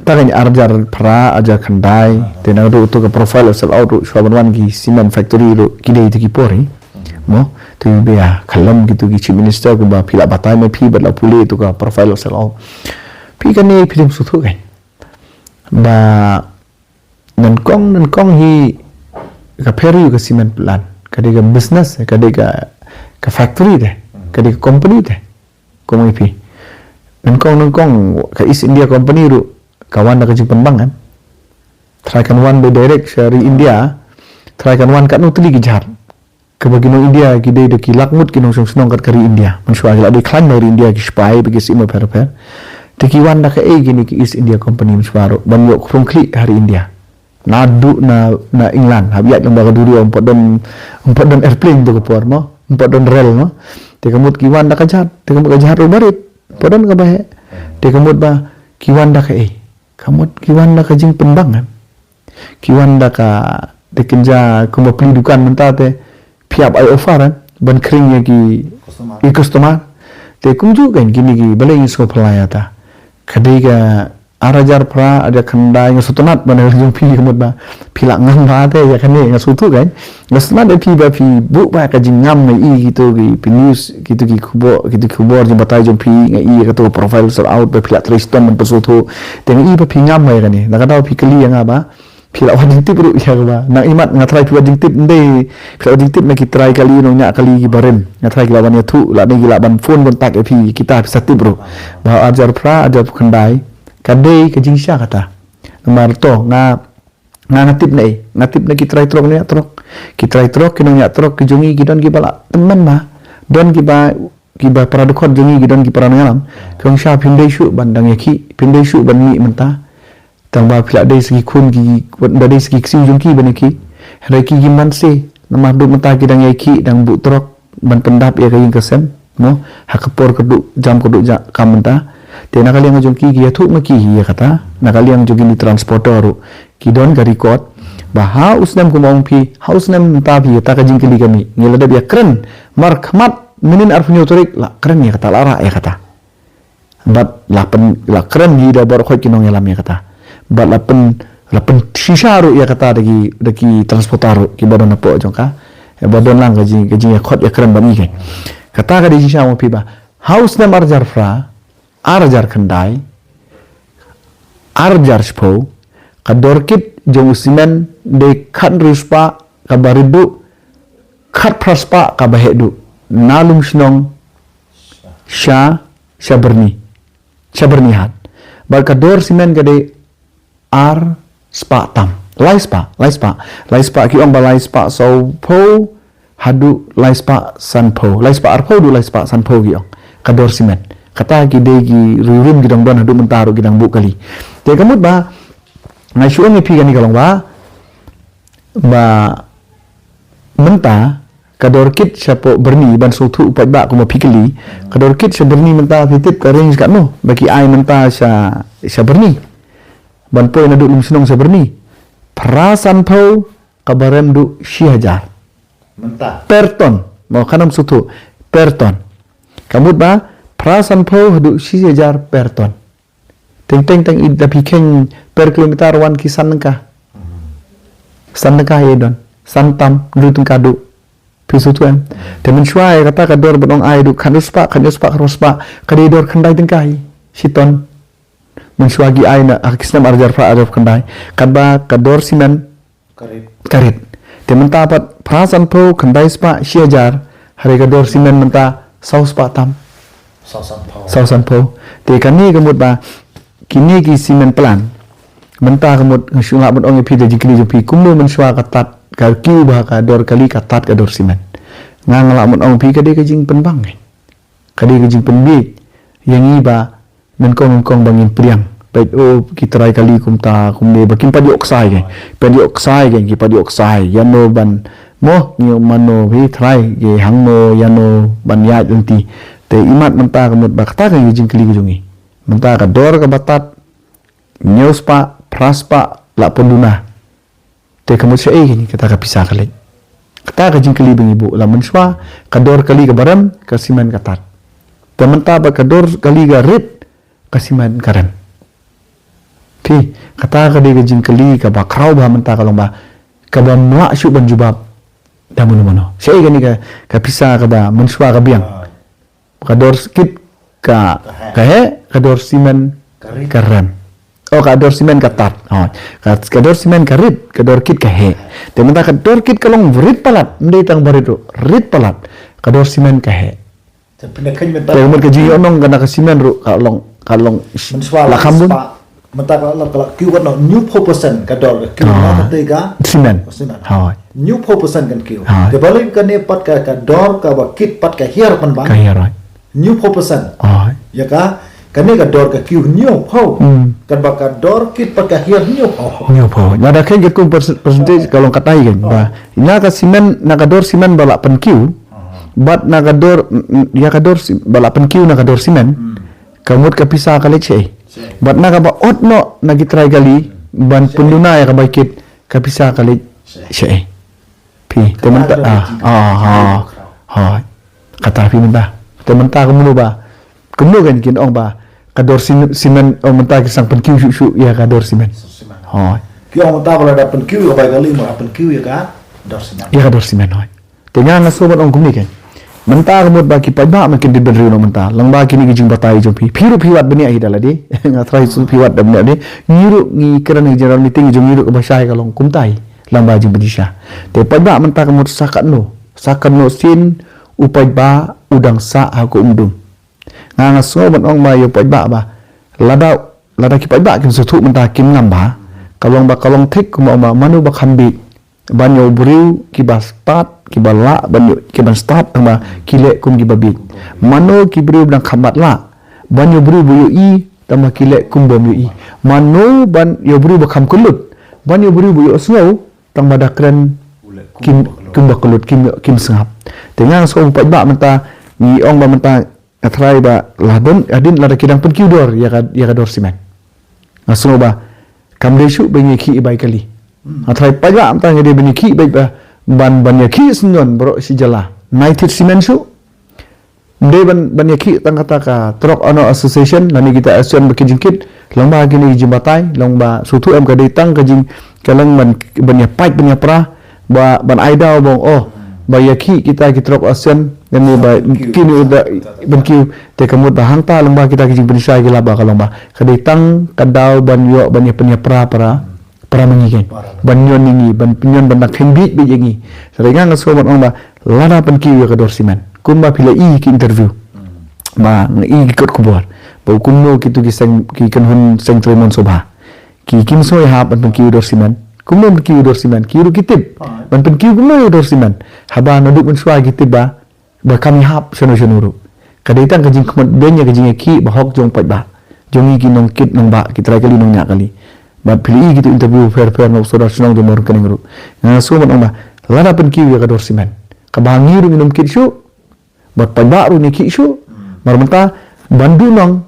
Tang ar hajar phra, ar hajar khyndai, te naduh uto ka profile of sell out ruh, shuwa ban wan ki cement factory ruh, ki dei ito ki por hi. Mo, to i ba ïa khlem kito ki chief minister kumba phi la batai ma phi bad la pule ito ka profile of sell out. Phi kane phi dang sngewthuh kan. Ba nyngkong, nyngkong hi ka pher ïa ka cement plant. Ka dei ka business, ka dei ka, ka factory te, ka dei ka company te. Kum ïa phi. Nyngkong, nyngkong ka East India Company ruh ka wan da ka jingpynbang em. Trai kan wan ba direct sha ri India. Trai kan wan katno tylli ki jhad. Kaba ki nong India ki dei da ki lak ngut ki nongshong shnong kat ka ri India. Mynshuwa ki la dei khlaiñ na ri India ki sipai ba ki sim bapher bapher. Te ki wan da kaei kine ki East India Company mynshuwa ruh ban ïoh khrum khlieh ha ri India. Naduh na, na England hap ïaid lyngba ka duriaw, ym pat don, ym pat don airplane to ka por mo, ym pat don rel mo. Te ka mut ki wan da ka jhad, te ka mut ka jhad ruh barit, ym pat don kaba heh. Te ka mut ba ki wan da kaei? Ka mut ki wan da ka jingpynbang em. Ki wan da ka, da kynja kumba plie dukan mynta te, phi ap ai offer em, ban khring ïa ki, i customer. Te kumjuh kan kine ki, balei ngi sngewphylla ïa kata. Ka dei ka ar hajar phra, ar hajar khyndai, nga sngewtynnat ban ong jong phi ka mut ba phi la ngam bha te ïa kane, nga sngewthuh kan. Nga sngewtynnat ïa phi ba phi buh ba ka jingngam, nga i kito ki, phi news, kito ki khubor, kito ki khubor jingbatai jong phi, nga i ïa kato profile sell out ba phi la trei shitom ban pynsngewthuh. Te nga i ba phi ngam ïa kane. Na ka daw phi kylli ïa nga ba phi la wad jingtip ruh ïa kaba. Nang imat nga trai phi wad jingtip, ym dei phi la wad jingtip, na ki trai kali, nongñiah kali kiba rim. Nga trai ki la wan ïathuh, lane ki la ban phone contact ïa phi, kita phi sa tip ruh. Ba ar hajar phra, ar hajar khyndai, ka dei ka jingshai kata. Namar to nga, nga, nga tip na ei, nga tip na ki trai trok, nongñiah trok. Ki trai trok, ki nongñiah trok ki jong ngi ki don kiba la tymmen ma. Don kiba, kiba para dkhot jong ngi ki don ki para nongïalam. Ki ong sha phim dei shuh ban dang ïakhih, phim dei shuh ban mih mynta. Tang ba phi la dei sa ki khun ki, da dei sa ki ksiew jong ki ban ïakhih. Hynrei ki, kim banse, namar haduh mynta ki dang ïakhih, dang buh trok ban pyndap ïa ka ïing ka sem, mo, ha ka por kyrduh jam kyrduh jam kam mynta. Te na ka liang jong ki, ki ïathuh ma ki hi ïa kata, na ka liang jong kine ki transporter ruh ki don ka record ba ha u snem, kumba ong phi, ha u snem mynta phi, kata ka jingkylli ka mih, ngi la dep ïakren markhmat mynnin arphew hynñiew tarik, la kren ïa kata, la rah ïa kata. Bad la pyn, la kren hi da baroh khoit ki nongïalam ïa kata. Bad la pyn, la pynshisha ruh ïa kata da ki, da ki transporter ruh kiba don hapoh jong ka. Ba don lang ka jing, ka jingïakhot ïakren bad ngi keiñ. Kata ka dei jingshisha mo phi ba ha u snem ar hajar phra, ar hajar khyndai, ar hajar shiphew, ka dor kit jong u simen dei khathynriew spah kaba rit duh, khatphra spah kaba heh duh, na Lumshnong sha, sha Byrni, sha Byrnihat. Bad ka dor simen ka dei ar spah tam, lai spah, lai spah, lai spah, ki ong ba lai spah sawphew haduh lai spah sanphew, lai spah arphew haduh lai spah sanphew ki ong. Ka dor simen. Kata ki dei ki riew rim ki dang don haduh mynta ruh ki dang buh kali. Te ka mut ba nga shu ong ïa phi kane ka long ba, ba mynta ka dor kit shapoh Byrni, ban sngewthuh u paidbah kumba phi kylli, ka dor kit sha Byrni mynta phi tip ka range katno ba ki ai mynta sha, sha Byrni, ban poi naduh Lumshnong sha Byrni? Phra sanphew kaba rem duh shi hajar. Mynta. Per ton. Mo, khnang sngewthuh. Per ton. Ka mut ba phra sanphew haduh shi hajar per ton. Teng teng teng i da phi kheiñ per kilometer wan ki san tyngka. San tyngka ïa don. San tam, hynriew tyngka duh. Phi sngewthuh em? Te mynshuwa ïa kata ka dor ban ong ai duh khathynriew spah, khathynriew spah, khathynriew spah, ka dei dor khyndai tyngka hi shi ton. Mynshuwa ki ai na, ha ki snem ar hajar phra, ar hajar khyndai. Katba ka dor simen ka rit. Ka rit. Te mynta pat phra sanphew, khyndai spah, shi hajar, hynrei ka dor simen mynta saw spah tam. Saw sanphew. Saw sanphew. Te kane ka mut ba kine ki cement plant mynta ka mut nga shu lah ban ong ïa phi da jingkylli jong phi, kumno mynshuwa ka tad, ka kiew bha ka dor kali, ka tad ka dor simen. Nga, nga lah ban ong phi ka dei ka jingpynbang, eh. Ka dei ka jingpynbieit ïa ngi ba nyngkong nyngkong ba ngin pdiang. Peit, oh, ki trai kali kumta kumne ba kim pat ïoh ksai kein. Pat ïoh ksai kein, ki pat ïoh ksai. Ïano ban, mo, ngi mano, hi trai, ki hangno, ïano ban ïaid lynti. Te imat mynta ka mut ba kata ka jingkylli ka jong ngi. Mynta ka dor kaba tad, hynñiew spah, phra spah, la pynduna. Te ka mut shaei kein kata ka pisa ka leit. Kata ka jingkylli ba ngi buh, la mynshuwa ka dor kali kaba rem, ka simen ka tad. Te mynta ba ka dor kali ka rit, ka simen ka rem. Phi, kata ka dei ka jingkylli kaba khraw bha mynta ka long ba, kaba ym lah shuh ban jubab da mano mano. Shaei kein ka, ka pisa kaba mynshuwa ka biang. Ka dor kit ka, ka heh, ka dor simen ka rem. Oh, ka dor simen ka tad. Oh, ka, ka dor simen ka rit, ka dor kit ka heh. Te mynta ka dor kit ka long rit palat, ym dei tang ba rit ruh, rit palat. Ka dor simen ka heh. Te pynda kheiñ mynta. Te mynta ka jingïohnong ka na ka simen ruh ka long, ka long. Mynshwa la kham bun. Mynta ka la, ka la kiew ka na hynñiewphew percent ka dor ka kiew na ka te ka simen. Simen. Hooid. Hynñiewphew percent kan kiew. Hooid. Te balei kane pat ka, ka dor kaba kit pat ka hiar pynban. Ka hiar, hooid. Hynñiewphew percent. Hooid. Ïa ka, kane ka dor ka kiew hynñiewphew. Hmm. Katba ka dor kit pat ka hiar hynñiewphew. Hynñiewphew. Lada kheiñ katkum percent-, percentage ka long katai kan. Ba, na ka simen, na ka dor simen ba la pynkiew. Bad na ka dor, mm, mm, ïa ka dor si-, ba la pynkiew na ka dor simen. Hmm. Ka mut ka pisa ka leit shaei. Shaei. Bad na kaba ot noh na ki trai kali, ban pynduna ïa ka bai kit, ka pisa ka leit shaei. Phi, te mynta, ah, ah, ah, ah. Kata phi mynta. Te mynta kumno ba, kumno kan kin ong ba ka dor sim-, simen, ong mynta ki sdang pynkiew shuh shuh ïa ka dor simen. Simen. Hooid. Ki ong mynta ba lada pynkiew ïa ka bai kali, ma pynkiew ïa ka dor simen. Ïa ka dor simen, hooid. Te nga nga sngewbha ban ong kumne kan. Mynta ka mut ba ki paidbah ma kin dei bynriew noh mynta. Lyngba kine ki jingbatai jong phi. Phi ruh phi wad bniah hi da lade. Nga trai shu phi wad da bniah de. Ngi ruh ngi kren ha general meeting jong ngi ruh kaba shai ka long kumtai. Lyngba jingpynshisha. Te paidbah mynta ka mut sa katno. Sa katno sien u paidbah u dang sah ha ka umdum. Nga nga sngewbha ban ong ba ïa u paidbah ba. Lada, lada ki paidbah kim sngewthuh mynta kim ngam ba. Ka long ba ka long thik kumba ong ba mano ba kham bieit. Ban ïa u briew kiba stad, kiba lah, ban ïa, kiban stad, tang ba ki leh kum kiba bieit. Mano ki briew ba dang kham bad lah. Ban ïa u briew ba ïohi, tang ba ki leh kum bym ïohi. Mano ban ïa u briew ba kham kyllut. Ban ïa u briew ba ïohsngew, tang ba da kren kim, kim ba kyllut, kim, kim sngap. Te nga sngewbha paidbah mynta, ngi ong ba mynta, nga trai ba la don, hadien lada ki dang pynkiew dor, ïa ka, ïa ka dor simen. Nga sngew ba kam dei shuh ban ïakhih bai kali. Hmm. Nga trai paidbah mynta nga dei ban ïakhih bai ba, ban, ban ïakhih sngewbha baroh shi jylla. Nai thied simen shuh. Ym dei ban, ban ïakhih tang kata ka truck owner association, lane kita ASEAN ba ki jingkit, long ba kine ki jingbatai, long ba shuh shuh em ka dei tang ka jing, ka long ban, ban ïapait, ban ïapra, ba, ban ai daw ba ong, oh, ba ïakhih kita ki truck ASEAN, lane ba, kine da, ban kiew, te ka mut ba hangta long ba kita ki jingpynshai ki lap ba ka long ba. Ka dei tang ka daw ban ïoh, ban ïa pynïapra, para, para ma ngi keiñ. Ban ñion ïa ngi, ban ñion ban da kheiñ bit bit ïa ngi. Sa dei nga nga sngew ban ong ba, lada pynkiew ïa ka dor simen. Kumba phi la i ki interview. Ba nga i ki kot khubor. Ba kumno kitu ki seng, ki kynhun seng trei mon sobha. Ki kim sngew ïahap ban pynkiew dor simen. Kumno pynkiew dor simen. Ki ruh ki tip. Ban pynkiew kumno ïa dor simen. Haba naduh mynshuwa ki tip ba ba kam ïahap shano shano ruh. Ka dei tang ka jingkhmih beiñ ïa ka jingïakhih ba hok jong paidbah. Jong ngi ki nongkit nongbah, ki trai kali nongñiah kali. Bad phi la i kitu interview pher pher na u sordar shnong jong Mawryngkneng ruh. Nga sngew ban ong ba, lada pynkiew ïa ka dor simen. Kaba ngi ruh ngin ym kit shuh, bad paidbah ruh ngin ïakhih shuh. Mar mynta, ban duh nong,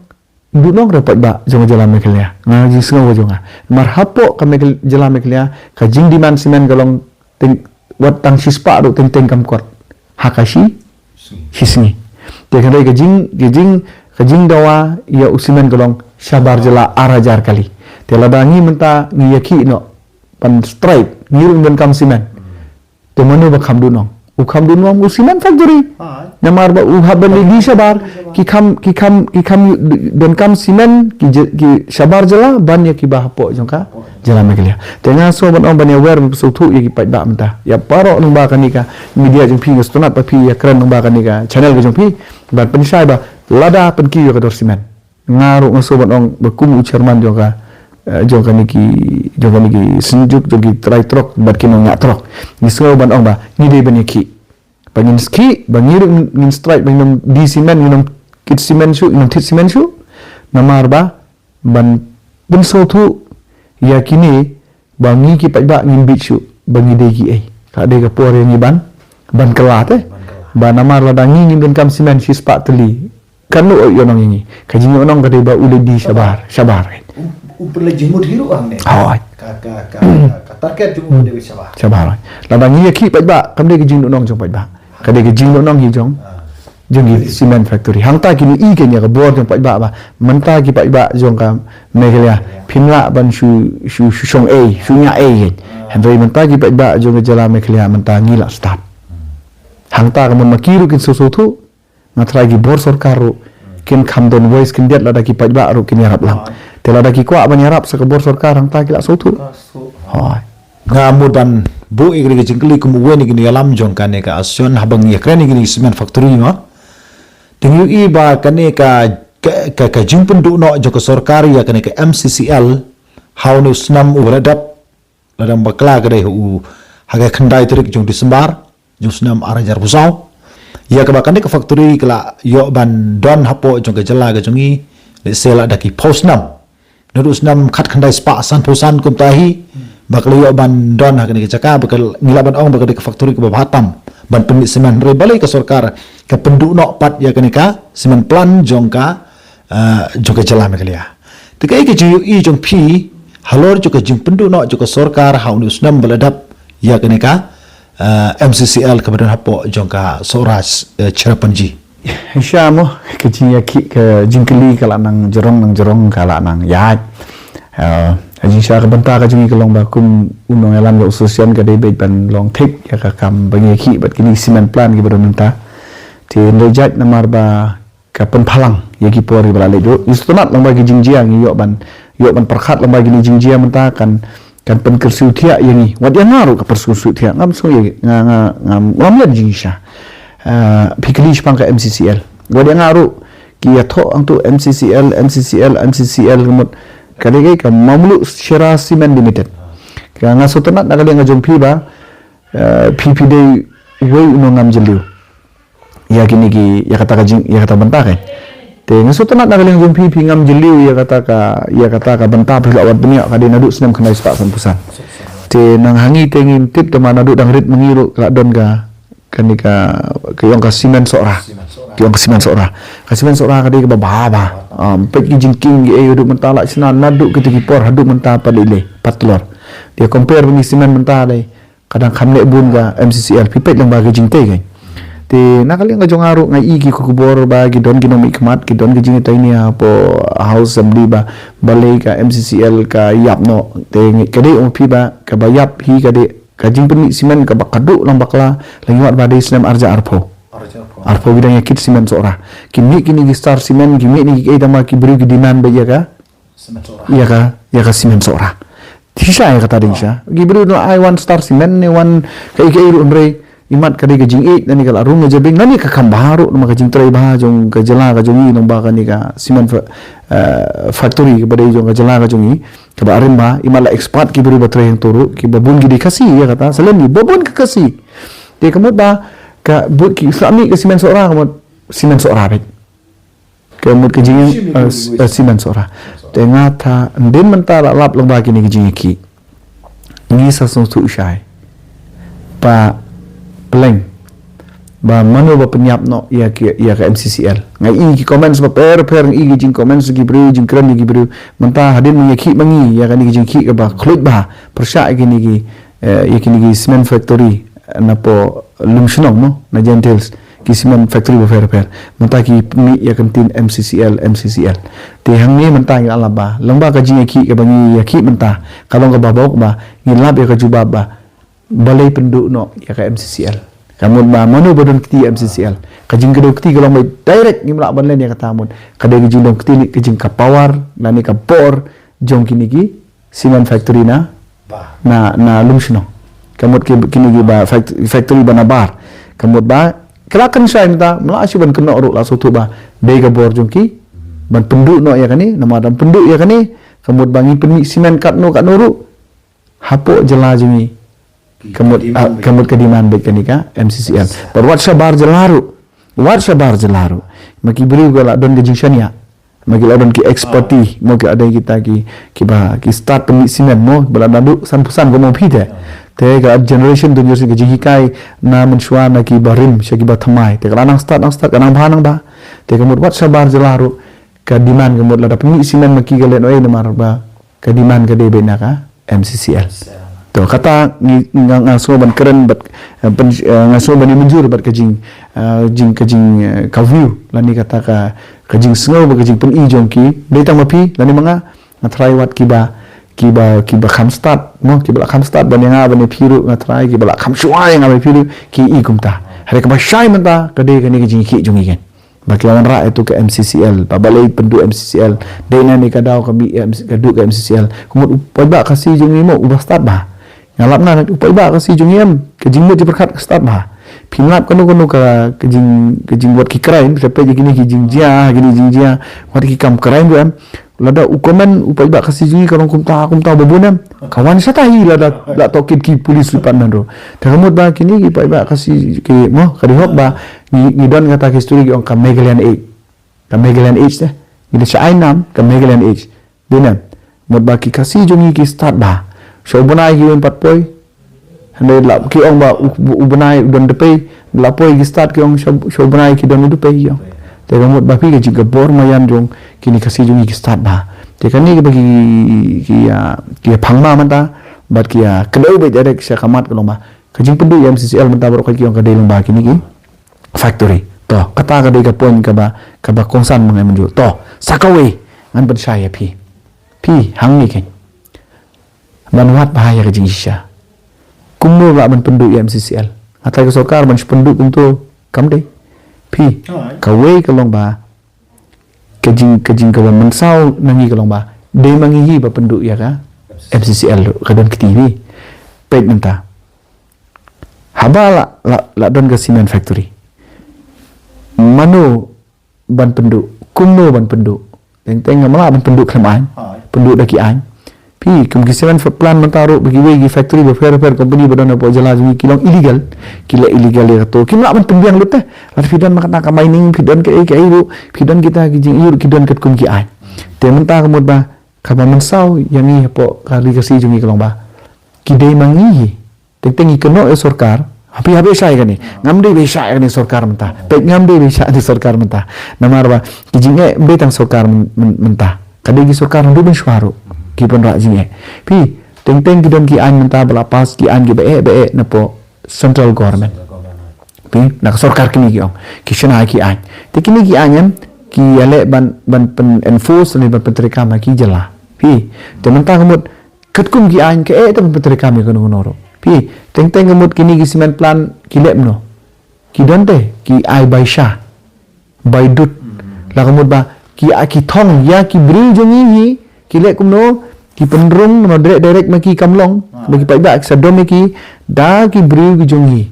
duh nong re paidbah jong ka jylla Meghalaya. Nga jingsngew ka jong nga. Mar hapoh ka Meghal-, jylla Meghalaya, ka jingdemand simen ka long teng, wat tang shispah ruh teng teng kam kot. Ha ka shi, shi sngi. Te hynrei ka jing, ka jing, ka jingdawa ïa u simen ka long shabar jylla ar hajar kali. Te lada ngi mynta ngi ïakhih noh ban strike, ngi ruh ngim donkam simen. Te mano ba kham duh nong? U kham duh nong u cement factory. Namar ba u hap ban leit die shabar, ki kham, ki kham, ki kham donkam cement, ki je-, ki shabar jylla, ban ïa kiba hapoh jong ka jylla Meghalaya. Te nga sngew ban ong ban ïa wer ban sngewthuh ïa ki paidbah mynta. Ïa baroh nongbah kane ka media jong phi, nga sngewtynnat ba phi ïa kren nongbah kane ka channel ka jong phi. Ban pynshai ba lada pynkiew ïa ka dor cement. Nga ruh nga sngew ban ong ba kum u chairman jong ka, eh, jong kane ki, jong kane ki synjuk, jong ki trai truck bad ki nongñiah truck. Ngi sngew ban ong ba ngi dei ban ïakhih. Ba ngin khih, ba ngi ruh ngin strike, ba ngin ym die cement, ngin ym kit cement shuh, ngin ym thied cement shuh. Namar ba ban pynsngewthuh ïa kine ba ngi ki paidbah ngim bit shuh ba ngi dei kiei. Ka dei ka por ïa ngi ban, ban kylla te. Ba namar lada ngi ngim donkam cement shispah tylli, kan ym ïoh nong ïa ngi. Ka jingïoh nong ka dei ba u leit die shabar, shabar. U, u pynleit jingmut hi ruh hangne. Hooid. Ka, ka, ka, ka, ka target jong u dei shabar. Shabar. Lada ngi ïakhih paidbah, kam dei ka jingduh nong jong paidbah. Ka dei ka jingduh nong hi jong jong ki cement factory. Hangta kine i keiñ ïa ka bor jong paidbah ba mynta ki paidbah jong ka Meghalaya phim lah ban shu, shu, shu shong ei, shu ñiah ei keiñ. Hynrei mynta ki paidbah jong ka jylla Meghalaya mynta ngi lah stad. Hangta ka mon ma ki ruh kin sngewthuh, nga tharai ki bor sorkar ruh kin kham don voice khyndiat lada ki paidbah ruh kin ïarap lang. Te lada ki kwah ban ïarap sa ka bor sorkar hangta ki lah sngewthuh. Hooid. Nga mut ban buh ïa kane ka jingkylli kum uwei na ki nongïalam jong kane ka ASEAN haba ngi ïakren ïa kane ka cement factory ma. Te ngi ïohi ba kane ka, ka, ka, ka jingpynduh noh jong ka sorkar ïa kane ka M C C L ha une u snem uba la dep, la dang bakla ka dei ha u, ha ka khyndai tarik jong December jong u snem ar hajar arphew saw. Ïa kaba kane ka factory ka la ïoh ban don hapoh jong ka jylla ka jong ngi, lehse la da ki phew snem. Naduh u snem khatkhyndai spah sanphew san kumta hi ba ka la ïoh ban don ha kane ka jaka, ba ka, ngi lah ban ong ba ka dei ka factory kaba bha tam ban pynmih cement. Hynrei balei ka sorkar ka pynduh noh pat ïa kane ka cement plant jong ka, eh, jong ka jylla Meghalaya. Te kaei ka jingïohi jong phi halor jong ka jingpynduh noh jong ka sorkar ha une u snem ba la dep ïa kane ka, eh, M C C L kaba don hapoh jong ka Sohra, eh, Cherrapunji. Shisha mo, ka jingïakhih, ka jingkylli ka la nang jrong, nang jrong, ka la nang ïaid. Eh, ka jingshisha ka bynta ka jong ngi ka long ba kum u nongïalam jong u association ka dei beit ban long thik ïa ka kam ba ngi ïakhih bad kine ki cement plant kiba don mynta. Te hynrei jait namar ba ka pynphalang ïa ki por kiba la leit ruh. Ngi sngewtynnat lyngba ki jingjia ngi ïoh ban, ïoh ban pyrkhat lyngba kine ki jingjia mynta kan, kan pynkyrsiew thiah ïa ngi. Wat ïa nga ruh ka pynkyrsiew thiah, ngam sngew ïa, nga, nga, ngam, ngam ïa jingshisha. Ah, phi kylli shaphang ka M C C L. Wat ïa nga ruh ki ïathuh hangtu M C C L, M C C L, M C C L ka mut ka dei ka Mamluh Cherra Cement Limited. Ka nga sngewtynnat na ka liang ka jong phi ba, eh, phi, phi dei uwei u nongam jylliew ïa kine ki, ïa kata ka jing, ïa kata bynta keiñ. Te nga sngewtynnat na ka liang jong phi, phi ngam jylliew ïa kata ka, ïa kata ka bynta phi la wad bniah ka dei naduh snem khyndai spah sanphew san. Te nang ha ngi te ngim tip te ma naduh dang rit ma ngi ruh ka la don ka, kane ka, ka ïong ka cement Sohra. Ka ïong ka cement Sohra. Ka cement Sohra ka dei kaba bha bha. Um, peit ki jingkieng ki ei haduh mynta la shna naduh kito ki por haduh mynta pat lei lei pat tlor. Te compare bad ngi cement mynta dei ka dang kham leh bun ka M C C L, phi peit lyngba ki jingtei keiñ. Te na ka liang ka jong nga ruh nga i ki khubor ba ki don ki nongmihkhmat, ki don ki jingïatreinia hapoh House Assembly ba balei ka M C C L ka ïap noh. Te nga ka dei ong phi ba kaba ïap hi ka dei ka jingpynmih simen kaba khatduh lang bakla, la ngi wad ba dei snem arja arphew. Arphew ki dang ïa kit simen Sohra. Ki mih kine ki Star Simen, ki mih kine ki, eh, tang ba ki briew ki demand ba ïa ka, ïa ka, ïa ka simen Sohra. Shisha ïa kata dei shisha. Ki briew la ai wan Star Simen ne wan kaei kaei ruh, hynrei imat ka dei ka jingïeit, lane ka la rung ka jabieng, lane ka kam bha ruh, namar ka jingtrei bha jong ka jylla ka jong ngi, namar ba kane ka simen fa-, eh, factory kaba dei jong ka jylla ka jong ngi, kaba rim bha, imat la expert ki briew ba trei hangto ruh, kiba bun ki dei Khasi ïa kata, salen ki ba bun ka Khasi. Te ka mut ba ka bun ki sa mih ka simen Sohra, ka mut simen Sohra beit. Ka mut ka jing, eh, s-, eh, simen Sohra. Te nga tharai ym dei mynta la lap lang ba kine ki jingïakhih. Ngi sa sngewthuh shai. Ba pleng ba mano ba pynïap noh ïa ki, ïa ka M C C L. Nga i ki comments bapher bapher, nga i ki jing comments ki briew, jingkren ki briew. Mynta hadien ngi ïakhih ma ngi ïa kane ka jingkhih kaba khluit bha, pyrshah ïa kine ki, eh, ïa kine ki cement factory, eh, napoh Lumshnong mo, na Jaintia Hills, ki cement factory bapher bapher. Mynta ki mih ïa ka ktien M C C L, M C C L. Te hangne mynta ngi la lap ba lang ba ka jingïakhih kaba ngi ïakhih mynta ka long kaba bok ba ngi lap ïa ka jubab ba balei pynduh noh ïa ka M C C L. Ka mut ba mano ba don kti M C C L. Ka jingkdew kti ka long ba direct ngim lah ban len ïa kata, mut ka dei ka jingdon kti ne ka jing ka power lane ka bor jong kine ki cement factory na, na, na Lumshnong. Ka mut ki, kine ki ba fact-, factory ba nabar. Ka mut ba ka la kren shai mynta, ym lah shuh ban kynnoh ruh, la sngewthuh ba dei ka bor jong ki ban pynduh noh ïa kane, namar ban pynduh ïa kane ka mut ba ngi pynmih cement katno katno ruh hapoh jylla jong ngi. Ka mut, ah, ka mut ka demand beit kane ka M C C L. Bad wat shabar jylla ruh, wat shabar jylla ruh, ma ki briew ki la don ka jingshaniah, ma ki la don ki expertise, ma ki la don kita ki, kiba, ki stad pynmih cement mo, ba la naduh san phew san kumno phi te. Te ka generation to generation ka jinghikai na mynshuwa na kiba rim sha kiba thymmai. Te ka la nang stad, nang stad, ka nang bha, nang bha. Te ka mut wat shabar jylla ruh ka demand, ka mut lada pynmih cement ma ki ka lehnohei, namar ba ka demand ka dei beit na ka M C C L. To kata ngi, nga, nga sngew ban kren bad, eh, pyn-, eh, nga sngew ban ïa mynjur bad ka jing, eh, jing, ka jing, eh, ka view lane kata ka, ka jingsngew bad ka jingpyni jong ki, dei tang ma phi lane ma nga. Nga tharai wat kiba, kiba, kiba kham stad mo, kiba la kham stad ban ïa nga ban ïa phi ruh, nga tharai kiba la kham shuwa ïa nga ban ïa phi ruh ki i kumta. Hynrei kaba shai mynta ka dei kane ka jingïakhih jong ngi kan. Ba ki la wanrah ïa tu ka M C C L, ba balei pynduh M C C L, dei na ne ka daw ka mih M C, ka duh ka M C C L. Ka mut u paidbah Khasi jong ngi mo uba stad bha. Nga lap nga, u paidbah Khasi jong ngi em, ka jingmut jingpyrkhat ka stad bha. Phim lap kano kano ka, ka jing, ka jing wat ki crime, sa peit kine ki jingjia, kine jingjia, wat ki kam crime ruh em. Lada u comment u paidbah Khasi jong ngi ka long kumta kumta ba bun em, ka wan shata hi lada la tohkit ki police department ruh. Te ka mut ba kine ki paidbah Khasi ki mo, ka dei hok ba ngi, ngi don kata ka history ki ong ka Meghalayan Age. Ka Meghalayan Age te ngi da sha ai nam ka Meghalayan Age. Dei nam, mut ba ki Khasi jong ngi ki stad bha. Sha u bnai ki wan pat poi. Hynrei la ki ong ba u, u bnai u don dpei, la poi ki stad ki ong sha, sha u bnai ki don u dpei ki ong. Te ka mut ba phi ka jing ka bor maïan jong kine Khasi jong ngi ki stad bha. Te kane kaba ki, ki, ah, ki phang ma mynta bad ki, ah, kdew beit direct sha ka mat ka long ba ka jingpynduh ïa M C C L mynta baroh ka ki ong ka dei long ba kine ki factory. To kata ka dei ka point kaba, kaba kongsan ma nga mynjur. To sa kawei ngan pynshai ïa phi. Phi hangne kein ban wad bha ïa ka jingshisha. Kumno lah ban pynduh ïa M C C L? Nga tharai ka sorkar ban shu pynduh kumto kam dei. Phi, kawei ka long ba ka jing, ka jing kaba mynsaw na ngi ka long ba dei ma ngi hi ba pynduh ïa ka M C C L ruh, ka don kti hi. Peit mynta. Haba la, la, la don ka cement factory, mano ban pynduh, kumno ban pynduh? Teng teng ngam lah ban pynduh khlem aiñ, pynduh da ki aiñ. Phi, kum ki cement plant mynta ruh ba kiwei ki factory bapher bapher, company ba don hapoh jylla jong ngi ki long illegal. Ki leh illegal ïa kato, kim lah ban pynbiang lut te. Lada phi don ma kata ka mining, phi don kaei kaei ruh, phi don kita ki jingïoh ruh ki don katkum ki aiñ. Te mynta ka mut ba kaba mynsaw ïa ngi hapoh ka ri Khasi jong ngi ka long ba ki dei ma ngi hi. Teng teng ngi kynnoh ïa sorkar. Haba, haba shai kane, ngam dei ba shai kane sorkar mynta. Peit, ngam dei ba shai kane sorkar mynta. Namar ba ki jingeh ym dei tang sorkar myn-, myn-, mynta. Ka dei ki sorkar naduh mynshuwa ruh ki wanrah jingeh. Phi, teng teng ki don ki aiñ mynta ba la pass, ki aiñ kiba eh ba eh napoh central government. Phi, na ka sorkar kmie ki ong. Ki shna ki aiñ. Te kine ki aiñ em, ki ïaleh ban, ban pyn enforce ne ban pyntreikam ha ki jylla. Phi, te mynta ka mut, katkum ki aiñ kaei te ban pyntreikam ïa kano kano ruh. Phi, teng teng ka mut kine ki cement plant ki leh kumno. Ki don te, ki ai bai sha. Bai dud. La ka mut ba, ki a ki thong, ïa ki briew jong ngi hi, ki leh kumno, ki pynrung, namar direct direct ma ki kam long, ba ki paidbah, ki sa dom ïa ki, da ki briew ki jong ngi.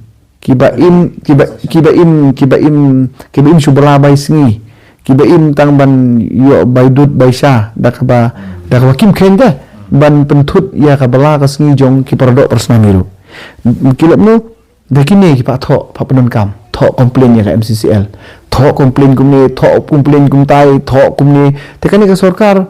Kiba im, kiba, kiba im, kiba im, kiba im shu bylla bai sngi. Kiba im tang ban ïoh bai dud bai sha, da kaba, da kaba kim kheiñ te, ban pynthut ïa ka bylla ka sngi jong ki paradoh parasnam hi ruh. Ki leh kumno, da kine ki pa thoh, pa pyndonkam, thoh complain ïa ka M C C L. Thoh complain kumne, thoh complain kumtai, thoh kumne. Te kane ka sorkar,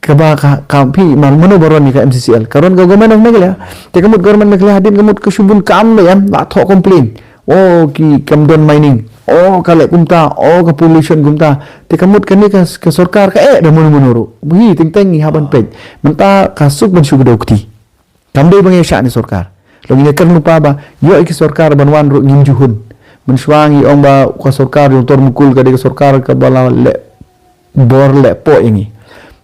kaba ka, ka phi, man, mano ba ron ïa ka M C C L. Ka ron ka government of Meghalaya. Te ka mut government Meghalaya hadien ka mut ka shu bun kam ne em, la thoh complain. Oh, ki kam don mining. Oh, ka leh kumta, oh, ka pollution kumta. Te ka mut kane ka, ka sorkar kaei da mano mano ruh. Hi, teng teng ngi hap ban peit. Mynta ka suk ban shu kdew kti. Kam dei ba ngi ïa shah ne sorkar. Long ngi ïa kren lypa ba, ïoh ïa ki sorkar ban wan ruh ngim ju hun. Mynshuwa ngi ong ba ka sorkar jong Tor Mukul ka dei ka sorkar kaba la leh bor leh poh ïa ngi.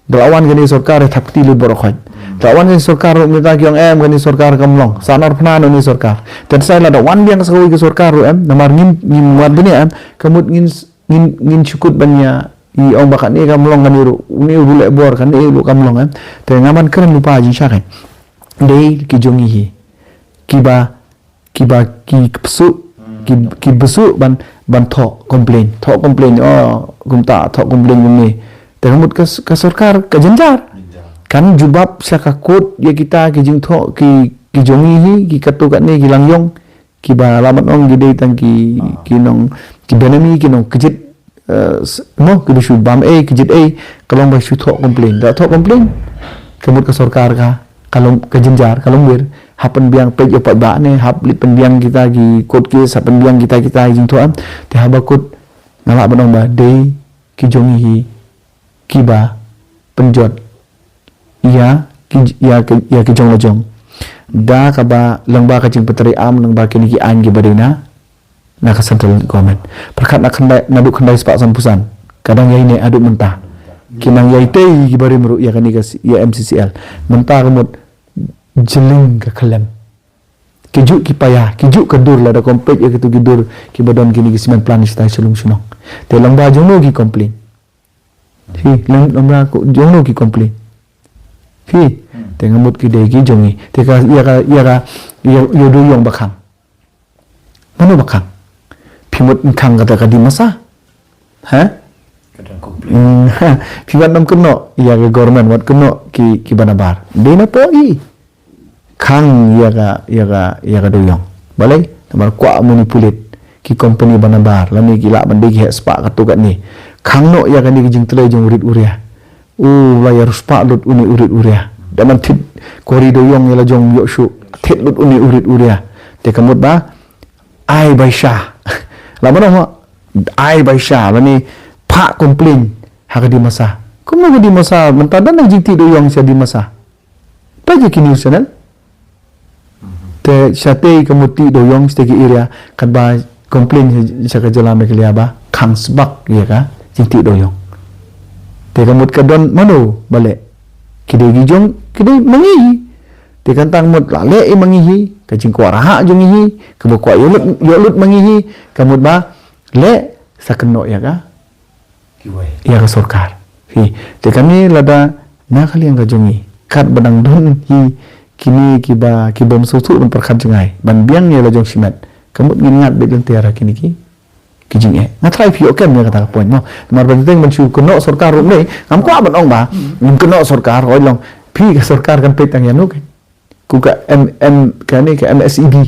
Da la wan kane sorkar ïa thap kti lut baroh khoit. Da la wan kane sorkar ruh mynta ki ong em kane sorkar kam long. Sanar phna na ne sorkar. Te sa lada wan biang sa kawei ka sorkar ruh em. Namar ngim, ngim wad bniah em. Ka mut ngin s-, ngin, ngin shu kut ban ïa, i ong ba kane kam long kane ruh, une u leh bor kane ruh kam long em. Te nga man kren lypa jingshah kan. Dei ki jong ngi hi. Kiba, kiba ki bsuh, ki, ki bsuh ban, ban thoh complain. Thoh complain, oh, kumta, thoh complain kumne. Te ka mut ka s-, ka sorkar, ka jynjar. Kan jubab sha ka court, ïa kita ki jingthoh, ki, ki jong ngi hi, ki katto katne, ki langïong. Kiba lah ban ong ki dei tang ki, ki nong, ki benami, ki nong kjit, eh, s-, mo, ki dei shu bam ei, kjit ei, ka long ba shu thoh complain. Da thoh complain, ka mut ka sorkar ka, ka long ka jynjar, ka long wir, hap pynbiang peit ïa u paidbah ne, hap leit pynbiang kita ki court case, hap pynbiang kita kita ki jingthoh em, te haba kut, nga lah ban ong ba dei ki jong ngi hi, kiba pynjot ïa ki, ïa ki, ïa ki jong la jong. Da kaba lyngba ka jingpyntreikam lyngba kine ki aiñ kiba dei na, na ka central government. Pyrkhat na khyndai, naduh khyndai spah sanphew san. Ka dang ïaineh haduh mynta. Ki nang ïaitei kiba rim ruh ïa kane ka s-, ïa M C C L. Mynta ka mut jylliew ka khyllem. Ki juh ki paia, ki juh ka dur lada compare ïa kitu ki dur kiba don kine ki cement plant shatai sha Lumshnong. Te lyngba jong no ki complain. Phi, lyngba jong no ki complain. Phi, te nga mut ki dei ki jong ngi. Te ka, ïa ka, ïa ka, ïa, ïa u dewïong ba khang. Mano ba khang? Phi mut khang kata ka Dimasa. Ha? Ka don complain. Hmm, phi wat nym kynnoh, ïa ka government wat kynnoh ki, kiba nabar. Dei na pdeng i. Khang ïa ka, ïa ka, ïa ka dewïong. Balei, namar kwah manipulate ki company ba nabar, lane ki lah ban dei ki heh spah katto katne. Khang noh ïa kane ka jingtrei jong u rit u ria. U la ïa riewspah lut une u rit u ria. Da man thied kwari dewïong ïa la jong ym ïoh shuh. Thied lut une u rit u ria. Te ka mut ba, ai bai sha. La mano ma, ai bai sha, lane phah complain ha ka Dimasa. Kumno ka Dimasa, mynta don na jingtih dewïong sha Dimasa. Peit ïa ki news channel. Te shatei ka mut tih dewïong shatei ki area katba complain sha ka jylla Meghalaya ba khang sbak ïa ka jingtih dewïong. Te ka mut ka don mano ba leh. Ki dei ki jong, ki dei ma ngi hi. Te kan tang mut la leh i ma ngi hi, ka jingkwah raha jong ngi hi, kaba kwah ïoh lut, ïoh lut ma ngi hi, ka mut ba leh sa kynnoh ïa ka Kiwei. Ïa ka sorkar. Hi, te kane lada na ka liang ka jong ngi. Katba dang don hi kine kiba, ki bym sngewthuh ban pyrkhat jngai. Ban biang ïa la jong shimet. Ka mut ngin ngat beit lynter ha kine ki. Ki jingeh. Nga trai phi ïoh kem ïa kata ka point mo. Namar ba teng ban shu kynnoh sorkar ruh ne. Ngam kwah ban ong ba. Ngin kynnoh sorkar, hoi long. Phi ka sorkar kan peit tang ïa no ke. Ku ka M, M, kane ka M S E B.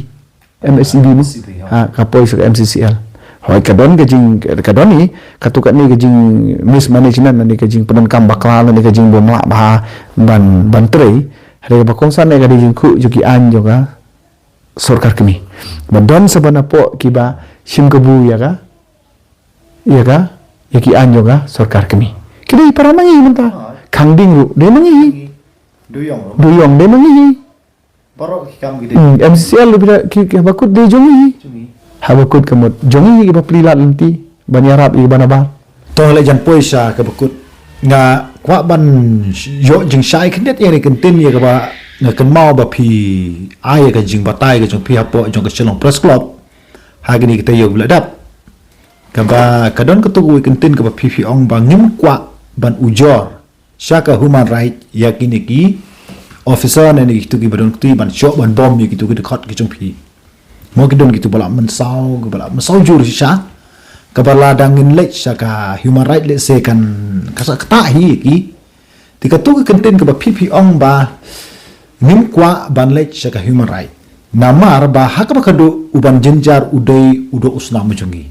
M S E B mo? M S E B, ha. Ha, ka poi sha ka M C C L. Hoi ka don ka jing, ka don ni, katto katne ka jing mismanagement lane ka jingpyndonkam bakla lane ka jingbym lah bha ban, ban trei. Hynrei kaba kongsan ne ka dei jingkhuid jong ki aiñ jong ka sorkar kmie. Ba don sa ban napoh kiba shim kabu ïa ka, ïa ka, ïa ki aiñ jong ka sorkar kmie. Ki dei para ma ngi mynta. Ha. Khang ding ruh dei ma ngi. Dewïong ruh. Dewïong dei ma ngi. Baroh ki kam ki dei. Hmm, M C C L ruh ki, ki bakut dei jong ngi. Jong ngi. Haba kut ka mut jong ngi ki ba pli lad lynti ban ïarap ïa ki ba nabar. To leh jan poi sha kaba kut. Nga kwah ban ïoh jingshai khyndiat ïa kane ka kyntien ïa kaba nga kynmaw ba phi ai ïa ka jingbatai ka jong phi hapoh jong ka Shillong Press Club ha kine kita ïa u ba la dap. Kaba ka don katu ka kyntien kaba phi phi ong ba ngim kwah ban ujor sha ka human right ïa kine ki officer ne ne kitu ki ba don kitu ban shoh ban bom ïa kitu ki dkhot ki jong phi. Mo ki don kitu ba la mynsaw ki ba la mynsaw jur shisha. Kaba la dang ngin leit sha ka human right lehse kan ka sa kata hi ki. Te katu ka kyntien kaba phi phi ong ba ngim kwah ban leit sha ka human right. Namar ba ha kaba ka dei u ban jynjar u dei u dei u snam jong ngi.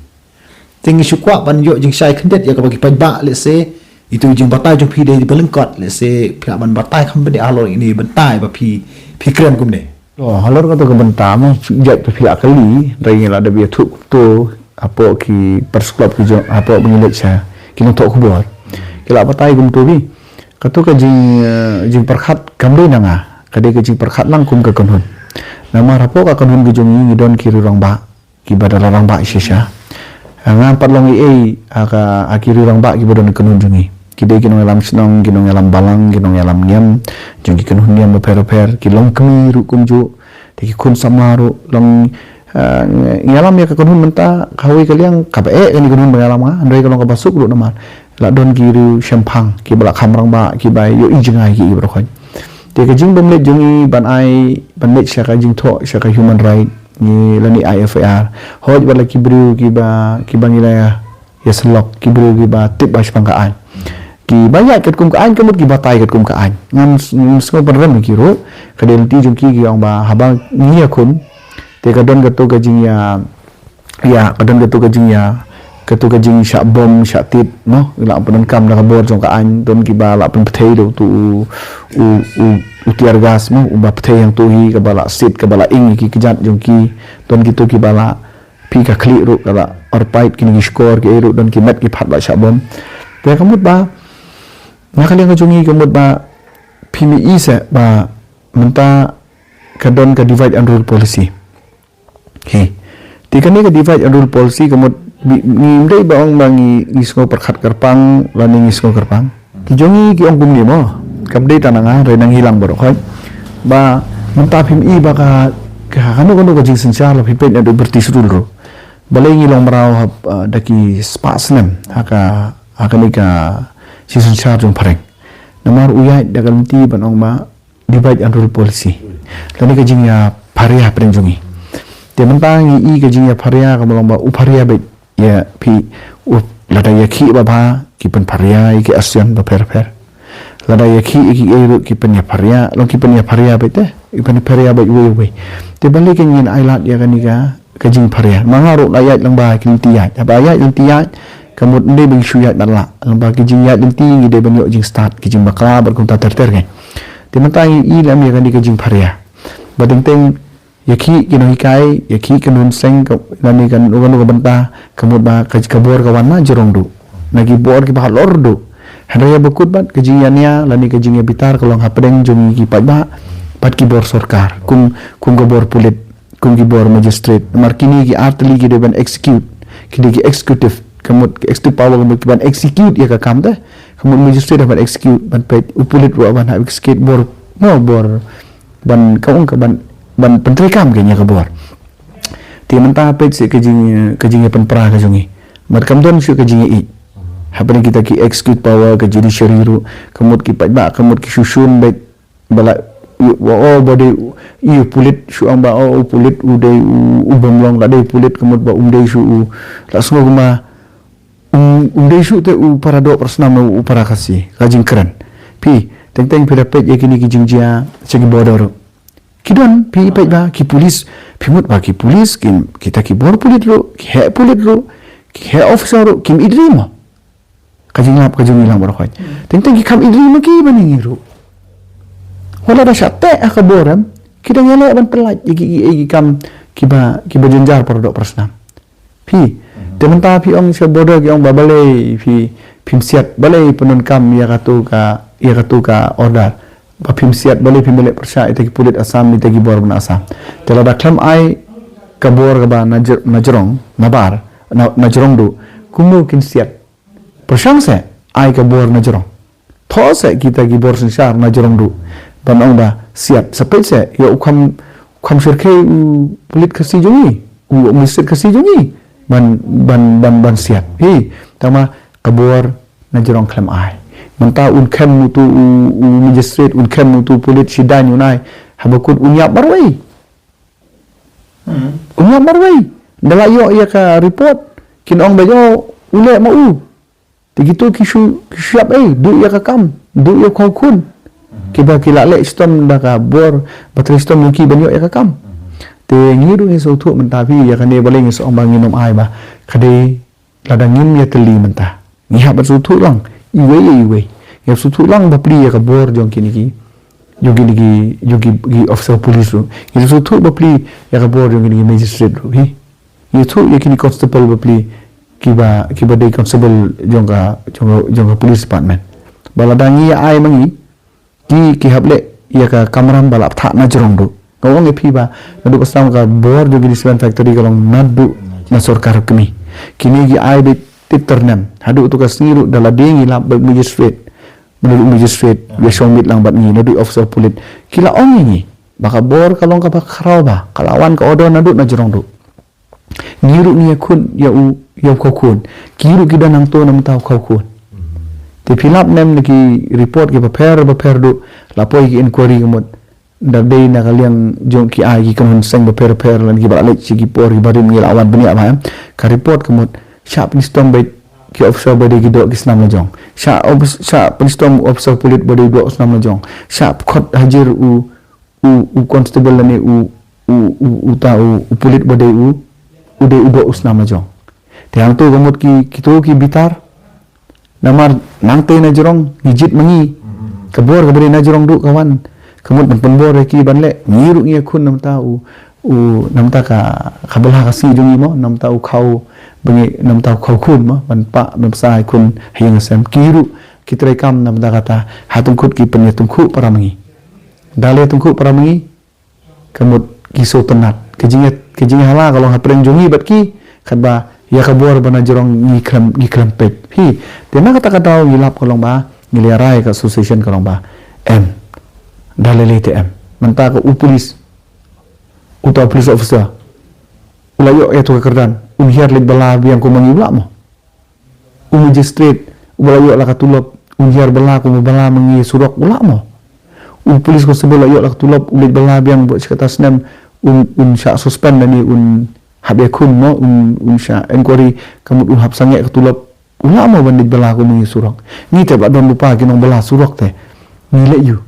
Te ngi shu kwah ban ïoh jingshai khyndiat ïa kaba ki paidbah lehse itu jingbatai jong phi dei ba lyngkot lehse phi lah ban batai kham bynta halor ine bynta ba phi phi kren kumne. Oh, halor kata ka bynta mo phi ïaid phi lah kali dei ngi lah da bia thuk to hapoh ki press club ki jong hapoh ba ngi leit sha ki nongthoh khubor. Ki lah batai kumto bi. Katu ka jing eh, jingpyrkhat kam dei na nga. Ka dei ka jingpyrkhat lang kum ka kynhun. Namar hapoh ka kynhun ka jong ngi ngi don ki riew rangbah. Kiba da la rangbah shisha. Nga pat long ei ei ha ka ha ki riew rangbah kiba don ha kynhun jong ngi. Ki dei ki nongïalam shnong, ki nongïalam balang, ki nongïalam niam jong ki kynhun niam bapher bapher, ki long kmie ruh kumjuh. Te ki khun samla ruh long ngi ïalam ïa ka kynhun mynta kawei ka liang kaba eh kane ka kynhun ba ngi ïalam nga hynrei ka long kaba suk ruh namar la don ki riew shemphang kiba la kham rangbah kiba ïohi jngai ki iba ruh khot. Te ka jingbym leit jong ngi ban ai ban leit sha ka jingthoh sha ka human right ngi lane ai F I R. Hooid ba la ki briew kiba kiba ngi la ïa syllok ki briew kiba tip ba shaphang ka aiñ. Kiba ïaid katkum ka aiñ ka mut kiba tai katkum ka aiñ. Ngam ngam sngew pynrem ki ruh ka dei lynti jong ki ki ong ba haba ngi ïakhun te ka don katu ka jingïa ïa ka don katu ka jingïa katu ka jingshah bom shah tit mo la pyndonkam da ka bor jong ka aiñ don kiba la pynpthei da utu u u u tear gas mo uba pthei hangtu hi kaba la sit kaba la ing ki kjat jong ki don kitu kiba la phi ka khlieh ruh ka la orpait kine ki shkor ki ei ruh don ki met ki phat ba shah bom. Te ka mut ba na ka liang ka jong ngi ka mut ba phi mi i se ba mynta ka don ka divide and rule policy. Hi. Te kane ka divide and rule policy ka mut ngim dei ba ong ba ngi ngi sngew pyrkhat kyrpang lane ngi sngew kyrpang. Ki jong ngi ki ong kumne mo. Kam dei tang na nga hynrei na ngi lang baroh khoi. Ba mynta phim i ba ka ka kano kano ka jingsynshar la phi peit na du British rule ruh. Balei ngi long mraw ha da ki spah snem ha ka ha kane ka jingsynshar jong phareng. Namar u ïaid da ka lynti ban ong ba divide and rule policy. Lane ka jingïapharia hapdeng jong ngi. Te mynta ngi i ka jingïapharia ka long ba u pharia beit ïa phi u lada ïa khih ba bha ki pynpharia ïa ki ASEAN bapher bapher. Lada ïa khih ïa ki ei ruh ki pynïapharia long ki pynïapharia beit te ki pynpharia beit wei wei. Te balei ka ngin ai lad ïa kane ka ka jingpharia. Ma nga ruh nga ïaid lang ba ki lynti ïaid. Haba ïaid lynti ïaid ka mut ndei ba ngi shu ïaid bad la. Lang ba ki jingïaid lynti ngi dei ban ïoh jingstad ki jingbakla bad kumta ter ter ngi. Te mynta ngi i lam ïa kane ka jingpharia. Ba teng teng ïa ki ki nonghikai ïa ki ki nonghikai lane ka nonghikai ka bynta ka mut ba ka ka bor ka wan na jrong duh. Na ki bor kiba halor duh. Hynrei ba kut bad ka jingïania lane ka jingïabitar ka long hapdeng jong ki paidbah bad ki bor sorkar kum kum ka bor pulit kum ki bor magistrate namar kine ki artylli ki dei ban execute ki dei ki executive ka mut ki executive power ka mut ki ban execute ïa ka kam te ka mut magistrate ban execute ban peit u pulit ruh ban execute bor mo bor ban ka ong ka ban ban pyntreikam ka ïa ka bor. Te mynta peit se ka jing ka jingïapynpra ka jong ngi. Mat kam don shu ka jingïa i hapdeng kita ki execute power ka judiciary ruh ka mut ki paidbah ka mut ki shushun beit ba la wa o ba dei u pulit shu ong ba o u pulit u dei u bym long la dei u pulit ka mut ba um dei shu u la sngew kumba um dei shu te u para doh para snam u para Khasi ka jingkren. Phi teng teng phi da peit ïa kine ki jingjia sha ki border ruh ki don phi peit ba ki pulis phi mut ba ki pulis ki kita ki bor pulit ruh ki heh pulit ruh ki heh officer ruh kim idri mo. Ka jinglap ka jong ngi lang baroh khoit. Teng teng ki kam idri ma ki ba ngi ruh. Wala da sha teh ha ka bor em ki dang ïaleh ban pyllait ïa ki ïa ki kam kiba kiba jynjar para doh para snam. Phi te mynta phi ong sha border ki ong ba balei phi phim siat balei pyndonkam ïa katu ka ïa katu ka order. Ba phim siat balei phim leh pyrshah ïa ki pulit Assam ïa ki bor ban Assam. Te lada khlem ai ka bor kaba na jrong, na bar, na jrong duh, kumno kin siat. Pyrshang se ai ka bor na jrong. Thoh se kita ki bor synshar na jrong duh ban ong ba siat, sa peit se ïa u kham, kham shyrkhei u pulit Khasi jong ngi, u magistrate Khasi jong ngi ban, ban, ban, ban siat. Hi, tangba ka bor na jrong khlem ai. Mynta un khem utu u, u magistrate, un khem utu u pulit, shi daiñ un ai, haba kut un ïap marwei. Un ïap marwei. Da la ïoh ïa ka report, kin ong ba ïoh u leh ma u. Te kitu ki shu, ki shu ïap ei, duh ïa ka kam, duh ïa u khaw khun. Kiba ki la leh shitom da ka bor, ba trei shitom ïa ki ban ïoh ïa ka kam. Te ngi ruh ngi sngewthuh mynta phi ïa kane, balei ngi sa ong ba ngin ym ai ba ka dei. Lada ngim ïatylli mynta, ngi hap ban sngewthuh lang iwei ïa iwei. Ngi hap sngewthuh lang bapli ïa ka bor jong kine ki, jong kine ki, jong ki, ki officer police ruh. Ngi hap sngewthuh bapli ïa ka bor jong kine ki magistrate ruh. Hi. Ngi thuh ïa kine constable bapli, kiba, kiba dei constable jong ka, jong ka, jong ka police department. Ba lada ngi ïa ai ma ngi, ki, ki hap leh ïa ka kamram ba la pynthah na jrong duh. Nga ong ïa phi ba naduh ba sdang ka bor jong kine cement factory ka long naduh na sorkar kmie. Kine ki ai beit tip tyrnem haduh tu ka sngi ruh, da la dei ngi lap bad magistrate. Naduh magistrate ïa shong miet lang bad ngi, naduh officer pulit, ki la ong ïa ngi ba ka bor ka long kaba khraw, ba ka la wan ka order naduh na jrong duh. Ngi ruh ngi ïakhun ïa u, ïa u khaw khun. Ki ruh ki don hangto namar u khaw khun. Te phi lap ne em na ki report kiba pher ba pher duh, la poi ki inquiry ka mut. Da dei na ka liang jong ki ai ki kynhun seng ba pher ba pher, lane kiba la leit sha ki por kiba rim, ngi la wan bniah bha em. Ka report ka mut, shah pynshitom beit ki officer ba dei ki doh ki snam lajong. Shah office-, shah pynshitom officer pulit ba dei doh snam lajong. Shah khot hajir u u, u constable lane u, u, u, uta u, u pulit ba dei u, u dei u doh u snam lajong. Te hangto ka mut ki, kito ki bitar. Namar nangtei na jrong ngi jied ma ngi. Ka bor kaba dei na jrong duh ka wan. Ka mut ban pynbor ïa ki ban leh. Ngi ruh ngi ïakhun namar u, u namar ka, ka bylla ka sngi jong ngi mo, namar u khaw, ba ngi namar u khaw khun mo, ban pah, ban pynshai khun ha ïing ha sem. Ki ruh ki trei kam namar kata, ha tyngkut ki pynïatyngkhuh para ma ngi. Da leh tyngkhuh para ma ngi, ka mut ki sngewtynnat. Ka jingïa, ka jingïahala ka long hapdeng jong ngi bad ki, katba ïa ka bor ba na jrong ngi khlem, ngi khlem peit. Hi, te na kata ka daw ngi lap ka long ba, ngi la rai ka association ka long ba, em. Da lei lei te em. Mynta ka u police, uta u police officer, u la ïoh ïa tu ka kyrdan, un hiar leit bylla biang kum ma ngi, u lah mo? U magistrate uba la ïoh la ka tulop un hiar bylla kum u bylla ma ngi surok, u lah mo? U police constable la ïoh la ka tulop, u leit bylla biang bad shi kata snem, un, un shah suspend lane un hap ïakhun mo, un, un shah inquiry, ka mut un hap sangeh ka tulop, u lah mo ban leit bylla kum ma ngi surok? Ngi te ba la don lypa ki nongbylla surok te ngi leh ïa u.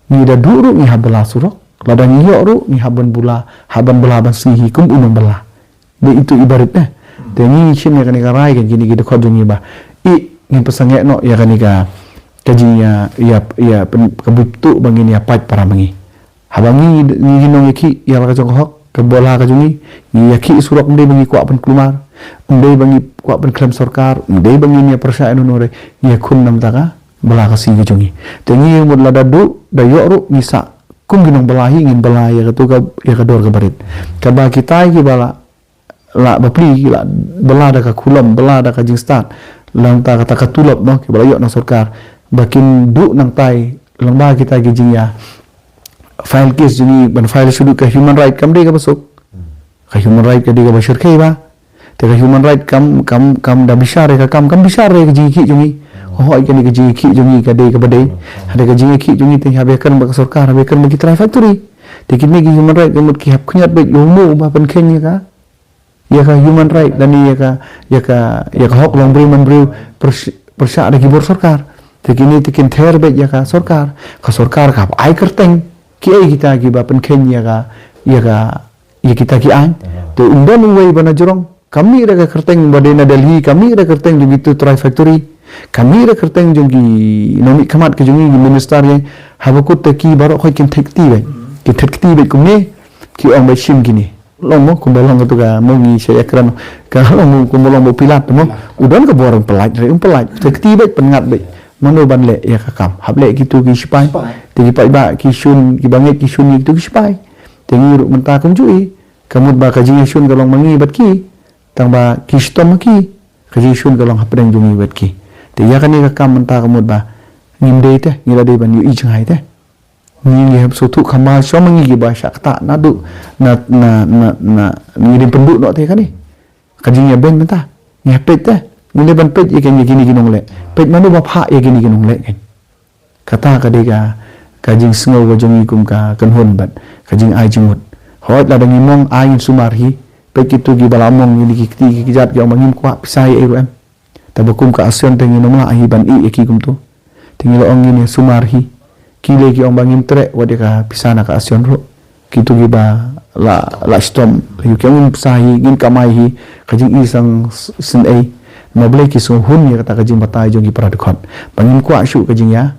Ngi da duh ruh ngi hap bylla surok. Lada ngi ïoh ruh ngi hap ban bylla, hap ban bylla ban sngi hi kum u nongbylla. Dei itu i barit eh. Te ngi shim ïa kane ka rai, kan kine ki dkhot jong ngi ba, i, ngin pynsangeh noh ïa kane ka, ka jingïa, ïa, ïa pyn-, ka buit tuh ba ngin ïa pait para ma ngi. Haba ngi, ngi, ngi nongïakhih ïa la ka jong ka hok, ka bylla ka jong ngi, ngi ïakhih surok, ym dei ba ngi kwah pynkulmar, ym dei ba ngi kwah pynkhlem sorkar, ym dei ba ngin ïa pyrshah ïano ïano re, ngi ïakhun namar ka bylla ka sngi ka jong ngi. Te ngi mut lada duh, da ïoh ruh ngi sah kum ki nongbylla hi, ngin bylla ïa katu ka, ïa ka dor ka barit. Katba kitai kiba la, la bapli, la bylla da ka khulom, bylla da ka jingstad, lyngba kata ka tulop mo, kiba la ïoh na sorkar, ba kin duh nangtai lyngba kita ki jingïa file case jong ngi, ban file shaduh ka human right, kam dei kaba suk. Ka human right ka dei kaba shyrkhei ba. Te ka human right kam, kam, kam da bishar ïa ka kam, kam bishar ïa ka jingïakhih jong ngi. Hooid, kane ka jingïakhih jong ngi ka dei kaba dei. Hynrei ka jingïakhih jong ngi te hap ïakren bad ka sorkar, hap ïakren bad ki trai factory. Te kine ki human right ka mut ki hap khñiot beit ïa uno uba pynkheiñ ïa ka, ïa ka human right, lane ïa ka, ïa ka, ïa ka hok long briew man briew, pyrsh-, pyrshah da ki bor sorkar. Te kine te kin ther beit ïa ka sorkar. Ka sorkar ka hap ai kyrteng kiei kita kiba pynkheiñ ïa ka, ïa ka, ïa kita ki aiñ. Te un don uwei ba na jrong, kam mih da ka kyrteng ba dei na Delhi, kam mih da ka kyrteng jong kitu trai factory, kam mih da ka kyrteng jong ki nongmihkhmat ki jong ngi, ki minister ïa, haba kut te ki baroh khoit kin thait kti beit. Kin thait kti beit kumne, ki ong ba shim kine. Long mo, kumba long katu ka mo, ngi shu ïakren, ka long mo, kumba long mo Pilat mo. U don ka bor ban pyllait, re um pyllait. Thait kti beit, pynngat beit. Mano ban leh ïa ka kam? Hap leh kitu ki sipai. Te ki paidbah ki shun, kiba ngeit ki shun ïa kitu ki sipai. Te ngi ruh mynta kumjuh i. Ka mut ba ka jingïashun ka long ma ngi bad ki, tang ba ki shitom ma ki, ka jingshun ka long hapdeng jong ngi bad ki. Te ïa kane ka kam mynta ka mut ba ngim dei te, ngi la dei ban ïohi jngai te. Ngi ngi hap sngewthuh kham ba shong ma ngi kiba shah ktah naduh na na na na ngi dei pynduh noh te kane. Ka jingïabeiñ mynta ngi hap peit te, ngi dei ban peit ïa kine ki nongleh. Peit mano ba phah ïa kine ki nongleh kan. Kata ka dei ka, ka jingsngew ka jong ngi kum ka kynhun bad ka jingai jingmut. Hooid, lada ngi mong ai ngin sumar hi. Peit kito kiba la mong ïa kine ki kti ki kjat ki ong ba ngim kwah pisa ïa ei ruh em. Te ba kum ka ASEAN te ngin ym lah hi ban ïeh ïa ki kumto. Te ngi la ong ngin ïa sumar hi. Ki lei ki ong ba ngim treh wat ïa ka pisa na ka ASEAN ruh. Kito kiba la, la shitom, ïa ki ong ngin pisa hi, ngin kamai hi, ka jingïaseng s-, sngewsih. Namar balei ki sngewhun ïa kata ka jingbatai jong ki para dkhot. Ba ngim kwah shuh ka jingïa,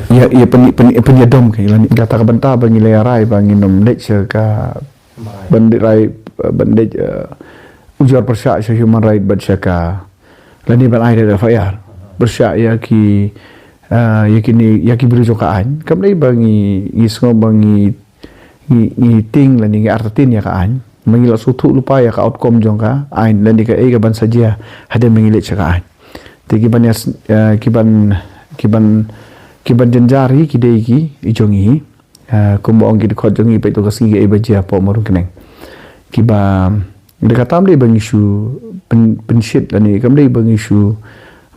ïa, ïa pyn-, pyn-, pynïadom ka ïa lane. Kata ka bynta ba ngi la ïa rai ba ngin ym leit sha ka, ban leit rai, ban leit, eh, ujor pyrshah sha human right bad sha ka, lane ban ai da F I R pyrshah ïa ki, eh, ïa kine, ïa ki briew jong ka aiñ. Kam dei ba ngi, ngi sngew ba ngi, ngi, ngi tieng lane ngi artatien ïa ka aiñ. Ma ngi la sngewthuh lypa ïa ka outcome jong ka aiñ lane kaei kaban sa jia hadien ba ngi leit sha ka aiñ. Te kiban ïa s-, eh, kiban, kiban, kiban jynjar hi ki dei ki i jong ngi. Eh, kumba ong ki dkhot jong ngi, peit to ka sngi kaei ba jia hapoh Mawryngkneng. Kiba, da kata kam dei ba ngi shu pyn-, pynshit lane kam dei ba ngi shu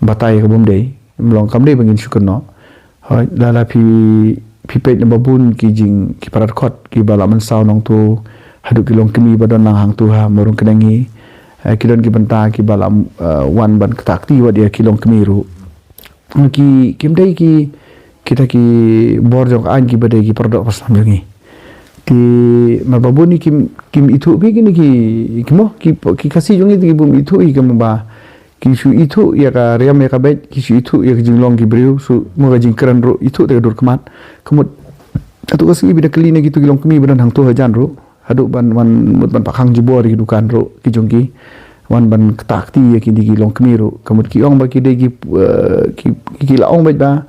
batai ïa ka bym dei. Ym long, kam dei ba ngin shu kynnoh. Hooid, lada phi, phi peit na ba bun ki jing, ki para dkhot kiba la mynsaw nangto haduh ki longkmie ba don lang hangto ha Mawryngkneng hi. Eh, ki don ki bynta kiba la, eh, wan ban ktah kti wat ïa ki longkmie ruh. Ki, kim dei ki, kita ki bor jong ka aiñ kiba dei ki para doh para snam jong ngi. Te namar ba bun hi kim, kim ithuh hi kine ki, ki mo, ki, ki Khasi jong ngi te ki bym ithuh hi kumba ki shu ithuh ïa ka riam ïa ka beit, ki shu ithuh ïa ka jinglong ki briew, shu mo ka jingkren ruh, ithuh te ka dur khmat. Ka mut, hato ka sngi ba da kylli na kito ki longkmie ba don hangto hajan ruh. Haduh ban, wan mut ban pakhang jubor ïa ki dukan ruh, ki jong ki. Wan ban ktah kti ïa kine ki longkmie ruh. Ka mut ki ong ba ki dei ki, eh, ki, ki la ong beit ba.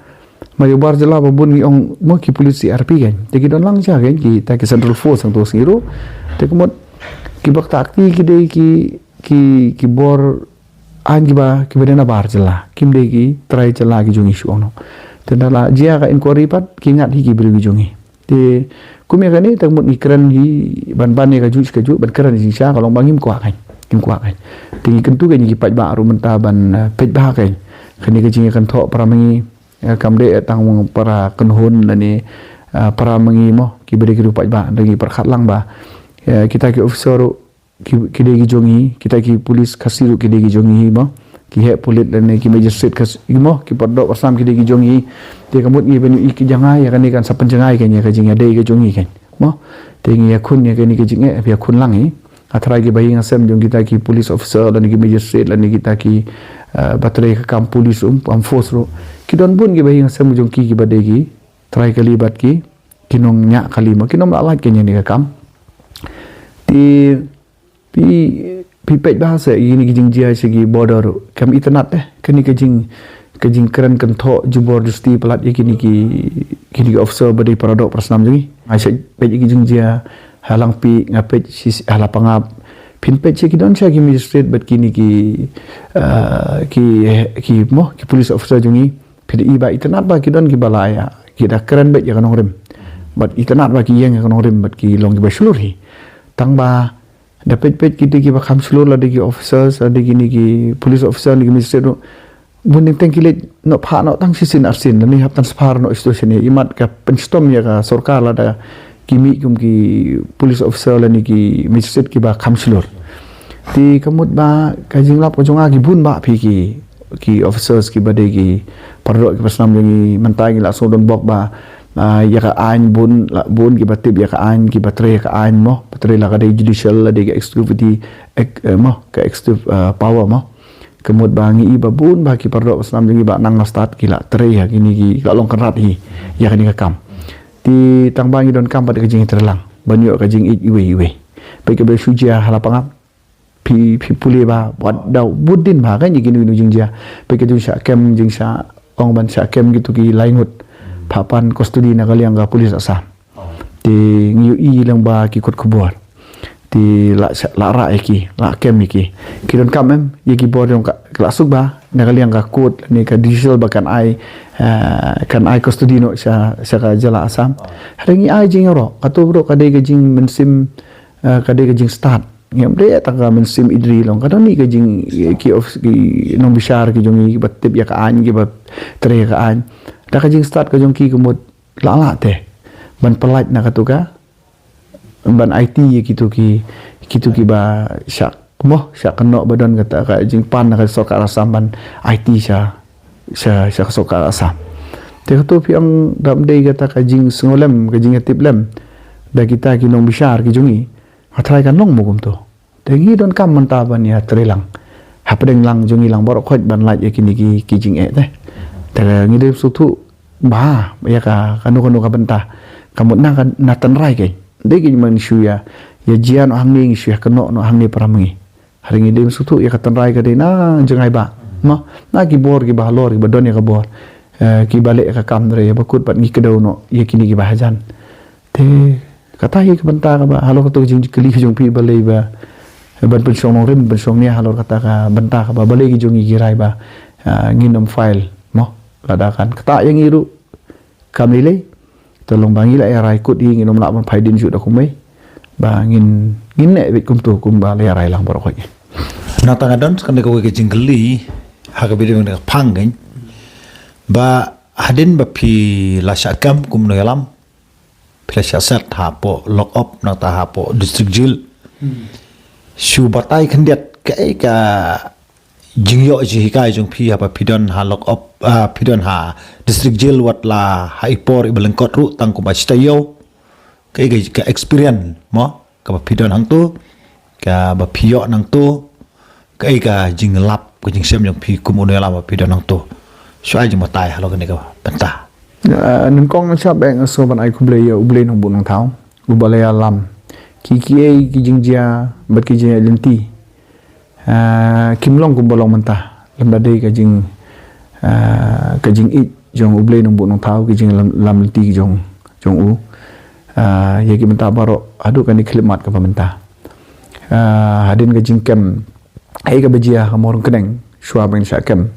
Mar ïa u bar jylla ba bun ngi ong mo ki police C R P kan. Te ki don lang sha kan, kita ki Central Force hangto ka sngi ruh. Te ka mut kiba ktah kti ki dei ki, ki, ki bor aiñ kiba, kiba dei na bar jylla. Kim dei ki trai jylla ki jong ngi shu ong noh. Te lada la jia ka inquiry pat, ki ngat hi ki briew ki jong ngi. Te kum ïa kane, tang mut ngi kren hi, ban ban ïa kajuh shi kajuh, ban kren jingshisha, ka long ba ngim kwah kan. Ngim kwah kan. Te ngi kyntu kan ïa ki paidbah ruh mynta ban, eh, peit bha kan. Kane ka jingïakynthoh para ma ngi, eh, kam dei tang para kynhun lane, eh, para ma ngi mo, kiba dei ki riew paidbah, te ngi pyrkhat lang ba, eh, kita ki officer ruh, ki, ki dei ki jong ngi, kita ki police Khasi ruh ki dei ki jong ngi mo. Ki heh pulit lane ki magistrate Khasi mo, ki para doh para snam ki dei ki jong ngi. Te ka mut ngi ban ïohi ki jngai, ïa kane kan sa pynjngai kan ïa ka jingïadei ka jong ngi kan. Mo. Te ngi ïakhun ïa kane ka jingeh, ïakhun lang hi. Haba trai kiba ïing ha sem jong kita ki police officer lane ki magistrate lane kita ki, eh, ba trei ka kam police ruh, armed force ruh. Ki don bun kiba ïing ha sem jong ki kiba dei ki trai kali bad ki, ki nongñiah kali mo, kim lah lait kan ïa kane ka kam. Te phi, phi peit bha seh ïa kine ki jingjia sha ki border ruh. Kam itynnad eh. Kane ka jing, ka jingkren kynthoh jubor justi palat ïa kine ki, kine ki officer ba dei para doh para snam jong ngi. Nga shait peit ïa ki jingjia ha Langpih, nga peit shi, shi ha Lapangap. Phin peit sha ki don sha ki magistrate bad kine ki, eh, ki, ki mo, ki police officer jong ngi. Phi da i ba itynnad ba ki don kiba la ïa, ki da kren beit ïa ka nongrim. Bad itynnad ba ki ïeng ïa ka nongrim bad ki long kiba shlur hi. Tang ba da peit peit kito kiba kham shlur, lada ki officers, lada kine ki police officer, lada ki magistrate ruh. Bun teng teng ki leit noh phah noh tang shisien arsien, lane hap transfer noh sha station, imat ka pynshitom ïa ka sorkar lada ki mih kum ki police officer lane ki magistrate kiba kham shlur. Te ka mut ba ka jinglap ka jong nga ki bun bah phi ki, ki officers kiba dei ki para doh ki para snam jong ngi, mynta ngi la sngewdon bok ba, ah, ïa ka aiñ bun, la bun kiba tip ïa ka aiñ, kiba trei ïa ka aiñ mo, ba trei la ka dei judicial, la dei ka executive, ek-, eh, mo, ka executive, eh, power mo. Ka mut ba ngi i ba bun bah ki para doh para snam jong ngi ba nang la stad ki la trei ïa kine ki, la long kynrad hi ïa kane ka kam. Te tang ba ngi donkam bad ka jingïatreilang ban ïoh ka jingïeit iwei iwei. Peit kaba shu jia ha Lapangap. Phi, phi pule ba, wat da bud dien ba kan ïa kino kino jingjia. Peit ka jingshah kem, jingshah ong ban shah kem kito ki lai ngut. Phah pan custody na ka liang ka police Assam. Te ngi ïohi lang ba ki kot khubor. te la, la rah ïa ki, la kem ïa ki. Ki donkam em ïa ki bor jong ka, la suk ba na ka liang ka court ne ka judicial ba kan ai, eh, kan ai custody noh sha, sha ka jylla Assam. Hynrei ngi ai jingïaroh, kato baroh ka dei ka jingmynsiem, eh, ka dei ka jingstad. Ngim dei tang ka mynsiem idri long, ka don hi ka jing, ki of, ki nongbishar ki jong ngi, kiba tip ïa ka aiñ, kiba trei ïa ka aiñ. Da ka jingstad ka jong ki, ka mut la lah te ban pyllait na kato ka, ban aiti ïa kito ki, kito kiba shah, mo, shah kynnoh ba don kata ka jingpan na ka sorkar Assam ban aiti sha, sha, sha ka sorkar Assam. Te kato phi ong dam dei kata ka jingsngewlem, ka jingïatiplem da kita ki nongbishar ki jong ngi. Nga tharai kan long mo kumto. Te ngi donkam mynta ban ïa trei lang hapdeng lang jong ngi lang baroh khoit ban lait ïa kine ki, ki jingeh te. Te ngi dei sngewthuh ba ïa ka, kano kano ka bynta, ka mut na ka, na tynrai kein. Dei ki man shu ïa, ïa jia noh hangne, ngi shu ïa kynnoh noh hangne para ma ngi. Hynrei ngi dei sngewthuh ïa ka tynrai ka dei na jngai ba, mo, na ki bor kiba halor, kiba don ïa ka bor, eh, kiba leh ïa ka kam, hynrei ïa ba kut pat ngi kdew noh ïa kine kiba hajan. Te kata hi ka bynta kaba halor kato ka jingkylli ka jong phi, balei ba ban pynshong nongrim, pynshong nia halor kata ka bynta kaba balei ki jong ngi ki rai ba, ah, ngin ym file, mo. Lada kan ktah ïa ngi ruh kam lei lei, te long ba ngi la ïa rai kut hi, ngin ym lah ban phai dien shuh da kumwei. Ba ngin, ngin neh beit kumto kumba la ïa rai lang baroh khoit. Nangta nga don kane kawei ka jingkylli ha ka video, ka phang kein, ba hadien ba phi la shah kem kum nongïalam, phi la shah set hapoh lock up, nangta hapoh district jail. Shu batai khyndiat kaei ka jingïoh jinghikai jong phi haba phi don ha lock up, ah, phi don ha district jail, wat la ha i por iba lyngkot ruh tang kumba shi taïew. Kaei ka, ka experience mo kaba phi don hangto, kaba phi ïoh nangto, kaei ka jinglap, ka jingshem jong phi kum u nongïalam ba phi don hangto? Shu ai jingbatai halor kane ka bynta. Ah, nyngkong nga shah beh nga sngewbha ban ai khublei ïa U Blei Nongbuh Nongthaw uba la ïalam. Ki, kiei ki jingjia bad ki jingïaid lynti, ah, kim long kumba long mynta. Lymda dei ka jing, ah, ka jingïeit jong U Blei Nongbuh Nongthaw, ki jinglam, lam lynti ki jong, jong u, ah, ïa ki bynta baroh haduh kane ka khyllipmat kaba mynta. Ah, hadien ka jingkem, ei kaba jia ha Mawryngkneng shuwa ban shah kem,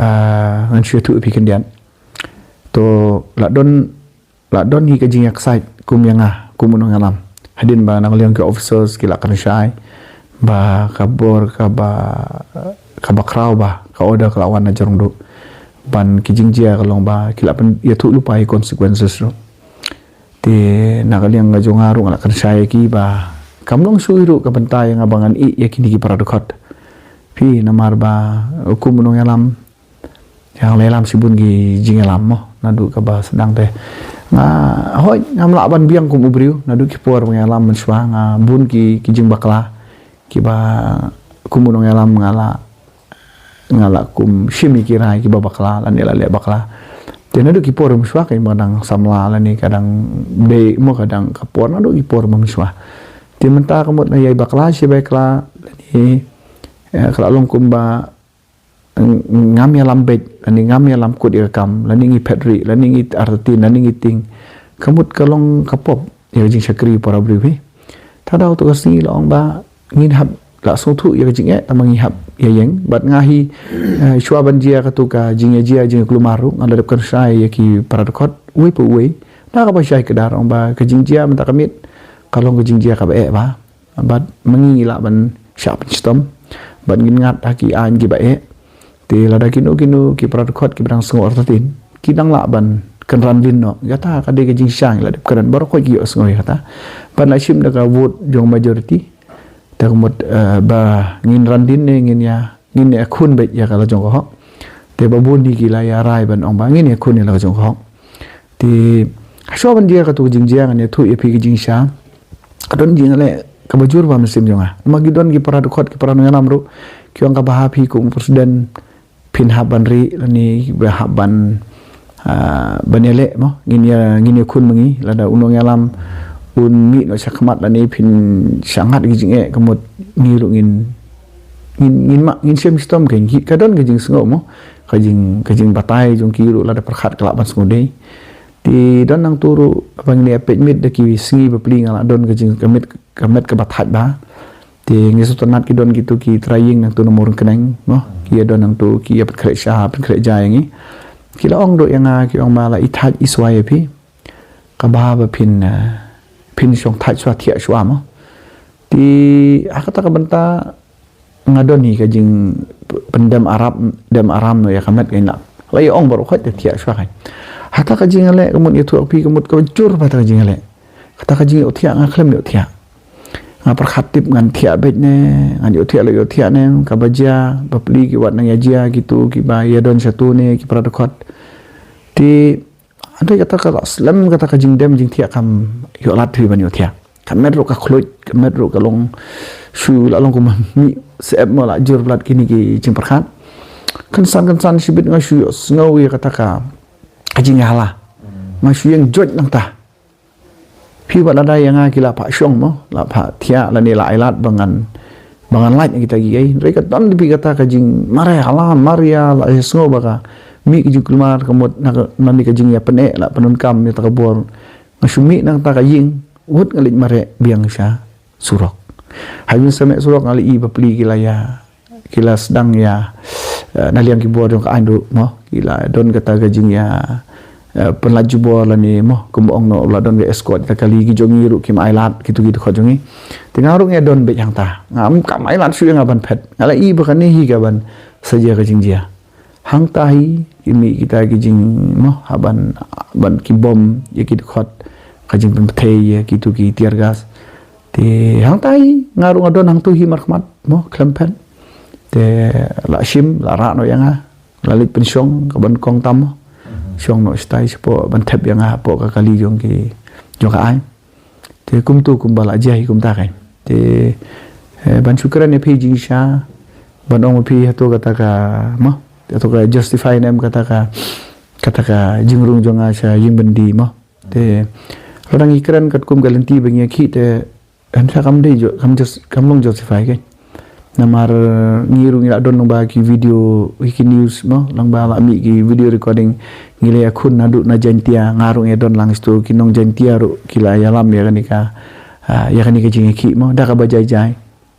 ah, ngan shu ïathuh ïa phi khyndiat. To la don, la don hi ka jingïaksaid kum ïa nga kum u nongïalam. Hadien ba na ka liang ki officers ki la kren shai ba ka bor kaba, kaba khraw ba ka order ka la wan na jrong duh, ban ki jingjia ka long ba ki la pyn ïathuh lypa ïa ki consequences ruh. Te na ka liang ka jong nga ruh nga la kren shai ïa ki ba kam long shuh hi ruh ka bynta ïa nga ba ngan ïeh ïa kine ki para dkhot. Phi, namar ba kum u nongïalam, ïa nga la ïalam shibun ki jingïalam mo, naduh kaba sdang te nga, hooid, ngam lah ban biang kum u briew, naduh ki por ba nga ïalam mynshuwa, nga bun ki, ki jingbakla kiba kum u nongïalam nga la, nga la kum shim ïa ki rai kiba bakla lane la leh bakla. Te naduh ki por mynshuwa, ka ïa ba dang samla lane ka dang dei mo, ka dang ka por, naduh ki por mynshuwa. Te mynta ka mut nga ïai bakla shi bakla lane, eh, ka la long kumba ng-, ngam ïalam beit, lane ngam ïalam kut ïa ka kam, lane ngi phet rieh, lane ngi artatien, lane ngi tieng. Ka mut ka long ka pop ïa ka jingshakri para briew hi. Te haduh kato ka sngi la ong ba ngin hap, la sngewthuh ïa ka jingeh, tangba ngi hap ïa ïeng. Bad nga hi, eh, shuwa ban jia kato ka jingïajia jingïakulmar ruh, nga la dep kren shai ïa ki para dkhot uwei pa uwei. Na kaba shai kdar, ong ba ka jingjia mynta ka miet ka long ka jingjia kaba eh ba. Bad ma ngi ngi lah ban shah pynshitom, bad ngin ngat ha ki aiñ kiba eh. Te lada kino kino ki para dkhot kiba dang sngew artatien, ki dang lah ban kynran dien noh. Kata ka dei ka jingshisha, ngi la dep kren, baroh khoit ki ïohsngew ïa kata. Bad la shim da ka vote jong majority. Te ka mut, eh, ba ngin ran dien ne ngin ïa, ngin ïa khun beit ïa ka la jong ka hok. Te ba bun hi ki la ïa rai ban ong ba ngin ïa khun ïa la ka jong ka hok. Te shuwa ban jia kato ka jingjia, ngan ïathuh ïa phi ka jingshisha. Ka don jingleh kaba jur ba mynsiem jong nga. Namar ki don ki para dkhot, ki para nongïalam ruh ki ong, kaba ha phi kum u president phin hap ban rieh lane ba hap ban, ah, ban ïaleh mo, ngin ïa, ngin ïa khun ma ngi. Lada u nongïalam un mih noh shakhmat lane phin shah ngat ki jingeh, ka mut ngi ruh ngin, ngin, ngin ma, ngin shem shitom. Ka, ka don ka jingsngew mo, ka jing, ka jingbatai jong ki ruh lada pyrkhat ka lah ban sngewdei. Te don nangtu ruh ba ngi ïa peit miet da ki sngi bapli nga la don ka jing ka miet, ka miet kaba thait bha. Te ngi sngewtynnat ki don kitu ki trai ïing nangtu na Mawryngkneng mo. Ki ïa don nangtu ki ïa pynkhreh sha pynkhreh ja ïa ngi. Ki la ong ruh ïa nga, ki ong ba la i thait i swai ïa phi. Kaba ba phin, eh, phin shong thait shuwa thiah shuwa mo. Te ha kata ka bynta nga don hi ka jing pyndem arap, dem aram noh ïa ka met ka ina. La ïa ong baroh khoit te thiah shuwa kan. Hata ka jingïaleh ka mut ïathuh phi ka mut kaba jur bha ta ka jingïaleh. Kata ka jingïohthiah nga khlem ïohthiah. Nga pyrkhat tip ngan thiah beit ne, ngan ïohthiah la ïohthiah ne, kaba jia bapli ki wat nang ïa jia kitu kiba ïa don shatu ne ki para dkhot. Te hynrei kata ka la slem kata ka jingdem jingthiah kam ïoh lad phi ban ïohthiah. Ka met ruh ka khluit, ka met ruh ka long shu la long kumba mih sep mo la jur blat kini ki jingpyrkhat. Kynsan kynsan shibit nga shu ïohsngew ïa kata ka, ka jingïahala. Nga shu ïeng joit nangta. Phi wat lada ïa nga ki la phah shong mo, la phah thiah lane la ai lad ba ngan, ba ngan lait na kita ki ei. Hynrei ka don phi kata ka jingmareh hala, mareh ïa la ïa sngew ba ka mih ka jingkulmar ka mut na ka, na ni ka jingïapyneh la pyndonkam ïa ta ka bor. Nga shu mih nangta ka ïing, wut nga leit mareh biang sha surok. Ha ïing sa meh surok nga la i bapli ki la ïa, ki la sdang ïa, eh, na liang ki bor jong ka aiñ ruh mo, ki la don kata ka jingïa, eh, pynlait jubor lane mo, kumba ong noh la don ka escort ta kali ki jong ngi ruh kim ai lad kitu ki dkhot jong ngi. Te nga ruh nga don beit hangta. Ngam kam ai lad shuh ïa nga ban phet. Nga la i ba kane hi ka ban sa jia ka jingjia. Hangta hi ki mih kita ki jing mo, ha ban, ban ki bom ïa ki dkhot, ka jingpynpthei ïa kitu ki tear gas. Te hangta hi nga ruh nga don hangtu hi markhmat mo, khlem phet. Te la shim, la rah noh ïa nga. La leit pynshong ka ban kong tam mo. Shong noh shatai shapoh ban thep ïa nga hapoh ka kali jong ki, jong ka aiñ. Te kumtu kumba la jia hi kumta kan. Te, eh, ban shu kren ïa phi jingshisha, ban ong ïa phi hato kata ka mo, hato ka justify ne em kata ka, kata ka jingrung jong nga sha ïing byndi mo. Te lada ngi kren katkum ka lynti ba ngi ïakhih te, em, sha kam dei ju-, kam jus-, kam long justify kan. Namar ngi ruh ngi la don lyngba ki video, ki news mo, lyngba la mih ki video recording, ngi la ïakhun naduh na Jaintia, nga ruh ngi don lang sto ki nong Jaintia ruh ki la ïalam ïa kane ka, ah, ïa kane ka jingïakhih mo, da kaba jai jai.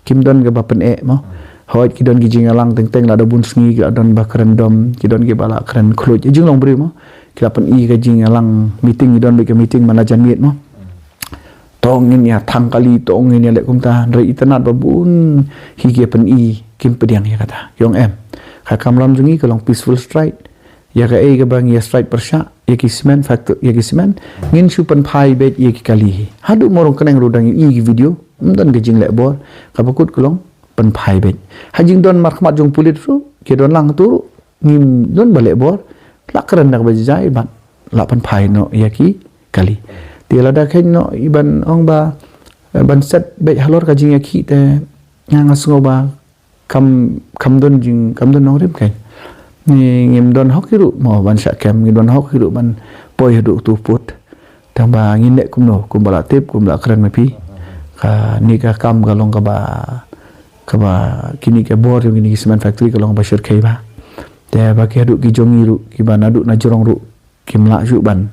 Kim don kaba pyneh mo. Hooid ki don ki jingïalang teng teng lada bun sngi ki la don ba kren dom, ki don kiba la kren khluit. Ïa jinglong briew mo. Ki la pyni ka jingïalang meeting, ki don bad ka meeting man la jan miet mo. To ngin ïa thang kali, to ngin ïa leh kumta, hynrei itynnad ba bun hi ki ïa pyni, kim pdiang ïa kata. Ki ong em. Ka kamram jong ngi ka long peaceful strike. Ïa kaei kaba ngi ïa strike pyrshah, ïa ki cement factory, ïa ki cement, ngin shu pynphai beit ïa ki kali hi. Haduh Mawryngkneng ruh dang ïohi ki video, ym don ka jingleh bor, kaba kut ka long pynphai beit. Ha jingdon markhmat jong pulit ruh, ki don lang tu ruh, ngim don ba leh bor, la kren da kaba jai bad la pynphai noh ïa ki kali. Te lada kheiñ noh i ban ong ba, eh, ban set beit halor ka jingïakhih te nga nga sngew ba kam, kam don jing, kam don nongrim kheiñ. Ngi ngim don hok hi ruh mo ban shah kem, ngi don hok hi ruh ban poi haduh tu put. Tang ba ngin leh kumno, kumba la tip, kumba la kren ma phi. Kane ka kam ka long kaba, kaba kine ki bor jong kine ki cement factory ka long kaba shyrkhei bha. Te ba ki haduh ki jong ngi ruh, kiba naduh na jrong ruh, kim lah shuh ban,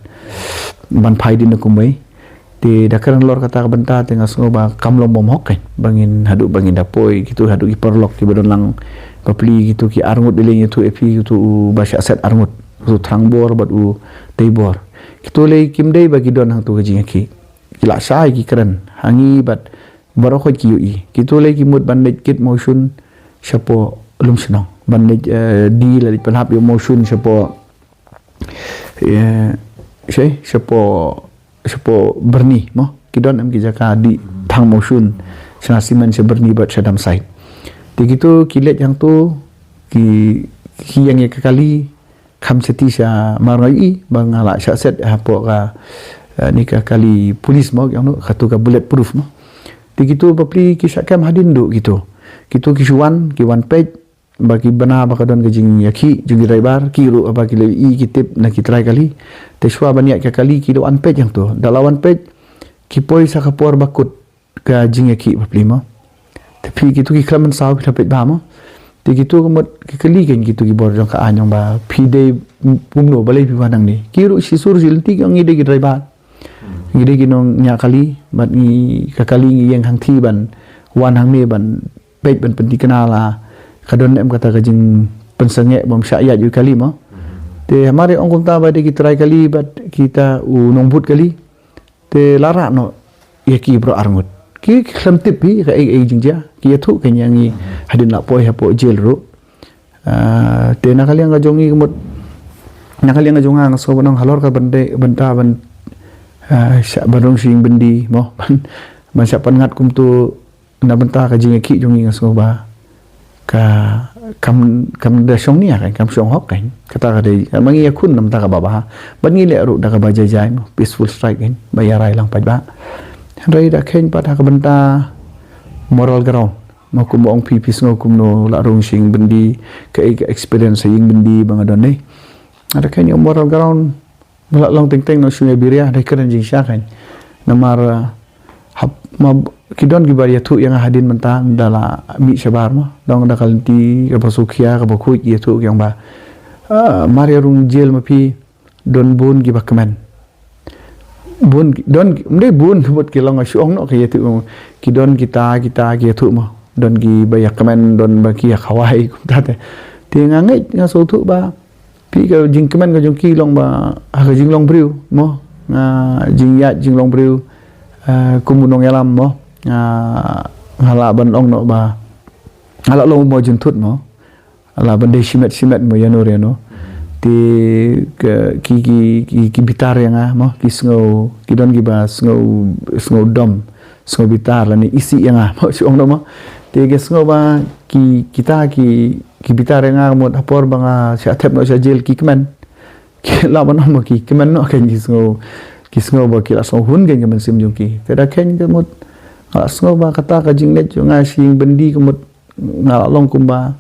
ban phai dien na kumwei. Te da kren halor kata ka bynta te nga sngew ba kam long bymhok kan. Ba ngin haduh ba ngin da poi, kitu haduh ki paralok kiba don lang bapli, kitu ki arngut, dei lei ïathuh ïa phi, kitu u ba shah set arngut. Kitu u Thangbor bad u Teibor. Kitu lei kim dei ba ki don hangtu ka jingïakhih. Ki lah shai ki kren ha ngi bad baroh khoit ki ïohi. Kitu lei ki mut ban leit kit mawshun shapoh Lumshnong. Ban leit, eh, dih la leit pynhap ïa u mawshun shapoh, eh, shei, shapoh, shapoh Byrni mo. Ki don em ki jaka dih thang mawshun, shna simen sha Byrni bad sha Damsait. Te kitu ki leit hangtu, ki, ki ïeng ïa ka kali, kham shati sha mar nga ïohi ba nga lah shah set hapoh ka, eh, ni ka kali pulis mo, ki ong noh, katu ka bullet proof mo. Te kitu bapli ki shah kem hadien duh kitu. Kitu ki shu wan, ki wan peit, ba ki bna ba ka don ka jingïakhih jong ki driver, ki ruh ba ki la ïohi ki tip na ki trai kali. Te shuwa ban ïaid ka kali ki la wan peit hangtu. Da la wan peit, ki poi sa ka por ba kut ka jingïakhih bapli mo. Te phi kitu ki khlem mynsaw, phi la peit bha mo. Te kito ka mut ki kali kein kito ki bor jong ka aiñ, ong ba phi dei kumno balei phi wan hangne. Ki ruh shisur shi lynti ki ong ngi dei ki driver. Ngi dei ki nongñiah kali, bad ngi ka kali ngi ïeng hangthie ban wan hangne ban peit ban pynthikna la ka don ne em kata ka jingpynsangeh bym shah ïaid ïa u kali mo. Te hamar ïa ong kumta ba dei ki trai kali bad kita u nongbud kali. Te la rah noh ïa ki baroh arngut. Ki khlem tip hi kaei kaei jingjia. Ki ïathuh kein ïa ngi hadien la poi hapoh jail ruh. Ah, te na ka liang ka jong ngi ka mut, na ka liang ka jong nga nga sngew ban ong halor ka bynta, bynta ban, ah, shah ban rung sha ïing byndi mo, ban, ban shah pynngat kumto na bynta ka jingïakhih jong ngi nga sngew ba ka kam, kam da shong nia kein, kam shong hok kein. Kata ka dei, ma ngi ïakhun na bynta kaba bha. Bad ngi leh ruh da kaba jai jai mo, peaceful strike kein, ba ïarai lang paidbah. Hynrei da kheiñ pat ha ka bynta moral ground. Ma kumba ong phi, phi sngew kumno la rung sha ïing byndi, kaei ka experience sha ïing byndi ba nga don ne. Ada kein ïa moral ground, ba la long teng teng noh shu ïa biria, dei kren jingshisha kein. Namar, uh, hap, ma, ki don kiba ïathuh ïa nga hadien mynta, da la mih shabar mo. Dang da ka lynti kaba shu khia, kaba khuid ïathuh ki ong ba, ah, mar ïa rung jail ma phi, don bun kiba kmen. Bun, don, ym dei bun, ka mut ki long shu ong noh ki ïathuh mo. Ki don kita, kita ki ïathuh mo. Don kiba ïa kmen, don ba ki ïa khawai, kumta te. Te nga ngeit, nga sngewthuh ba phi ka jingkmen ka jong ki long ba ha ka jinglong briew mo. Nga jingïaid jinglong briew, eh, kum u nongïalam mo. Nga, nga lah ban ong noh ba nga lah long u mawjynthut mo. La ban dei shimet shimet mo ïano ïano. Te ki, ki, ki, ki bitar ïa nga mo, ki sngew, ki don kiba sngew, sngew dom, sngew bitar lane isih ïa nga mo, shu ong noh mo. Te ki sngew ba ki, kita ki, ki bitar ïa nga mo, ha por ba nga shah thep noh sha jail ki kmen. Ki lah ban ong mo ki kmen noh kein, ki sngew, ki sngew ba ki la sngew hun kein ka mynsiem jong ki. Te da kein ka mut, nga la sngew ba kata ka jingleit jong nga sha ïing byndi ka mut, nga la long kumba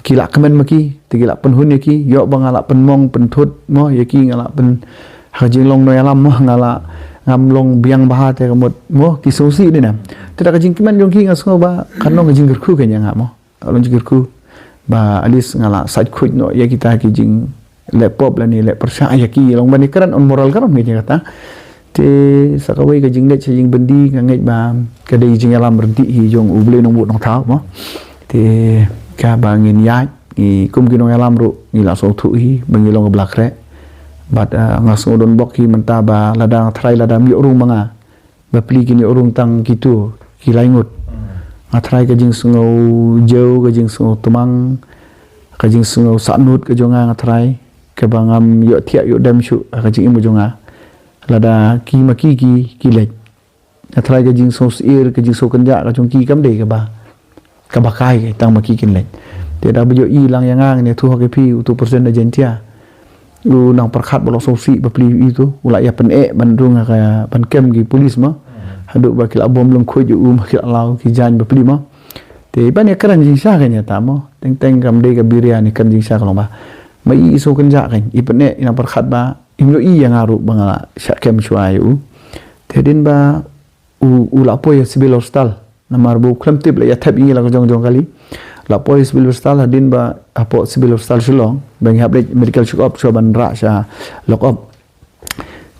ki la kmen ma ki, te ki la pynhun ïa ki, ïoh ba nga la pynmong pynthut mo ïa ki, nga la pyn, ha ka jinglong nongïalam mo, nga la, ngam long biang bha te ka mut mo, ki sngewsih ne em. Te da ka jingkmen jong ki nga sngew ba kan long ka jingkyrkhu kein ïa nga mo. Ka long jingkyrkhu ba at least nga la sait khuid noh ïa kita ki jing leh pop lane leh pyrshah ïa ki long ban ïakren on moral ground ngi kata. Te sa kawei ka jingleit sha ïing byndi nga ngeit ba ka dei jingïalam ryntih hi jong U Blei Nongbuh Nongthaw mo. Te kaba ngin ïaid ngi kum ki nongïalam ruh ngi la sngewthuh hi ba ngi long ka bla khreh. Bad, ah, nga sngew don bok hi mynta ba lada nga tharai lada ym ïoh rung ma nga, bapli kin ïoh rung tang kito ki lai ngut. Nga tharai ka jingsngew jew, ka jingsngew tmang, ka jingsngew sahnut ka jong nga, nga tharai kaba ngam ïoh thiah ïoh dem shuh ha ka jingim ka jong nga. Lada ki ma ki ki, ki leit, nga tharai ka jingsngew syier, ka jingsngew kynjah ka jong ki kam dei kaba, kaba kai, tang ma ki kin leit. Te da ba ïohi lang ïa nga, ngin ïathuh ha ki phi, uto u president na Jaintia u nang pyrkhat ba la sngewsih bapli ïa uto, u la ïa pyneh ban rung ha ka, ban kem ki pulis mo. Haduh ba ki la bom lyngkhuid ïa u, ba ki la law ki jaiñ bapli mo. Te ban ïakren jingshisha kein ïa ta mo. Teng teng kam dei ka biria ne, kren jingshisha ka long ba ma i, i sngew kynjah kein, i pyneh, i nang pyrkhat ba im ïohi ïa nga ruh ba nga la shah kem shuwa ïa u. Te hadien ba u, u la poi ha Civil Hospital. Namar ba u khlem tip la ïa thep ïa ngi la ka jong jong kali. La poi Civil Hospital, hadien ba hapoh Civil Hospital Shillong ba ngi hap leit medical check up shuwa ban rah sha lock up.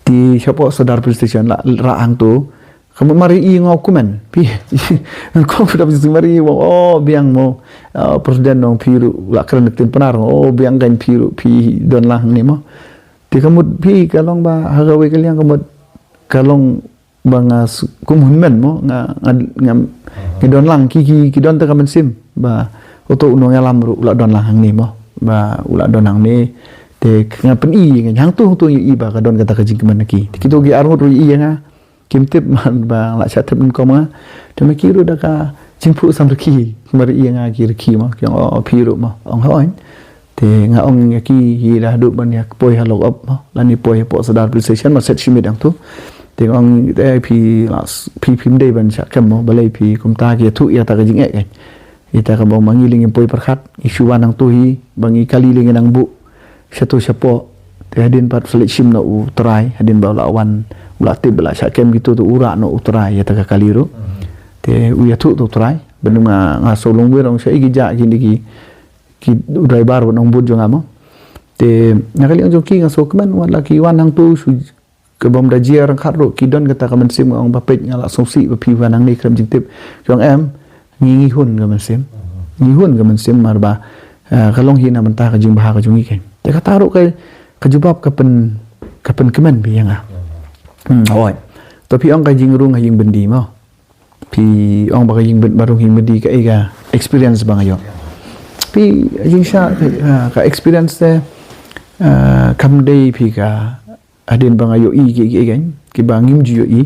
Te shapoh Sadar Police Station la rah hangto. Ka mut mar ïa i nga kmen. Phi, nga kmen, phi da phi mar ïa i, oh biang mo. Ah, president nong phi ruh la kren ktien Pnar, oh biang kein phi ruh phi don lang hangne mo. Te ka mut phi ka long ba ha kawei ka liang ka mut ka long ba nga s-, kum hynmen mo, nga, nga, nga, nga don lang ki, ki, ki don te ka mynsiem ba uto u nongïalam ruh u la don lang hangne mo, ba u la don hangne. Te nga pyni nga hangto hangto ïa i ba ka don kata ka jingkmen na ki. Te kito ki arngut ruh ïa i ïa nga, kim tip man ba la shah thep nyngkong ma nga. Te ma ki ruh da ka jingphuh sam rkhie, mar ïa nga ki rkhie mo, ki ong, oh phi ruh mo, ong hooid. Te nga ong ïa ki, hi da haduh ban ïa poi ha lock up mo, lane poi hapoh Sadar Police Station, ma set shi miet hangto. Te nga ong te phi la s-, phi, phim dei ban shah kem mo, balei phi kumta, ki ïathuh ïa ta ka jingeh kein. Ïa ta kaba ma ngi lei ngim poi pyrkhat, ngi shu wan hangto hi ba ngi kali lei ngi nang buh shato shapoh. Te hadien pat phi leit shim noh u trai, hadien ba u la wan, u la tip ba la shah kem kito, te u rah noh u trai ïa ta ka kali ruh. Te u ïathuh to u trai Pynlong nga, nga shu long wir ong sha i ki ja ki ni ki, ki driver wat ong bud jong nga mo. Te na ka liang jong ki nga shu kmen wat la ki wan hangtu shu ka bom da jia rang khat ruh ki don kata ka mynsiem nga ong ba peit nga la sngewsih ba phi wan hangne khlem jingtip. Ki ong em, ngi ngi hun ka mynsiem. Ngi hun ka mynsiem mar ba, eh, ka long hi na mynta ka jingbha ka jong ngi kan. Te kata ruh ka, ka jubab ka pyn, ka pynkmen phi ïa nga. Hmm, oi. To phi ong ka jingrung ha ïing byndi mo. Phi ong ba ka ïing byndi, ba rung ïing byndi ka, eh, ka experience ba nga ïoh. Phi jingshah, eh, ka experience te, eh, kam dei phi ka hadien ba nga ïohi ki, ki, ki, kiba ngim ju ïohi.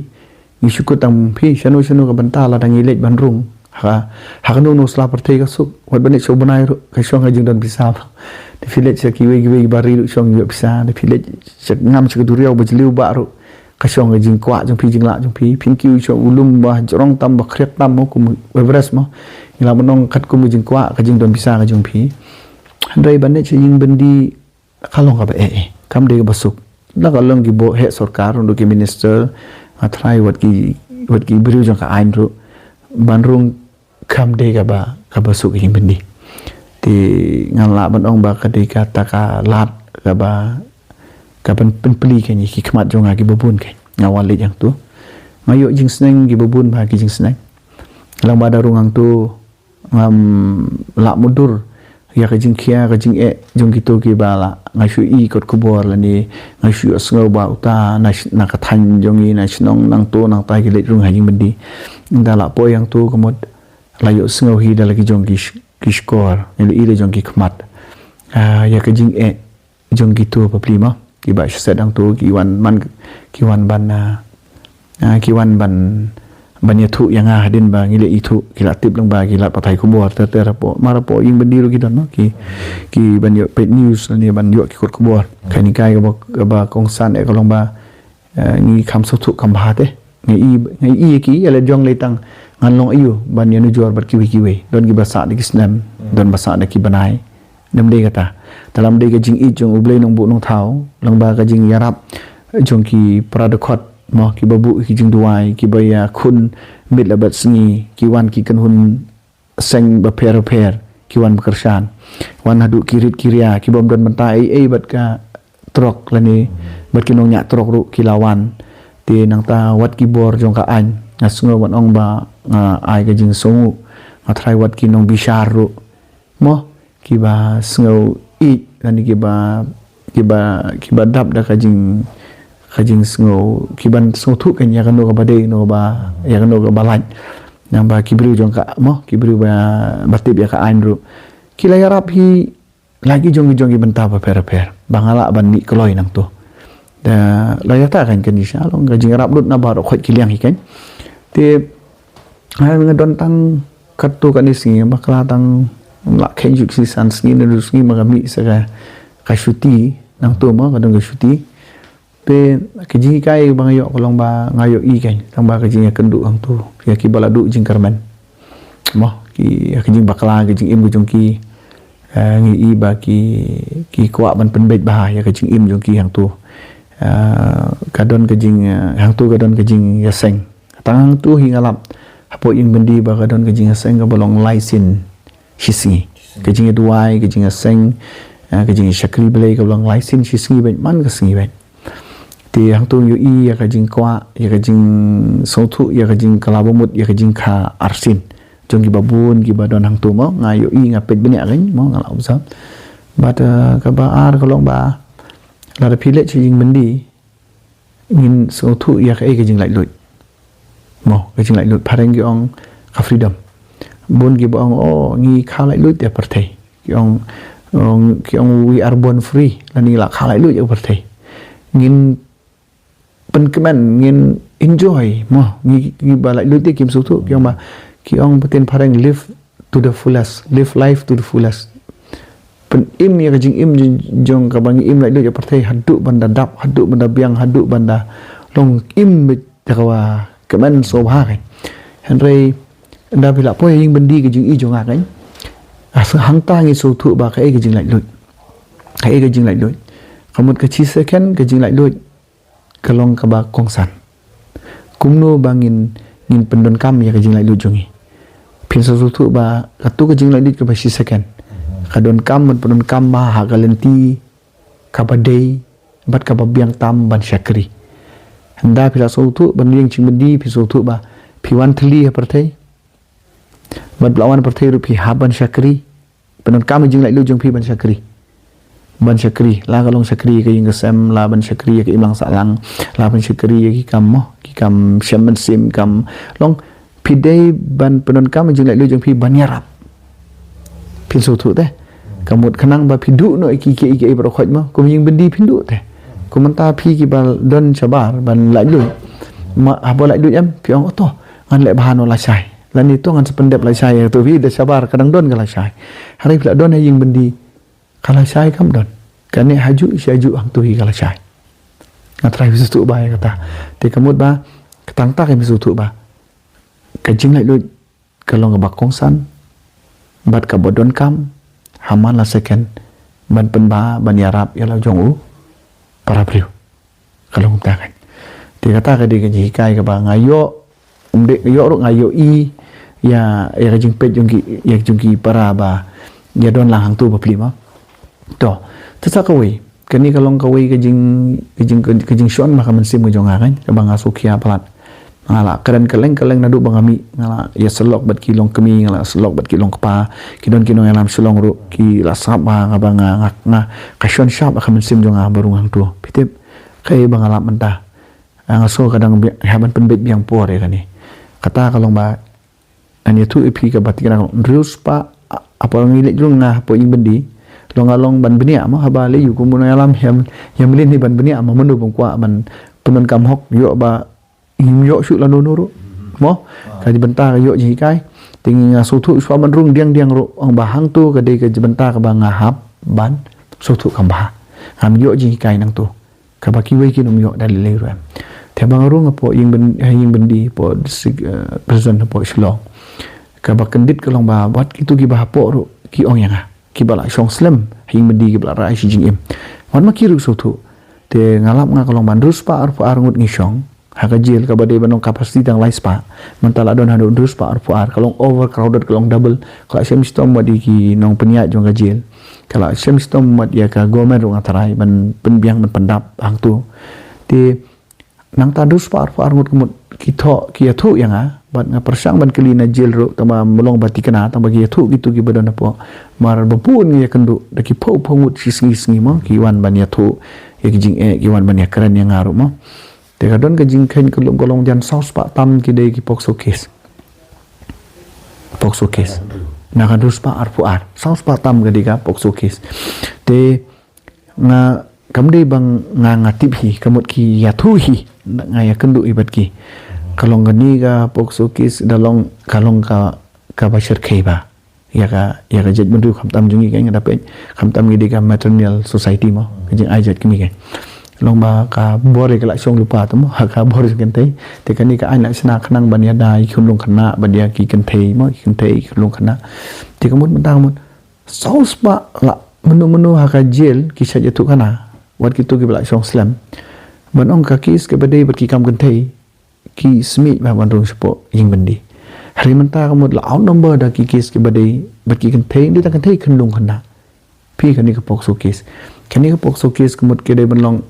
Ngi shu kut tang phi shano shano ka bynta lada ngi leit ban rung ha, ha kano kano sla pyrthei ka suk. Wat ban leit sha u bnai ruh ka shong ka jingdon pisa. Te phi leit sha kiwei kiwei ki bari ruh shong ïoh pisa. Te phi leit sha ngam sha ka duriaw ba jylliew ba ruh ka shong ka jingkwah jong phi, jinglah jong phi. Phin kiew sha u lum ba jrong tam ba khriat tam mo, kum Everest mo. Ngi lah ban ong katkum ka jingkwah ka jingdon pisa ka jong phi. Hynrei ban leit sha ïing byndi ka long kaba eh eh, kam dei kaba suk. La ka long ki bor heh sorkar, ruh ki minister, nga tharai wat ki, wat ki briew jong ka aiñ ruh, ban rung kam dei kaba, kaba suk ïing byndi. Te ngan lah ban ong ba ka dei kata ka lad kaba, ka pyn, pynplie kein ïa ki khmat jong nga kiba bun kein. Nga wan leit hangtu, nga ïoh jingsneng kiba bun bha ki jingsneng. Lang ba da rung hangtu, ngam lah mutdur ïa ka jingkhia ka jingeh jong kito kiba lah. Nga shu i kot khubor lane nga shu ïohsngew ba uta na, na ka thaiñ jong ngi, na shnong nangto nangta ki leit rung ha ïing byndi. Nda lah poi hangtu ka mut la ïohsngew hi da la ki jong ki sh-, ki shkor, ngi la i da jong ki khmat. Ah, ïa ka jingeh jong kito bapli mo, kiba shu set hangtu, ki wan man, ki wan ban, ah, ah, ki wan ban, ban ïathuh ïa nga hadien ba ngi la ithuh, ki la tip lang ba ki la pathai khubor ter ter hapoh, mar hapoh ïing byndi ruh ki don mo, ki, ki ban ïoh peit news lane ban ïoh ki kot khubor. Kane kai kaba, kaba kongsan eh ka long ba, eh, ngi kham sngewthuh kham bha te. Ngi i, ngi i ki ïa la jong lei tang ngan long aïu ban ïanujor bad kiwei kiwei. Don kiba sah da ki snem, don ba sah da ki bnai. Ym dei kata. Te lada dei ka jingïeit jong U Blei Nongbuh Nongthaw, lang ba ka jingïarap jong ki para dkhot mo, kiba buh ki jingduwai, kiba ïakhun miet la bad sngi, ki wan ki kynhun seng bapher bapher, ki wan ba kyrshan. Wan haduh ki rit ki ria, ki bym don bynta ei ei bad ka trok lane bad ki nongñiah trok ruh ki la wan. Te nangta wat ki bor jong ka aiñ, nga sngew ban ong ba nga ai ka jingsngewnguh. Nga tharai wat ki nongbishar ruh mo, kiba sngew ïeit lane kiba, kiba, kiba dap da ka jing, ka jingsngew, kiban sngewthuh kein ïa kano kaba dei, kano kaba, ïa kano kaba lait. Nangba ki briew jong ka mo, ki briew ba, ba tip ïa ka aiñ ruh, ki la ïarap hi la ki jong ki jong ki bynta bapher bapher ba nga lah ban mih kloi nangto. Da la ïa ta kan kani sha long ka jingïarap lut na baroh khoit ki liang hi kan. Te ha nga don tang katto katne sngi, bakla tang la khein juk si san sngi na du sngi ma ka mih sa ka, ka shuti nangto mo, ka don ka shuti. Te ka jinghikai ba nga ïoh ka long ba nga ïohi kan, tang ba ka jingïakynduh hangto ïa kiba la duh jingkyrmen. Mo, ki, ïa ka jingbakla, ka jingim ka jong ki, eh, ngi i ba ki, ki kwah ban pynbeit bha ïa ka jingim jong ki hangto. Eh, ka don ka jing, eh, hangto ka don ka jingïaseng. Tang hangto hi nga lap hapoh ïing byndi ba ka don ka jingïaseng kaba long lai sien shi sngi. Ka jingïaduwai, ka jingïaseng, eh, ka jingïashakri Blei kaba long lai sien shi sngi beit man ka sngi beit. Te hangto ngi ïohi ïa ka jingkwah, ïa ka jingsngewthuh, ïa ka jingkylla bamut, ïa ka jingkha arsien jong kiba bun kiba don hangto mo, nga ïohi, nga peit bniah kein mo, nga la observe. Bad, eh, kaba ar ka long ba lada phi leit sha ïing byndi, ngin sngewthuh ïa kaei ka jinglaitluid. Mo, ka jinglaitluid, phareng ki ong ka freedom. Bun kiba ong, oh, ngi kha laitluid ïa pyrthei. Ki ong, ong, ki ong we are born free, lane ngi la kha laitluid ïa pyrthei. Ngin pynkmen, ngin enjoy, mo, ngi, ngi ba laitluid te kim sngewthuh, ki ong ba, ki ong patien phareng live to the fullest, live life to the fullest. Pynim ïa ka jingim jong, jong kaba ngi im laitluid ïa pyrthei haduh ban da dap, haduh ban da biang, haduh ban da long im beit da kaba kmen sngewbha kein. Hynrei ynda phi la poi ïing byndi ka jingïohi jong nga kein, ah, hangta ngi sngewthuh ba kaei ka jinglaitluid. Kaei ka jinglaitluid. Ka mut ka shi second ka jinglaitluid ka long kaba kongsan. Kumno ba ngin, ngin pyndonkam ïa ka jinglaitluid jong ngi. Phin sa sngewthuh ba katto ka jinglaitluid kaba shi second ka donkam ban pyndonkam bha ha ka lynti kaba dei bad kaba biang tam ban shakri. Hynda phi la sngewthuh ban ïeng jingbyndi, phi sngewthuh ba phi wan thylli ha pyrthei bad ba la wan pyrthei ruh phi hap ban shakri. Pyndonkam ïa ka jinglaitluid jong phi ban shakri. Ban shakri, la ka long shakri ïa ka ïing ka sem, la ban shakri ïa ka imlang sahlang, la ban shakri ïa ki kam mo, ki kam shem mynsiem, kam long. Phi dei ban pyndonkam ïa ka jinglaitluid jong phi ban ïarap. Phin sngewthuh te. Ka mut khnang ba phi duh noh ïa ki, ki, ki, ki baroh khoit mo, kum ïing byndi phin duh te. Kum mynta phi kiba don shabar ban laitluid. Ma, haba laitluid em, phi ong, "Oh to, ngan leh bha noh lashai." Lane, "To ngan sa pyndep lashai ïa to." Phi da shabar ka dang don ka lashai. Hynrei phi la don ha ïing byndi, ka lashai kam don. Kane hajuh shi hajuh hangto hi ka lashai. Nga trai phi sngewthuh bha ïa kata. Te ka mut ba, ka tang kata ka phi sngewthuh ba ka jinglaitluid ka long kaba kongsan bad kaba donkam ha man la second ban pynbha ban ïarap ïa la jong u para briew. Ka long kumta kan. Te kata ka dei ka jinghikai kaba nga ïoh, ym dei ïoh ruh, nga ïohi ïa, ïa ka jingpeit jong ki, ïa jong ki para ba ïa don lang hangto bapli mo. To, te sa kawei, kane ka long kawei ka jing, ka jing, ka jingshon bha ka mynsiem ka jong nga kan, kaba nga sngewkhia palat. Nga la kren kylleng kylleng naduh ba nga mih, nga la ïasyllok bad ki longkmie, nga la syllok bad ki longkpa, ki don ki nongïalam Shillong ruh, ki la sngap bha nga ba nga, nga, nga, ka shon shap bha ka mynsiem jong nga ba rung hangto. Phi tip, kaei ba nga lap mynta. Nga sngew ka dang bi-, hap ban pynbeit biang por ïa kane. Kata ka long ba ngan ïathuh ïa phi kaba thikna ka long hynriew spah, a, hapoh ngi leit rung nga hapoh ïing byndi. Long nga long ban bniah mo, haba leit ïa u kum u nongïalam ïa, ïa mlien hi ban bniah mo, mano ban kwah ban pyndonkam hok, ïoh ba ngim ïoh shuh lano lano ruh. Mo, ka dei bynta ka ïoh jinghikai. Te ngi nga sngewthuh shuwa ban rung diang diang ruh, ong ba hangto ka dei ka bynta kaba nga hap ban sngewthuh kham bha. Ngam ïoh jinghikai nangto. Kaba kiwei kin ym ïoh da lei lei ruh em. Te ba nga rung hapoh ïing byn-, ha ïing byndi hapoh district, eh, prison hapoh Shillong. Kaba kyndit ka long ba wat kito kiba hapoh ruh ki ong ïa nga. Kiba la shong slem ha ïing byndi kiba la rai shi jingim. Wat ma ki ruh sngewthuh. Te nga lap nga ka long ba hynriew spah arphew ar ngut ngi shong ha ka jail kaba dei ban long capacity tang lai spah. Mynta la don haduh hynriew spah arphew ar, ka long overcrowded, ka long double. Ka la shem shitom bad ïa ki nongpynïaid jong ka jail. Ka la shem shitom bad ïa ka government ruh nga tharai ban pynbiang ban pyndap hangto. Te nangta hynriew spah arphew ar ngut ka mut ki thoh, ki ïathuh ïa nga bad nga pyrshang ban kylli na jail ruh, tangba ym long ba thikna, tangba ki ïathuh kito kiba don hapoh. Mar ba bun ngi ïakynduh da ki phew phew ngut shi sngi sngi mo, ki wan ban ïathuh ïa ki jingeh, ki wan ban ïakren ïa nga ruh mo. Te ka don ka jingkheiñ ka lum ka long jan saw spah tam ki dei ki POCSO case. POCSO case. Na ka hynriew spah arphew ar. Saw spah tam ka dei ka POCSO case. Te nga, kam dei ba nga, nga tip hi, ka mut ki ïathuh hi. Nga ïakynduh hi bad ki. Ka long kane ka POCSO case da long, ka long ka, kaba shyrkhei bha ïa ka, ïa ka jaitbynriew khamtam jong ngi, ka nga da peit, khamtam ngi dei ka matrilineal society mo, ka jingai jait kmie ka. Long ba ka bor ka la shong lypa te mo, ha ka bor jong kynthei. Te kane ka aiñ la shna khnang ban ïada ïa ki khunlung khynnah bad ïa ki kynthei mo, ki kynthei, ki khunlung khynnah. Te ka mut mynta ka mut saw spah la mynno mynno ha ka jail ki shait ïathuh khana. Wat kito kiba la shong slem. Ban ong ka case kaba dei bad ki kam kynthei, ki smiej bha ban rung shapoh ïing byndi. Hynrei mynta ka mut la outnumber da ki case kiba dei bad ki kynthei, dei tang kynthei khunlung khynnah. Phi, kane ka POCSO case. Kane ka POCSO case ka mut ka dei ban long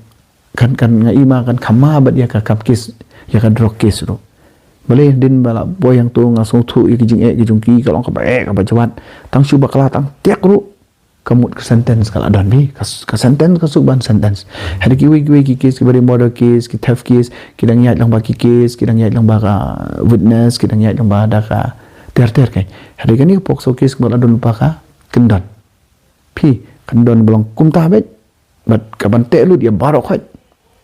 kan, kan nga i ma kan kham ma bad ïa ka kam case, ïa ka drug case ruh. Balei hadien ba la poi hangto nga sngewthuh ïa ki jingeh ki jong ki, ka long kaba eh kaba jwat. Tang shu bakla tang tiak ruh. Ka mut ka sentence ka la don, phi, ka, ka sentence ka suk ban sentence. Hynrei kiwei kiwei ki case kiba dei murder case, ki theft case, ki dang ïaid lyngba ki case, ki dang ïaid lyngba ka witness, ki dang ïaid lyngba da ka ter ter ka. Hynrei kane ka POCSO case ka mut la don lypa ka kyndon. Phi, kyndon ba long kumta beit. Bad ka ban teh lut ïa baroh khoit.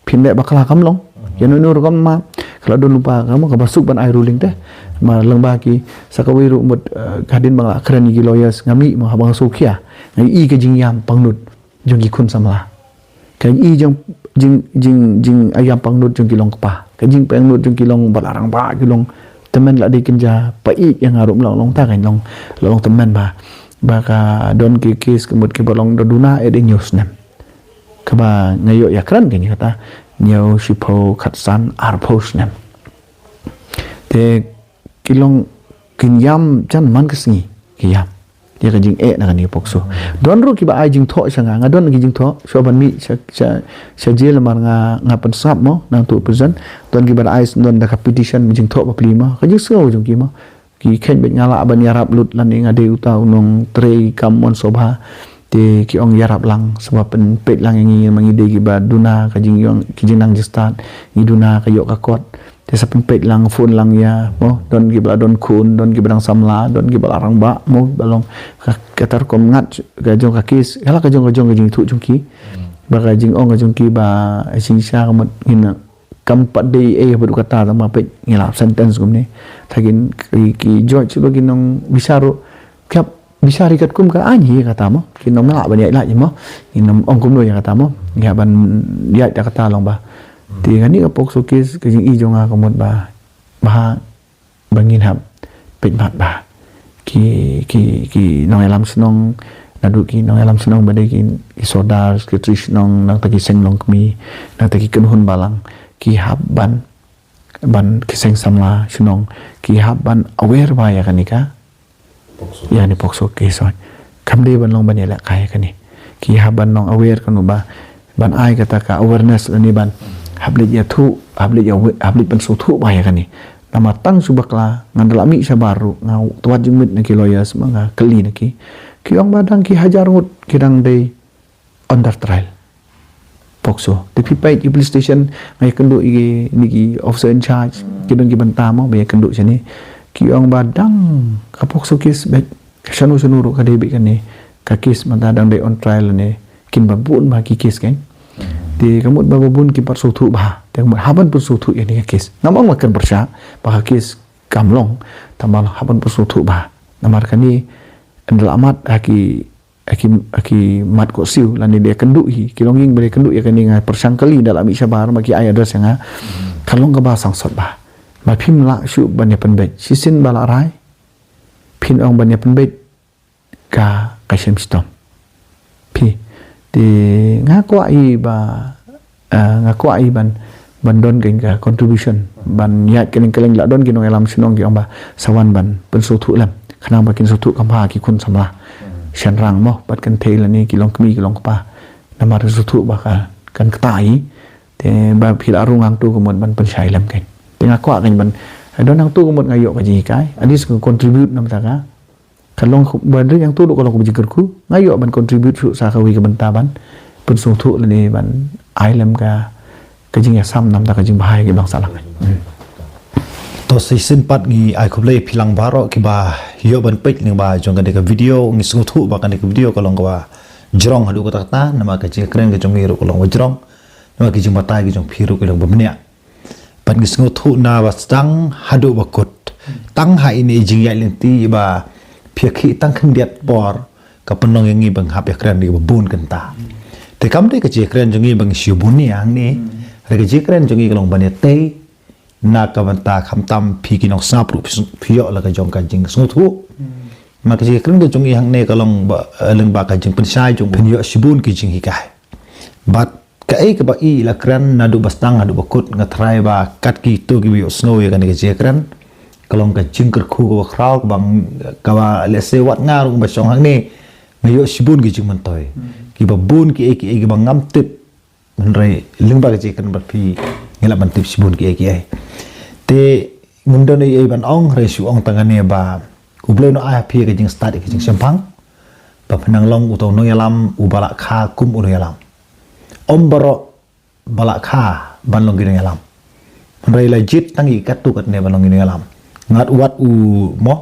Phin leh bakla kam long. Ïa no no rukom ma ka la don lypa ka mo kaba suk ban ai ruling te. Ma lyngba ki sa kawei ruh mut, eh, hadien ba nga la kren ïa ki lawyers nga mih mo haba nga sngewkhia. Nga i ka jingïam pangnud jong ki khun samla. Ka i jong jing, jing, jingïam pangnud jong ki long kpa. Ka jingpangnud jong ki long ba la rangbah, ki long tymmen, la dei kynja pait ïa nga ruh, long, long ta ka long, long tymmen ba. Ba ka don ki case ka mut kiba long da duna eh dei hynñiew snem. Kaba nga ïoh ïakren kane kata, hynñiew, shiphew, khatsan, arphew snem. Te ki long kin ïam jan man ka sngi ki ïam. Ïa ka jingeh na kane ka POCSO. Don ruh kiba ai jingthoh sha nga, nga don ki jingthoh, shuwa ban mih sha, sha, sha jail namar nga, nga pynsngap mo, nangtu prison. Don kiba ai don da ka petition, jingthoh bapli mo, ka jingsngew jong ki mo. Ki kheiñ bad nga lah ban ïarap lut lane nga dei uta u nongtrei kam mon sobha. Te ki ong ïarap lang, sngewbha pynpeit lang ïa ngi, ma ngi dei kiba duna ka jingïong, ki jingnang jingstad, ngi duna ka ïoh ka kot. Te sa pynpeit lang, phone lang ïa, mo, don kiba la don khun, don kiba dang samla, don kiba la rangbah, mo, ba long ka, kata rukom ngat ka jong ka case, ka la ka jong ka jong ka jingthoh jong ki. Ba ka jingong ka jong ki ba, eh, shisha ka mut ngin, kam pat dei ei ba dei kata, tang ba peit ngi la sentence kumne. Te kin ki, ki judge ba ki nongbishar ruh, kiba bishar hi katkum ka aiñ hi kata mo. Ki nym lah ban ïaid lait mo. Ki nym ong kumno ïa kata mo. Ïa ban ïaid da kata long ba. Te kane ka POCSO case ka jingïohi jong nga ka mut ba, ba, ba ngin hap peit mat ba ki, ki, ki nongïalam shnong, naduh ki nongïalam shnong ba dei ki, ki sordar, secretary shnong, nangta ki seng longkmie, nangta ki kynhun balang, ki hap ban, ban ki seng samla shnong, ki hap ban aware ba ïa kane ka, ïa kane POCSO case. Kam dei ban long ban ïaleh kai ïa kane. Ki hap ban long aware, kano ba, ban ai kata ka awareness lane ban hap leit ïathuh, hap leit ïa, hap leit pynsngewthuh ba ïa kane. Namar tang shu bakla, ngan da la mih shabar ruh, nga wad jingmut na ki lawyers, ma nga kylli na ki. Ki ong ba dang ki hajar ngut ki dang dei under trial POCSO. Te phi peit ki police station, nga ïakynduh ïa kine ki officer in charge, ki don ki bynta mo ba ïakynduh shane. Ki ong ba dang ka POCSO case beit, ka shano shano ruh ka dei beit kane. Ka case mynta dang dei on trial ne, kin ba bun ba ki case kan. Te ka mut ba, ba bun ki pynsngewthuh ba, te ka mut hap ban pynsngewthuh ïa kane ka case. Ngam ong ba kan pyrshah ba ka case kam long, tang ba hap ban pynsngewthuh ba. Namar kane, ynda la mat ha ki, ha ki, ha ki mat koh siew, lane da ïakynduh hi, ki longïing ba da ïakynduh ïa kane, nga pyrshang kylli ynda la mih shabar, ma ki ai address ïa nga. Ka long kaba sangsot ba, ba phim lah shuh ban ïa pynbeit. Shisien ba la rai, phin ong ban ïa pynbeit, ka, ka shem shitom. Phi. Te nga kwah hi ba, eh, nga kwah hi ban, ban don ka, ka contribution, ban ïaid kylleng kylleng, la don ki nongïalam shnong ki ong ba sa wan ban pynsngewthuh lem, khnang ba kin sngewthuh kham bha ki khun samla shynrang mo, bad kynthei lane ki longkmie ki longkpa. Namar sngewthuh ba ka, kan kata hi. Te ba phi la rung hangto ka mut ban pynshai lem kan. Te nga kwah kan ban, eh, don hangto ka mut nga ïoh ka jinghikai, at least nga contribute namar ka. Ka long ba dei hangto ruh ka long ka jingkyrkhu, nga ïoh ban contribute shuh sa kawei ka bynta ban pynsngewthuh lane ban ai lem ka, ka jingïasam namar ka jingbha ïa ki bang sahlang. Hmm. To shisien pat ngi ai khublei phi lang baroh kiba ïoh ban peit lyngba jong kane ka video, ngi sngewthuh ba kane ka video ka long kaba jrong haduh katta katta, namar ka jingkren ka jong ngi ruh ka long ba jrong, namar ka jingbatai ka jong phi ruh ka long ba bniah. Bad ngi sngewthuh na ba sdang haduh ba kut. Tang ha ine i jingïaid lynti ba phi ïa khih tang khyndiat por ka pynlong ïa ngi ba ngin hap ïakren ïa kiba bun kynta. Te kam dei ka jingkren jong ngi ba ngi shu bun ïa hangne. Hynrei ka jingkren jong ngi ka long ban ïatei na ka bynta khamtam phi ki nongsngap ruh phi, phi ïoh la ka jong ka jingsngewthuh. Ma ka jingkren ka jong ngi hangne ka long ba, eh, lyngba ka jingpynshai jong phin ïoh shibun ki jinghikai. Bad kaei kaba i la kren naduh ba sdang haduh ba kut, nga tharai ba kat kito kiba ïohsngew ïa kane ka jingkren, ka long ka jingkyrkhu kaba khraw, kaba, kaba lehse wat nga ruh ba shong hangne, nga ïoh shibun ki jingmyntoi. Hmm. Kiba bun kiei kiei kiba ngam tip. Hynrei lyngba ka jingkren bad phi ngi lah ban tip shibun kiei kiei. Te ngim don ei ei ban ong, hynrei shu ong tang kane ba U Blei un ai ha phi ka jingstad, ka jingshemphang, ba phin nang long uta u nongïalam uba la kha kum u nongïalam. Ym baroh ba la kha ban long ki nongïalam. Hynrei la jied tang ïa ki katto katne ban long ki nongïalam. Ngat wat u mo,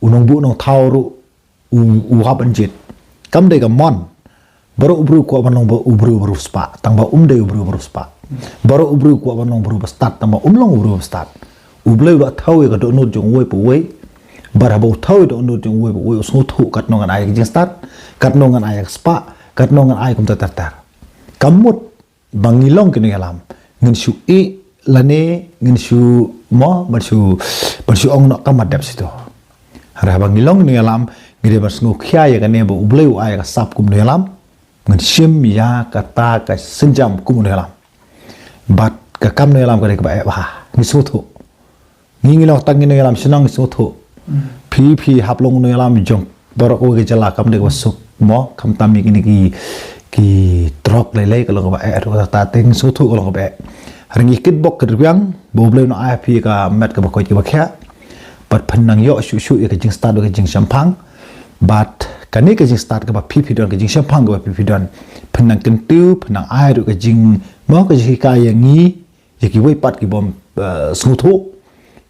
u nongbuh nongthaw ruh u, u hap ban jied. Kam dei ka mon. Baroh u briew u kwah ban long ba u briew ba riewspah, tang ba um dei u briew ba riewspah. Baroh u briew u kwah ban long u briew ba stad, tang ba um long u briew ba stad. U Blei u la thew ïa ka dohnud jong uwei pa uwei. Bad haba u thew ïa ka dohnud jong uwei pa uwei, u sngewthuh katno ngan ai ka jingstad, katno ngan ai ka spah, katno ngan ai kumta ter ter. Ka mut ba ngi long ki nongïalam, ngin shu ïeh lane ngin shu mo, ban shu, ban shu ong noh ka mat dep sito. Hynrei haba ngi long ki nongïalam, ngi dei ban sngewkhia ïa kane ba U Blei u ai ka sap kum u nongïalam, ngin shim ïa kata ka sienjam kum u nongïalam. Bad ka kam nongïalam ka dei kaba eh bha, ngi sngewthuh. Ngi, ngi long tang ki nongïalam shnong, ngi sngewthuh. Phi phi hap long u nongïalam jong baroh kawei ka jylla kam dei kaba suk mo, khamtam ïa kine ki, ki drok lei lei ka long kaba eh ruh kata, teng sngewthuh ka long kaba eh. Hynrei ngi kitbok kitrwiang ba U Blei un ai phi ka met kaba koit kaba khiah. Bad phin nang ïoh shuh shuh ïa ka jingstad bad ka jingshemphang. Bad kane ka jingstad kaba phi phi don, ka jingshemphang kaba phi phi don, phin nang kyntiew, phin nang ai ruh ka jing, mo, ka jinghikai ïa ngi, ïa kiwei pat ki bym, eh, sngewthuh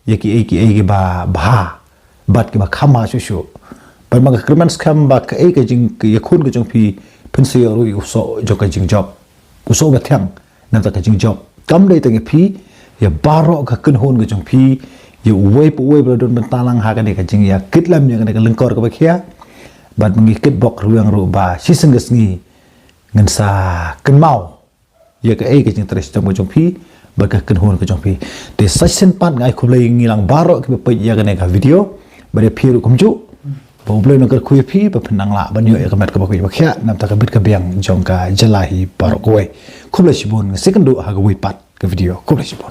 ïa kiei kiei kiba bha bad kiba kham bha shuh shuh. Bad ma nga kyrmen skhem ba kaei ka jingïakhun ka jong phi, phin sa ïoh ruh ïa u soh jong ka jingjop, u soh uba thiang na ka bynta ka jingjop. Kam dei tang ïa phi, ïa baroh ka kynhun ka jong phi, ïa uwei pa uwei ba la don bynta lang ha kane ka jingïakit lem ïa kane ka lyngkor kaba khia. Bad ma ngi kitbok rwiang ruh ba shisien ka sngi ngin sa kynmaw ïa kaei ka jingtrei shitom ka jong phi bad ka kynhun ka jong phi. Te sa shisien pat nga ai khublei ïa ngi lang baroh kiba peit ïa kane ka video, bad ïa phi ruh kumjuh, ba U Blei un nang kyrkhu ïa phi ba phin nang lah ban ïoh ïa ka met kaba koit kaba khiah na ka bynta ka bit ka biang jong ka jylla hi baroh kawei. Khublei shibun, ngin sa ïakynduh ha kawei pat ka video. Khublei shibun.